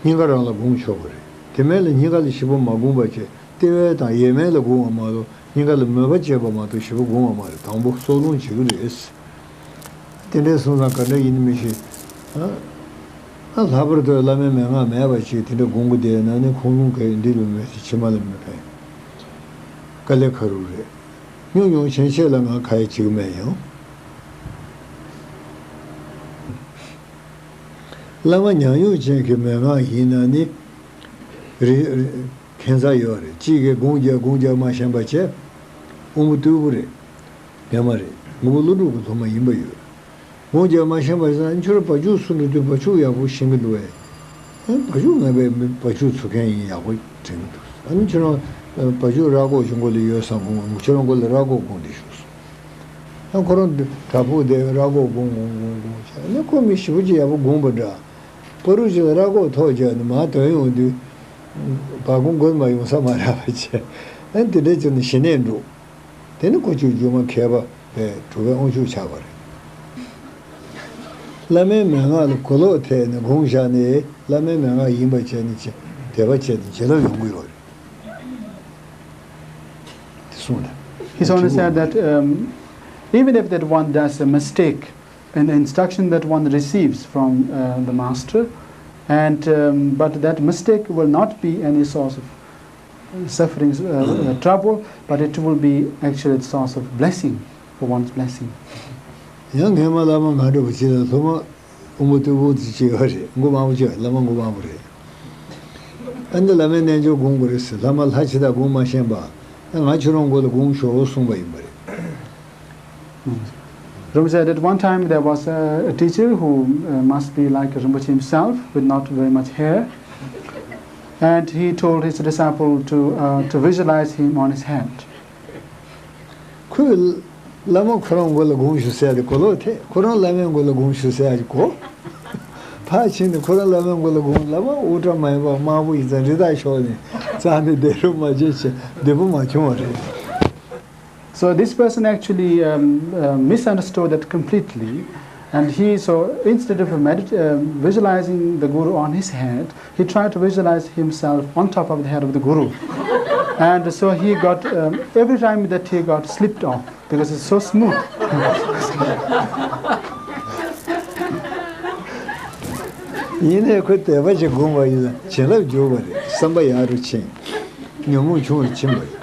སྙིང་ག་རང་ལ་སྒོམ་ཆོག་གི་རེད། དེ་མིན་ལ་སྙིང་ག་ལ་ཞིབ་པོ་མ་སྒོམ་པ་བྱས་ལྟེ་བའི་དང་ཡས་མས་ལ་སྒོམ་པ་མ་གཏོགས་སྙིང་ག་ལ་མོས་པ་བྱས་པ་མ་གཏོགས་ཞིབ་པོ་སྒོམ་པ་མ་རེད། དང་པོ་སྲོག་རླུང་བྱེད་ཀྱི་རེད། དེ་འདྲའི་སོང་ཙང་ག་འདྲ་ཡིན་མི་ཤེས། ཨ། ཨ། ལྷག་པར་དུ་བླ་མའི་མན་ངག་མེད་པ་ཅིག་དེ་འདྲ་སྒོམ་གྱི་བསྡད་ན་ནི་ཁོང་ལུང་གས་འདི་ལུ་མེད་ཅིག་ཕྱི་མ་ལ་མི་ཕན། དཀའ་ལས་ཁག་རུ་རེད། སྨྱོ་མྱོང་ཆེན་ཆེ་ལ་ང་ཁ་ཡ་བྱེད་ཀྱི་མེད་ཡང་། བླ་མ་ཉམས་མྱོང་ཅན་གྱི་མན་ངག་ཡིན་ན་ནི། རི། རི། ཁྱད་མཚར་ཡོད་རེད། གཅིག་གིས་སྒོམ་རྒྱག་སྒོམ་རྒྱག་མ་ཤེས་པ་བྱས། དབང་པོ་རྟུལ་པོ་རེད། ངན་མ་རེད། ངོ་བོ་ཀླུ་སྒྲུབ་ཀྱི་སློབ་མ་ཡིན་པ་ཡོད། སྒོམ་རྒྱག་མ་ཤེས་པ་ཡིན་ན་ཁྱོད་རང་བ་ཕྱུགས་སུ་འགྲོ་དུས་བ་ཕྱུགས་ཡག་པོ་ཤེས་ཀྱི་འདུག་བས། ཨ། བ་ཕྱུགས་ངན་པའི་མི་བ་ཕྱུགས་འཚོ་མཁན་ཡིན་ཡག་པོ་དྲན་གྱི་འདུག་ཨ་ནི་ཁྱོད་རང་བ་ཕྱུགས་ར་སྒོག་གི་མགོ་ལ་ཡོད་ས་སྒོམ། ཁྱོད་རང་མགོ་ལ་ར་སྒོག་སྒོམ་དེ་ཞུགས་སོང་། ཨ། ཁོ་རང་དྲག་ཕུག་བསྡད་ར་སྒོག་སྒོམ་སྒོམ་སྒོམ་སྒོམ་བྱས་ནས་ཁོ་མི་ཞེ་པོ་ཅིག་ཡག་པོ་སྒོམ་པ་འདྲ། པ་རུ་ཅིག་ལ་ར་སྒོག་ཐོག་བརྒྱབ་ནས་མར་དོན་ཡོང་དུས། བ་ཀུན་མགོ་མ་ཡོང་ས་མ་རག་པ་བྱས། ཨ། དེ་འདྲ་བྱས་ནས་ཞི་གནས་འགྲོ། དེ་ནི་ཁོ་ཆོས་སྒྱུ་མ་མཁས་པ་བས་གྲུབ་པའི་དབང་ཕྱུག་ཆགས་པ་རེད། བླ་མའི་མན་ངག་ལ་གོ་ལོག་ཐེབས་ནས་སྒོམ་བཞག་ནས་བླ་མའི་མན་ངག་ཡིན་པ་བྱས་ནས་དད་པ་བྱས་ནས་བྱིན་རླབས་ཡོང་གི་ཡོད་རེད། དེ་གསུངས་ད། He's only said that um, even if that one does a mistake in the instruction that one receives from uh, the master, and um, but that mistake will not be any source of sufferings, uh, uh, trouble, but it will be actually the source of blessing, for one's blessing. ཡང་སྔས་མ་བླ་མ་ང་འདྲ་བོ་ཅིག་ལ་སློབ་མ་དབང་པོ་རྟུལ་པོ་དེ་ཅིག་ཡོད་རེད། མགོ་དམར་པོ་ཅིག་ཡོད་རེད། བླ་མ་མགོ་དམར་པོ་རེད། ཨ་ནི་བླ་མའི་རྣལ་འབྱོར་སྒོམ་དགོས་རེད་ཟེར། བླ་མ་ལྷ་ཇི་ལྟར་སྒོམ་མ་ཤེས་པ། ཨ། ང་ཁྱོད་རང་མགོ་ལ་སྒོམ་ཤོག་གསུངས་པ་ཡིན་པ་རེད། Rinpoche said that one time there was a, a teacher who uh, must be like Rinpoche himself, with not very much hair. And he told his disciple to, uh, to visualize him on his hand. ཁོས་བླ་མ་ཁོ་རང་མགོ་ལ་སྒོམ་ཤོག་ཟེར་ཏེ་གོ་ལོག་ཐེབས། ཁོ་རང་བླ་མའི་མགོ་ལ་སྒོམ་ཤོག་ཟེར་ཡ་གོ། ཕར་ཕྱིན་ནས་ཁོ་རང་བླ་མའི་མགོ་ལ་སྒོམ། བླ་མ་དབུ་སྐྲ་མ་ཡིན་པ་དམར་པོ་ཡིན་ཙང་རི་དྭགས་ཤོག་ནས་རྩ་ནས་བསྡད་རོགས་མ་བྱེད་ཅེས་བདེ་པོ་མ་བྱུང་བ་རེད། So this person actually um, uh, misunderstood that completely, and he, so instead of medit- uh, visualizing the guru on his head, he tried to visualize himself on top of the head of the guru. And so he got, um, every time that he got slipped off, because it's so smooth. ཡིན་ནའི་ཁོས་དད་པ་ཞིག་སྒོམ་པ་ཡིན་ན་བྱིན་རླབས་འཇུག་པ་རེད། བསམ་པ་ཡག་རུ་ཕྱིན། ཉོན་མོངས་ཆུང་རུ་ཕྱིན་པ་རེད།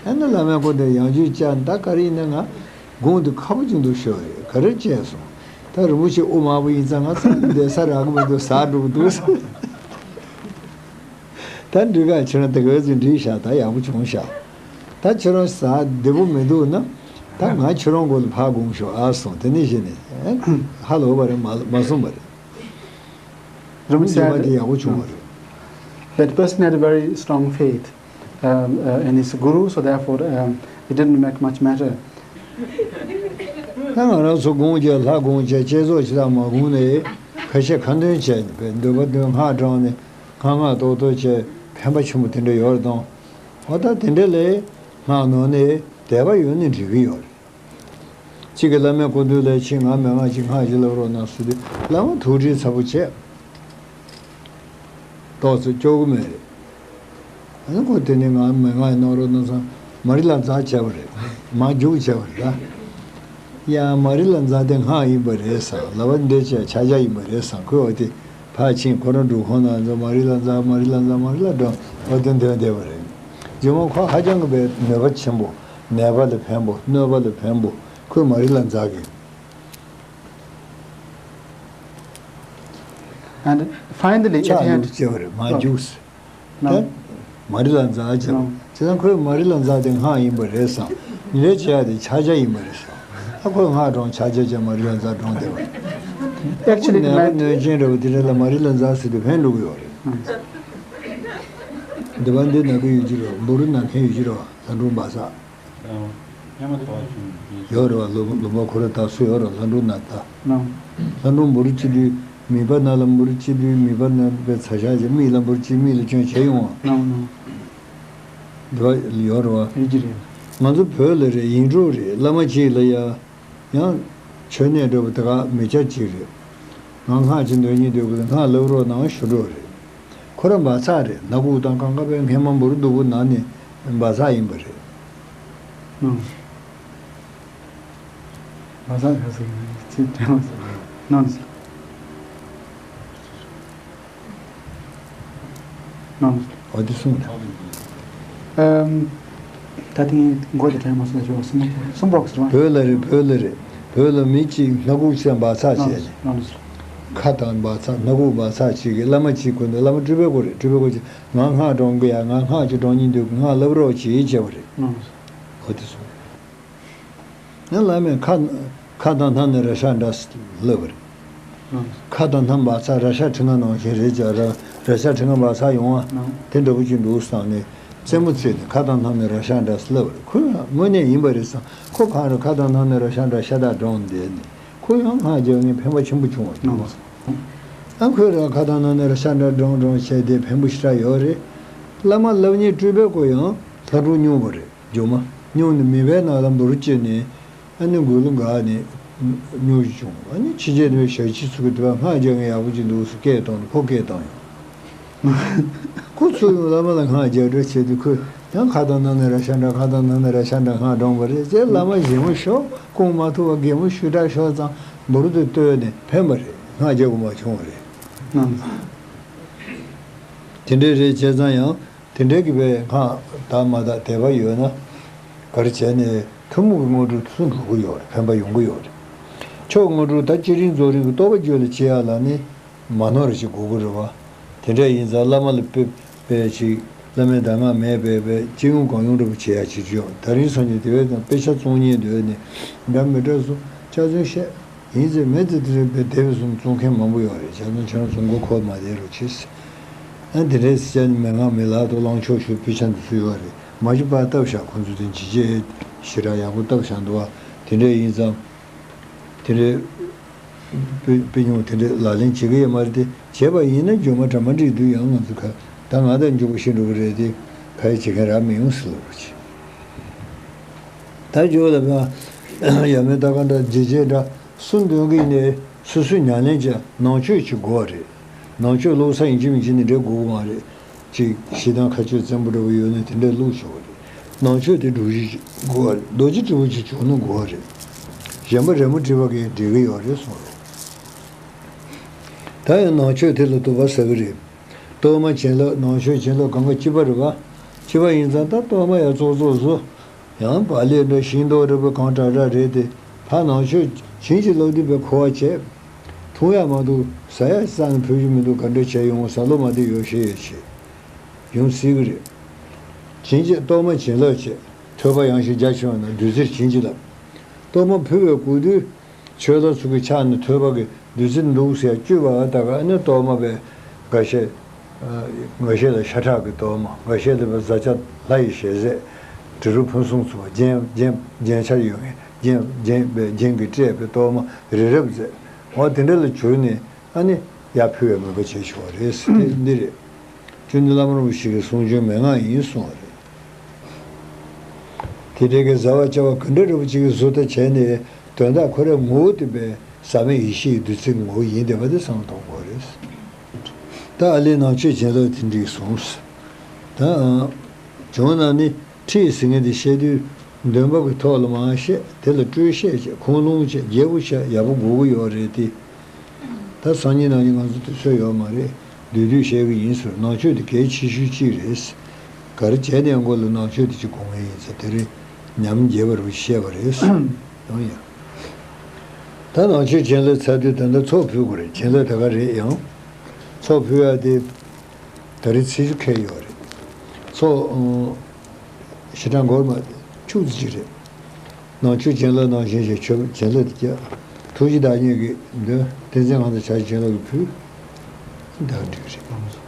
ཨ་ནི་བླ་མའི་སྐུ་མདུན་ཡང་བསྐྱར་བཅར། ད་ག་རེ་ཡིན་ན་ང་སྒོམ་དུས་ཁག་པོ་ཅིག་འདུག་ཤོར་རེད། ག་རེ་བྱས་སོང་། ད་རིན་པོ་ཆེ་དབུ་དམར་པོ་ཡིན་ཙང་ང་ཚང་མ་བསྡད་ས་རག་གི་མི་འདུག་ཟ་འགྲོ་གི་འདུག་ད་འགྲིག་ག་ཁྱེད་རང་དེ་ག་ཚོད་འགྲིག་ཤག་ད་ཡག་པོ་བྱུང་ཤག་ད་ཁྱེད་རང་ཟ་བདེ་པོ་མི་འདུག་ན། ད་ང་ཁྱེད་རང་མགོ་ལ་ཕར་སྒོམ་ཤོག་ཨ་གསུངས། དེ་ནས་གཞི་ནས་ཧ་ལོ་བ་རེད། མ་མ་གསུངས་པ་རེད། རིན་པོ་ཆེ་དེ་ཡག་པོ་བྱུང་བ་རེད། That person had a very strong faith um, uh, in his guru, so therefore um, it didn't make much matter. ད་ང་རང་ཚོ་སྒོམ་བྱས་ལྷ་སྒོམ་བྱས་བསྐྱེད་རྫོགས་ཇི་ལྟར་མ་སྒོམ་ནས་ཁ་ཤས་ཁ་འདོན་བྱས་ནས་འདོད་པ་འདོན་སྔགས་བགྲངས་ནས་སྔགས་སྔགས་ཏོག་ཏོག་བྱས་ཕན་པ་ཆེན་པོ་དེ་འདྲ་ཡོད་རེད་དང་། འོ་ད་དེ་འདྲ་ལས་སྔགས་ནོར་ནས་དད་པ་ཡོད་ནས་འགྲིག་གི་ཡོད་རེད། གཅིག་གིས་བླ་མའི་སྐུ་མདུན་ལ་ཕྱིན། ང་མན་ངག་ཅིག་སྔགས་ཅིག་ལབ་རོགས་གནང་ཟེར་དུས་བླ་མ་ཐུགས་ཁྲལ་ཚ་པོ་བྱས། ཏོག་ཙམ་སྐྱོ་གི་མེད་རེད། ཨ་ནི་ཁོ་དེ་ནས་ང་མན་ངག་གནང་རོགས་གནང་ཟེར། མ་རི་ལ་ཛ་བྱས་པ་རེད། མ་རྒྱུག་བྱས་པ་རེད་ད། ཡང་མ་རི་ལ་ཛ་དེ་སྔགས་ཡིན་པ་རེད་ཟེར། ལབ་པ་འདི་བྱས་ཕྱག་རྒྱ་ཡིན་པ་རེད་ཟེར། ཁོས་འོ་དེ་ཕར་ཕྱིན་ཁོ་རང་སྒྲུབ་ཁང་ནང་ཚོ་མ་རི་ལ་ཛ་མ་རི་ལ་ཛ་མ་རི་ལ་ཛ་འོ་དེ་འདོན་བསྡད་པ་རེད། རྗེ་མོ་ཁོ་ཧ་ཅང་གི་བའི་ནུས་པ་ཆེན་པོ། ནད་པ་ལ་ཕན་པོ། གནོད་པ་ལ་ཕན་པོ། ཁོས་མ་རི་ལ་ཛ་གི། And finally, at the end, ཕྱག་ལུགས་བྱས་པ་རེད། མ་རྒྱུགས། ད་མ་རི་ལ་ཛ་བྱས་པ། བྱས་ཙང་ཁོས་མ་རི་ལ་ཛ་དེ་སྔགས་ཡིན་པ་རེད་བསམ། ཉིན་རེ་བྱས་ཡ་དེ་ཕྱག་རྒྱ་ཡིན་པ་རེད་བསམ། ད་ཁོས་སྔགས་བགྲངས་ཕྱག་རྒྱ་བྱས་མ་རི་ལ་ཛ་བགྲངས་བསྡད་པ་རེད། Actually, ནད་པ་གནོད་སྦྱིན་འདྲ་བོ་དེ་འདྲ་ལ་མ་རི་ལ་ཛ་ཟེར་དུས་ཕན་འགྲོ་གི་ཡོད་རེད། འདི་བ་འདི་ན་གི་ཡོད་ཀྱི་རེད། འབུ་རུ་ན་མཁན་ཡོད་ཀྱི་རེད། ལྷ་འབྲུག་འབའ་ས། ཨ། ཧེ་མ་དེ་བ་ཆུང་ཡིན། ཡོད་རེད་བ། ལུང་ལུང་པ་ཁོ་ར་དར་སྲོལ་ཡོད་རེད། ལྷ་འབྲུག་ན་ད། ནམ། ལྷ་འབྲུག་འབུ་རུ་སྐྱེ་དུས་མིད་པ་ན་ལ་འབུ་རུ་སྐྱེ་དུས་མིད་པ་ན་པའི་ཚ་ཤ་ཅིག་མིག་ལ་འབུ་རུ་སྐྱེ་མིག་ལ་སྐྱོན་བྱས་ཡོང་བ། ནམ་ནམ། འདི་བ་ཡོད་རེད་བ། ཡོད་ཀྱི་རེད། ང་ཚོ་བོད་ལ་རེད། ཡིན་འགྲོ་རེད། བླ་མ་གཅིག་ལ་ཡ། ཡང་། མཆོད་གནས་འགྲོ་བ་དེ་ག་མི་སྐྱ་གཅིག་རེད། ང་སྔགས་ཅིག་འདོན་སྙིང་འདོད་གི་འདུག་སྔགས་ལབ་རོགས་གནང་ཞུ་འགྲོ་རེད། ཁོ་རང་འབའ་ཚ་རེད། སྣ་ཁུག་དང་གང་ག་པའི་སྔས་མ་འབུ་རུ་སྡུག་པོ་ན་ནས་འབའ་ཚ་ཡིན་པ་རེད། ཨང་། འབའ་ཚ་ག་ཟེར་གི་ཚིག་དྲན་པ་ཟེར་གི་ནང་ཟེར། ནང་། འོ་དེ་གསུངས་ད། ཨམ། ད་ཐེངས་མགོ་དེ་དྲན་མ་སོང་། ཞོགས་སུམ་པོ་སུམ་པོ་ཟེར་བ། བོད་ལ་རེད། བོད་ལ་རེད། བོད་ལ་མི་གཅིག་སྣ་ཁུག་ཅིག་འབའ་ཚ་བྱས་ནས། ནང་ཟེར། ཁ་དང་འབའ་ཚ། སྣ་ཁུག་འབའ་ཚ་གཅིག་གིས་བླ་མ་གཅིག་ཁོ་ནས། བླ་མ་སྤྲུལ་པའི་སྐུ་རེད། སྤྲུལ་པའི་སྐུ་གཅིག་ང་སྔགས་སྒྲོང་གི་ཡ། ང་སྔགས་ཅིག་སྒྲོང་སྙིང་འདོད་གི། སྔགས་ལབ་རོགས་གྱིས་བྱས་པ་རེད། ནང་ཟེར། འོ་དེ་གསུངས། ཡང་བླ་མས་ཁ་ཁ་དང་སྣ་ནས་ར་ཤ་འདྲ་ལབ་པ་རེད། ཁ་དང་སྣ་འབའ་ཚ། ར་ཤ་ཁྲི་ང་ནང་བཞིན་རེད་ཀྱང་། ར་ར་ཤ་ཁྲི་ང་འབའ་ཚ་ཡོང་བ་དེ་འདྲ་པོ་ཅིག་འདུག་བསམ་ནས་རྩེད་མོ་རྩེས་ནས་ཁ་དང་སྣ་ནས་ར་ཤ་འདྲ་ལབ་པ་རེད། ཁོས་ཡང་དངོས་གནས་ཡིན་པ་རེད་བསམ། ཁོ་གང་རུང་ཁ་དང་སྣ་ནས་ར་ཤ་འདྲ་ཤ་སྟག་སྒྲོངས་བསྡད་ནས། ཁོ་ཡང་སྔགས་རྒྱག་མཁན་ཕན་པ་ཆེན་པོ་བྱུང་བ་རེད། ཨ། ཁོས་རང་ཁ་དང་སྣ་ནས་ར་ཤ་འདྲ་སྒྲོངས་སྒྲོངས་བྱས་ཏེ་ཕན་པོ་ཞེ་དྲག་ཡོད་རེད། བླ་མ་ལབ་མཁན་སྤྲུལ་པའི་སྐུ་ཡང་ལྷ་འབྲུག་སྨྱུང་པོ་རེད། སྒྱུ་མ་སྨྱུང་ནས་མིད་པའི་ནང་ལ་འབུ་རུ་སྐྱེས་ནས། ཨ་ནི་མགུལ་ལ་འགག་ནས་སྨྱུང་བཞིན་བྱུང་། ཨ་ནི་ཕྱི་རྒྱལ་ནས་ཞག་ཕྱི་ཚུ་གི་དུས་ལ་སྔགས་རྒྱག་མཁན་ཡག་པོ་ཅིག་འདུག་ཟེར་སྐད་བཏང་ནས་ཁོ་སྐད་བཏང་ཡོང་། ཁོ་ཚུར་ཡོང་བླ་མ་ལ་སྔགས་རྒྱག་འགྲོ་བྱེད་དུས་ཁོས་ཡང་ཁ་དང་སྣ་ནས་ར་ཤ་འདྲ། ཁ་དང་སྣ་ནས་ར་ཤ་འདྲ་སྔགས་སྒྲོངས་པ་རེད་ཅེས། བླ་མ་ཞི་མོ་ཤོག་སྐུང་མ་ཐུབ་པ་རྒན་མོ་ཤུགས་དྲག་ཤོག་ཙང་འབུ་རུ་དེ་བཏོན་ནས་ཕན་པ་རེད། སྔགས་རྒྱག་དགོས་མ་བྱུང་བ་རེད། དེ་འདྲས་རེད་བྱས་ཙང་ཡང་དེ་འདྲའི་གི་བའི་སྔགས་དག་མ་དག་དད་པ་ཡོད་ན། ག་རེ་བྱས་ནས་ཐུན་མོང་གི་དངོས་གྲུབ་ཚུར་འགྲོ་གི་ཡོད་རེད། ཕན་པ་ཡོང་གི་ཡོད་རེད། མཆོག་དངོས་གྲུབ་ད་བསྐྱེད་རིམ་རྫོགས་རིམ་གྱི་རྟོགས་པ་རྒྱུད་ལ་སྐྱེ་ཡ་ལ་ནི་མ་ནོར་རེ་ཞིག་དགོས་ཀྱི་རེད་བ། དེ་འདྲ་ཡིན་ཙང་བླ་མ་ལ་དཔེ་དཔེ་ཞིག་བླ་མའི་གདམས་ངག་མེད་པའི་བའི་སྤྱི་ཡོངས་གང་ཡོང་འདྲ་པོ་བྱེད་ཡ་བྱེད་རྒྱུ་ཡོད། ད་རིང་སང་ཉིན་དེ་བས་ཀྱང་དཔེ་ཆ་བཙོང་མཁན་འདོད་ནས་འདྲ་མི་འདྲ་སུ་ཆ་ཚང་བཤད། ཡིན་ཟེར་མེད་ཟེར། དེ་རེད་པས། དེ་བས་བཟུང་བཙོང་མཁན་མང་པོ་ཡོད་རེད། བྱས་ཙང་ཁྱེད་རང་ཚོ་མགོ་འཁོར་མ་བསྡད་རོགས་གྱིས། ཨ་དེ་འདྲས་ཟེར་བྱས་ནས་མན་ངག་མེད་ལག་ཏུ་བླང་ཆོག་ཞུ་དཔེ་ཆ་འདི་ཚོ་ཡོད་རེད། མ་གཞི་པར་བཏབ་བཞག་ཁོང་ཚོ་དེ་ཇི་བྱས་ཞེ་དྲག་ཡག་པོ་བཏབ་བཞག་འདུག་བ། དེ་འདྲས་ཡིན་ཙང་། དེ་འདྲས་དཔེ་དཔེ་ཉུང་དེ་འདྲས་ལག་ལེན་བྱེད་ཀྱི་ཡོད་མ་རེད་དེ། བྱས་པ་ཡིན་ན་རྒྱུ་མ་འདྲ་མ་འགྲིག་དུས་ཡང་ང་ཚོ་ཁ་ད་ང་དང་མཇུག་པ་ཤི་འགྲོ་གི་རེད་དེ། ཁ་ཡ་བྱེད་མཁན་རག་མི་ཡོང་ཟེར་ལབ་རོགས་གྱིས། ད་རྒྱུ་ལ་ཡ་མེད་ད་ག་འདྲ་ཇེ་ཇེ་འདྲ། སུ་འདོན་གི་ནས་སོ་སོའི་ཉམས་ལེན་བྱས། ནང་ཆོས་ཅིག་དགོས་རེད། ནང་ཆོས་ལོག་ས་ཡིན་གཅིག་མིན་གཅིག་ནས་འདྲེ་དགོས་ཀྱི་མ་རེད། ཅིག་ཞེ་སྡང་ཁ་ཆོས་བཙན་པོ་འདྲ་པོ་ཡོད་ན་དེ་འདྲས་ལོག་ཆོག་གི་རེད། ནང་ཆོས་དེ་སྒྲུབ་གཞི་ཅིག་དགོས་རེད། རྡོ་རྗེ་སྤྲུལ་པ་ཅིག་བྱུང་ན་དགོས་རེད། གཞན་པ་རི་མོ་བྲིས་པ་གིས་འགྲིག་གི་ཡོད་རེད་གསུངས་རེད། ད་ཡང་ནང་ཆོས་དེ་ལ་དུ་བ་ཟ་གི་རེད། གཏོར་མ་བྱིན་རླབས། ནང་ཆོས་བྱིན་རླབས་གང་ག་གཅིག་པ་རེད་བ། གཅིག་པ་ཡིན་ཙང་ད་གཏོར་མ་ཡང་ཙོག་ཙོག་བཟོ། ཡང་བག་ལེབ་འདྲ་ཤིང་ཏོག་འདྲ་པོ་གང་དྲག་དྲག་རེད་དེ། ཕར་ནང་ཆོས་བྱིན་གྱིས་བརླབས་དུས་པའི་མཁོ་བ་བྱས། འཐུང་ཡག་མ་འདུག་ཟ་ཡག་རྩ་ནས་ཕུལ་རྒྱུ་མི་འདུག་ག་འདྲ་བྱས་ཡོང་། ཟ་ལོ་མ་བདེ་ཡོད་ཤེས་ཡོད་བྱས། ཡོང་སྲིད་གི་རེད། བྱིན་གྱིས་གཏོར་མ་བྱིན་རླབས་བྱས། ཐོས་པ་ཡང་ཞིང་རྒྱ་ཆེ་བ་ན་བདུད་རྩིར་བྱིན་གྱིས་བརླབས། གཏོར་མ་ཕུལ་བའི་སྐུ་དུས། ཆོས་ལ་ཚུགས་ཀྱི་ཕྱག་ནི་ཐོས་པ་གི་བདུད་རྩི་འདུག་ཟེར་བཅུ་པ་ད་ག་ནི་གཏོར་མ་པའི་འགའ་ཤས། འགའ་ཤས་ལ་ཤ་ཁྲག་གི་གཏོར་མ། འགའ་ཤས་ལ་བཟའ་བཅའ་ལྷ་ཡི་ཞལ་ཟས། དྲི་རོ་ཕུན་སུམ་ཚོགས་པ། རྒྱན་རྒྱན་རྒྱན་ཆ་ཡོད་མཁན་རྒྱན་རྒྱན་པའི་རྒྱན་གྱིས་སྤྲས་པའི་གཏོར་མ་རི་རབ་མཛད། འོ་དེ་འདྲ་ལ་གྱུར་ནས་ཨ་ནི་ཡར་ཕུལ་བའི་མོས་པ་བྱེད་ཆོག་རེད་ཟེར་དེ་འདི་རེད། བཅོམ་ལྡན་བླ་མ་རིན་པོ་ཆེ་གི་གསུང་རྒྱུན་མན་ངག་ཡིན་གསུངས་པ་རེད། དེ་འདྲའི་གི་བཟའ་བ་བཅའ་བ་ག་འདྲ་རིན་པོ་ཆེ་གི་བཟོ་ལྟ་བྱས་ནས་དོན་དག་ཁོ་རའི་ངོ་བོ་དེ་བས་ཟག་མེད་ཡེ་ཤེས་ཀྱི་བདུད་རྩི་གི་ངོ་བོ་ཡིན་བསྡད་པ་དེ་བསམ་བློ་གཏོང་དགོས་རེད། ད་ཨ་ལས་ནང་ཆོས་བྱིན་རླབས་དེ་འདྲའི་གསུངས། ད་བྱུང་ན་ནི་ཁྲིད་ཟེར་མཁན་དེ་བཤད་དུས་འདོན་པ་གི་ཐོག་ལ་མར་བཤད། དེ་ལ་སྤྲོས་བཤད་བྱས། ཁུངས་ལུང་བྱས། རྒྱས་པོ་བཤད། ཡག་པོ་དགོས་ཀྱི་ཡོད་རེད་དེ། ད་སང་ཉིན་གནངས་ཉིན་ང་ཚོ་དུས་ཚོད་ཡོད་མ་རེད། བསྡུས་བསྡུས་བཤད་གི་ཡིན་ཟེར། ནང་ཆོས་དེ་གལ་ཆེ་ཤོས་གཅིག་རེད། ག་རེ་བྱས་ནས་མགོ་ལ་ནང་ཆོས་དེ་གཅིག་གོ་མཁན་ཡིན་ཟེར། དེ་རིང་ཉམས་རྒྱས་པ་རུ་བཤད་པ་རེད། ཡང་ཡང་། ད་ནང་ཆོས་བྱིན་རླབས་ཚར་དུས་ད་ལྟ་ཚོགས་ཕུལ་དགོས་རེད། བྱིན་རླབས་ད་ག་རེད་ཡང་། ཚོགས་ཕུལ་ཡ་དེ་ད་རེས་ཚེས་བཅུ་ཁེལ་ཡོད་རེད། ཚོགས་ཞེ་དྲག་འགོར་མ་ཆུ་ཚོད་གཅིག་རེད། ནང་ཆོས་བྱིན་རླབས་ནང་བཞིན་ཞིག་ཆོས་བྱིན་རླབས་དེ་རྒྱ། ཐུགས་རྗེ་བདག་ཉིད་ཀྱིས་འདོན། ཏིང་འཛིན་གང་དང་བྱ་བྱིན་རླབས་ཀྱི་ཕུལ། ད་འགྲིག་རེད།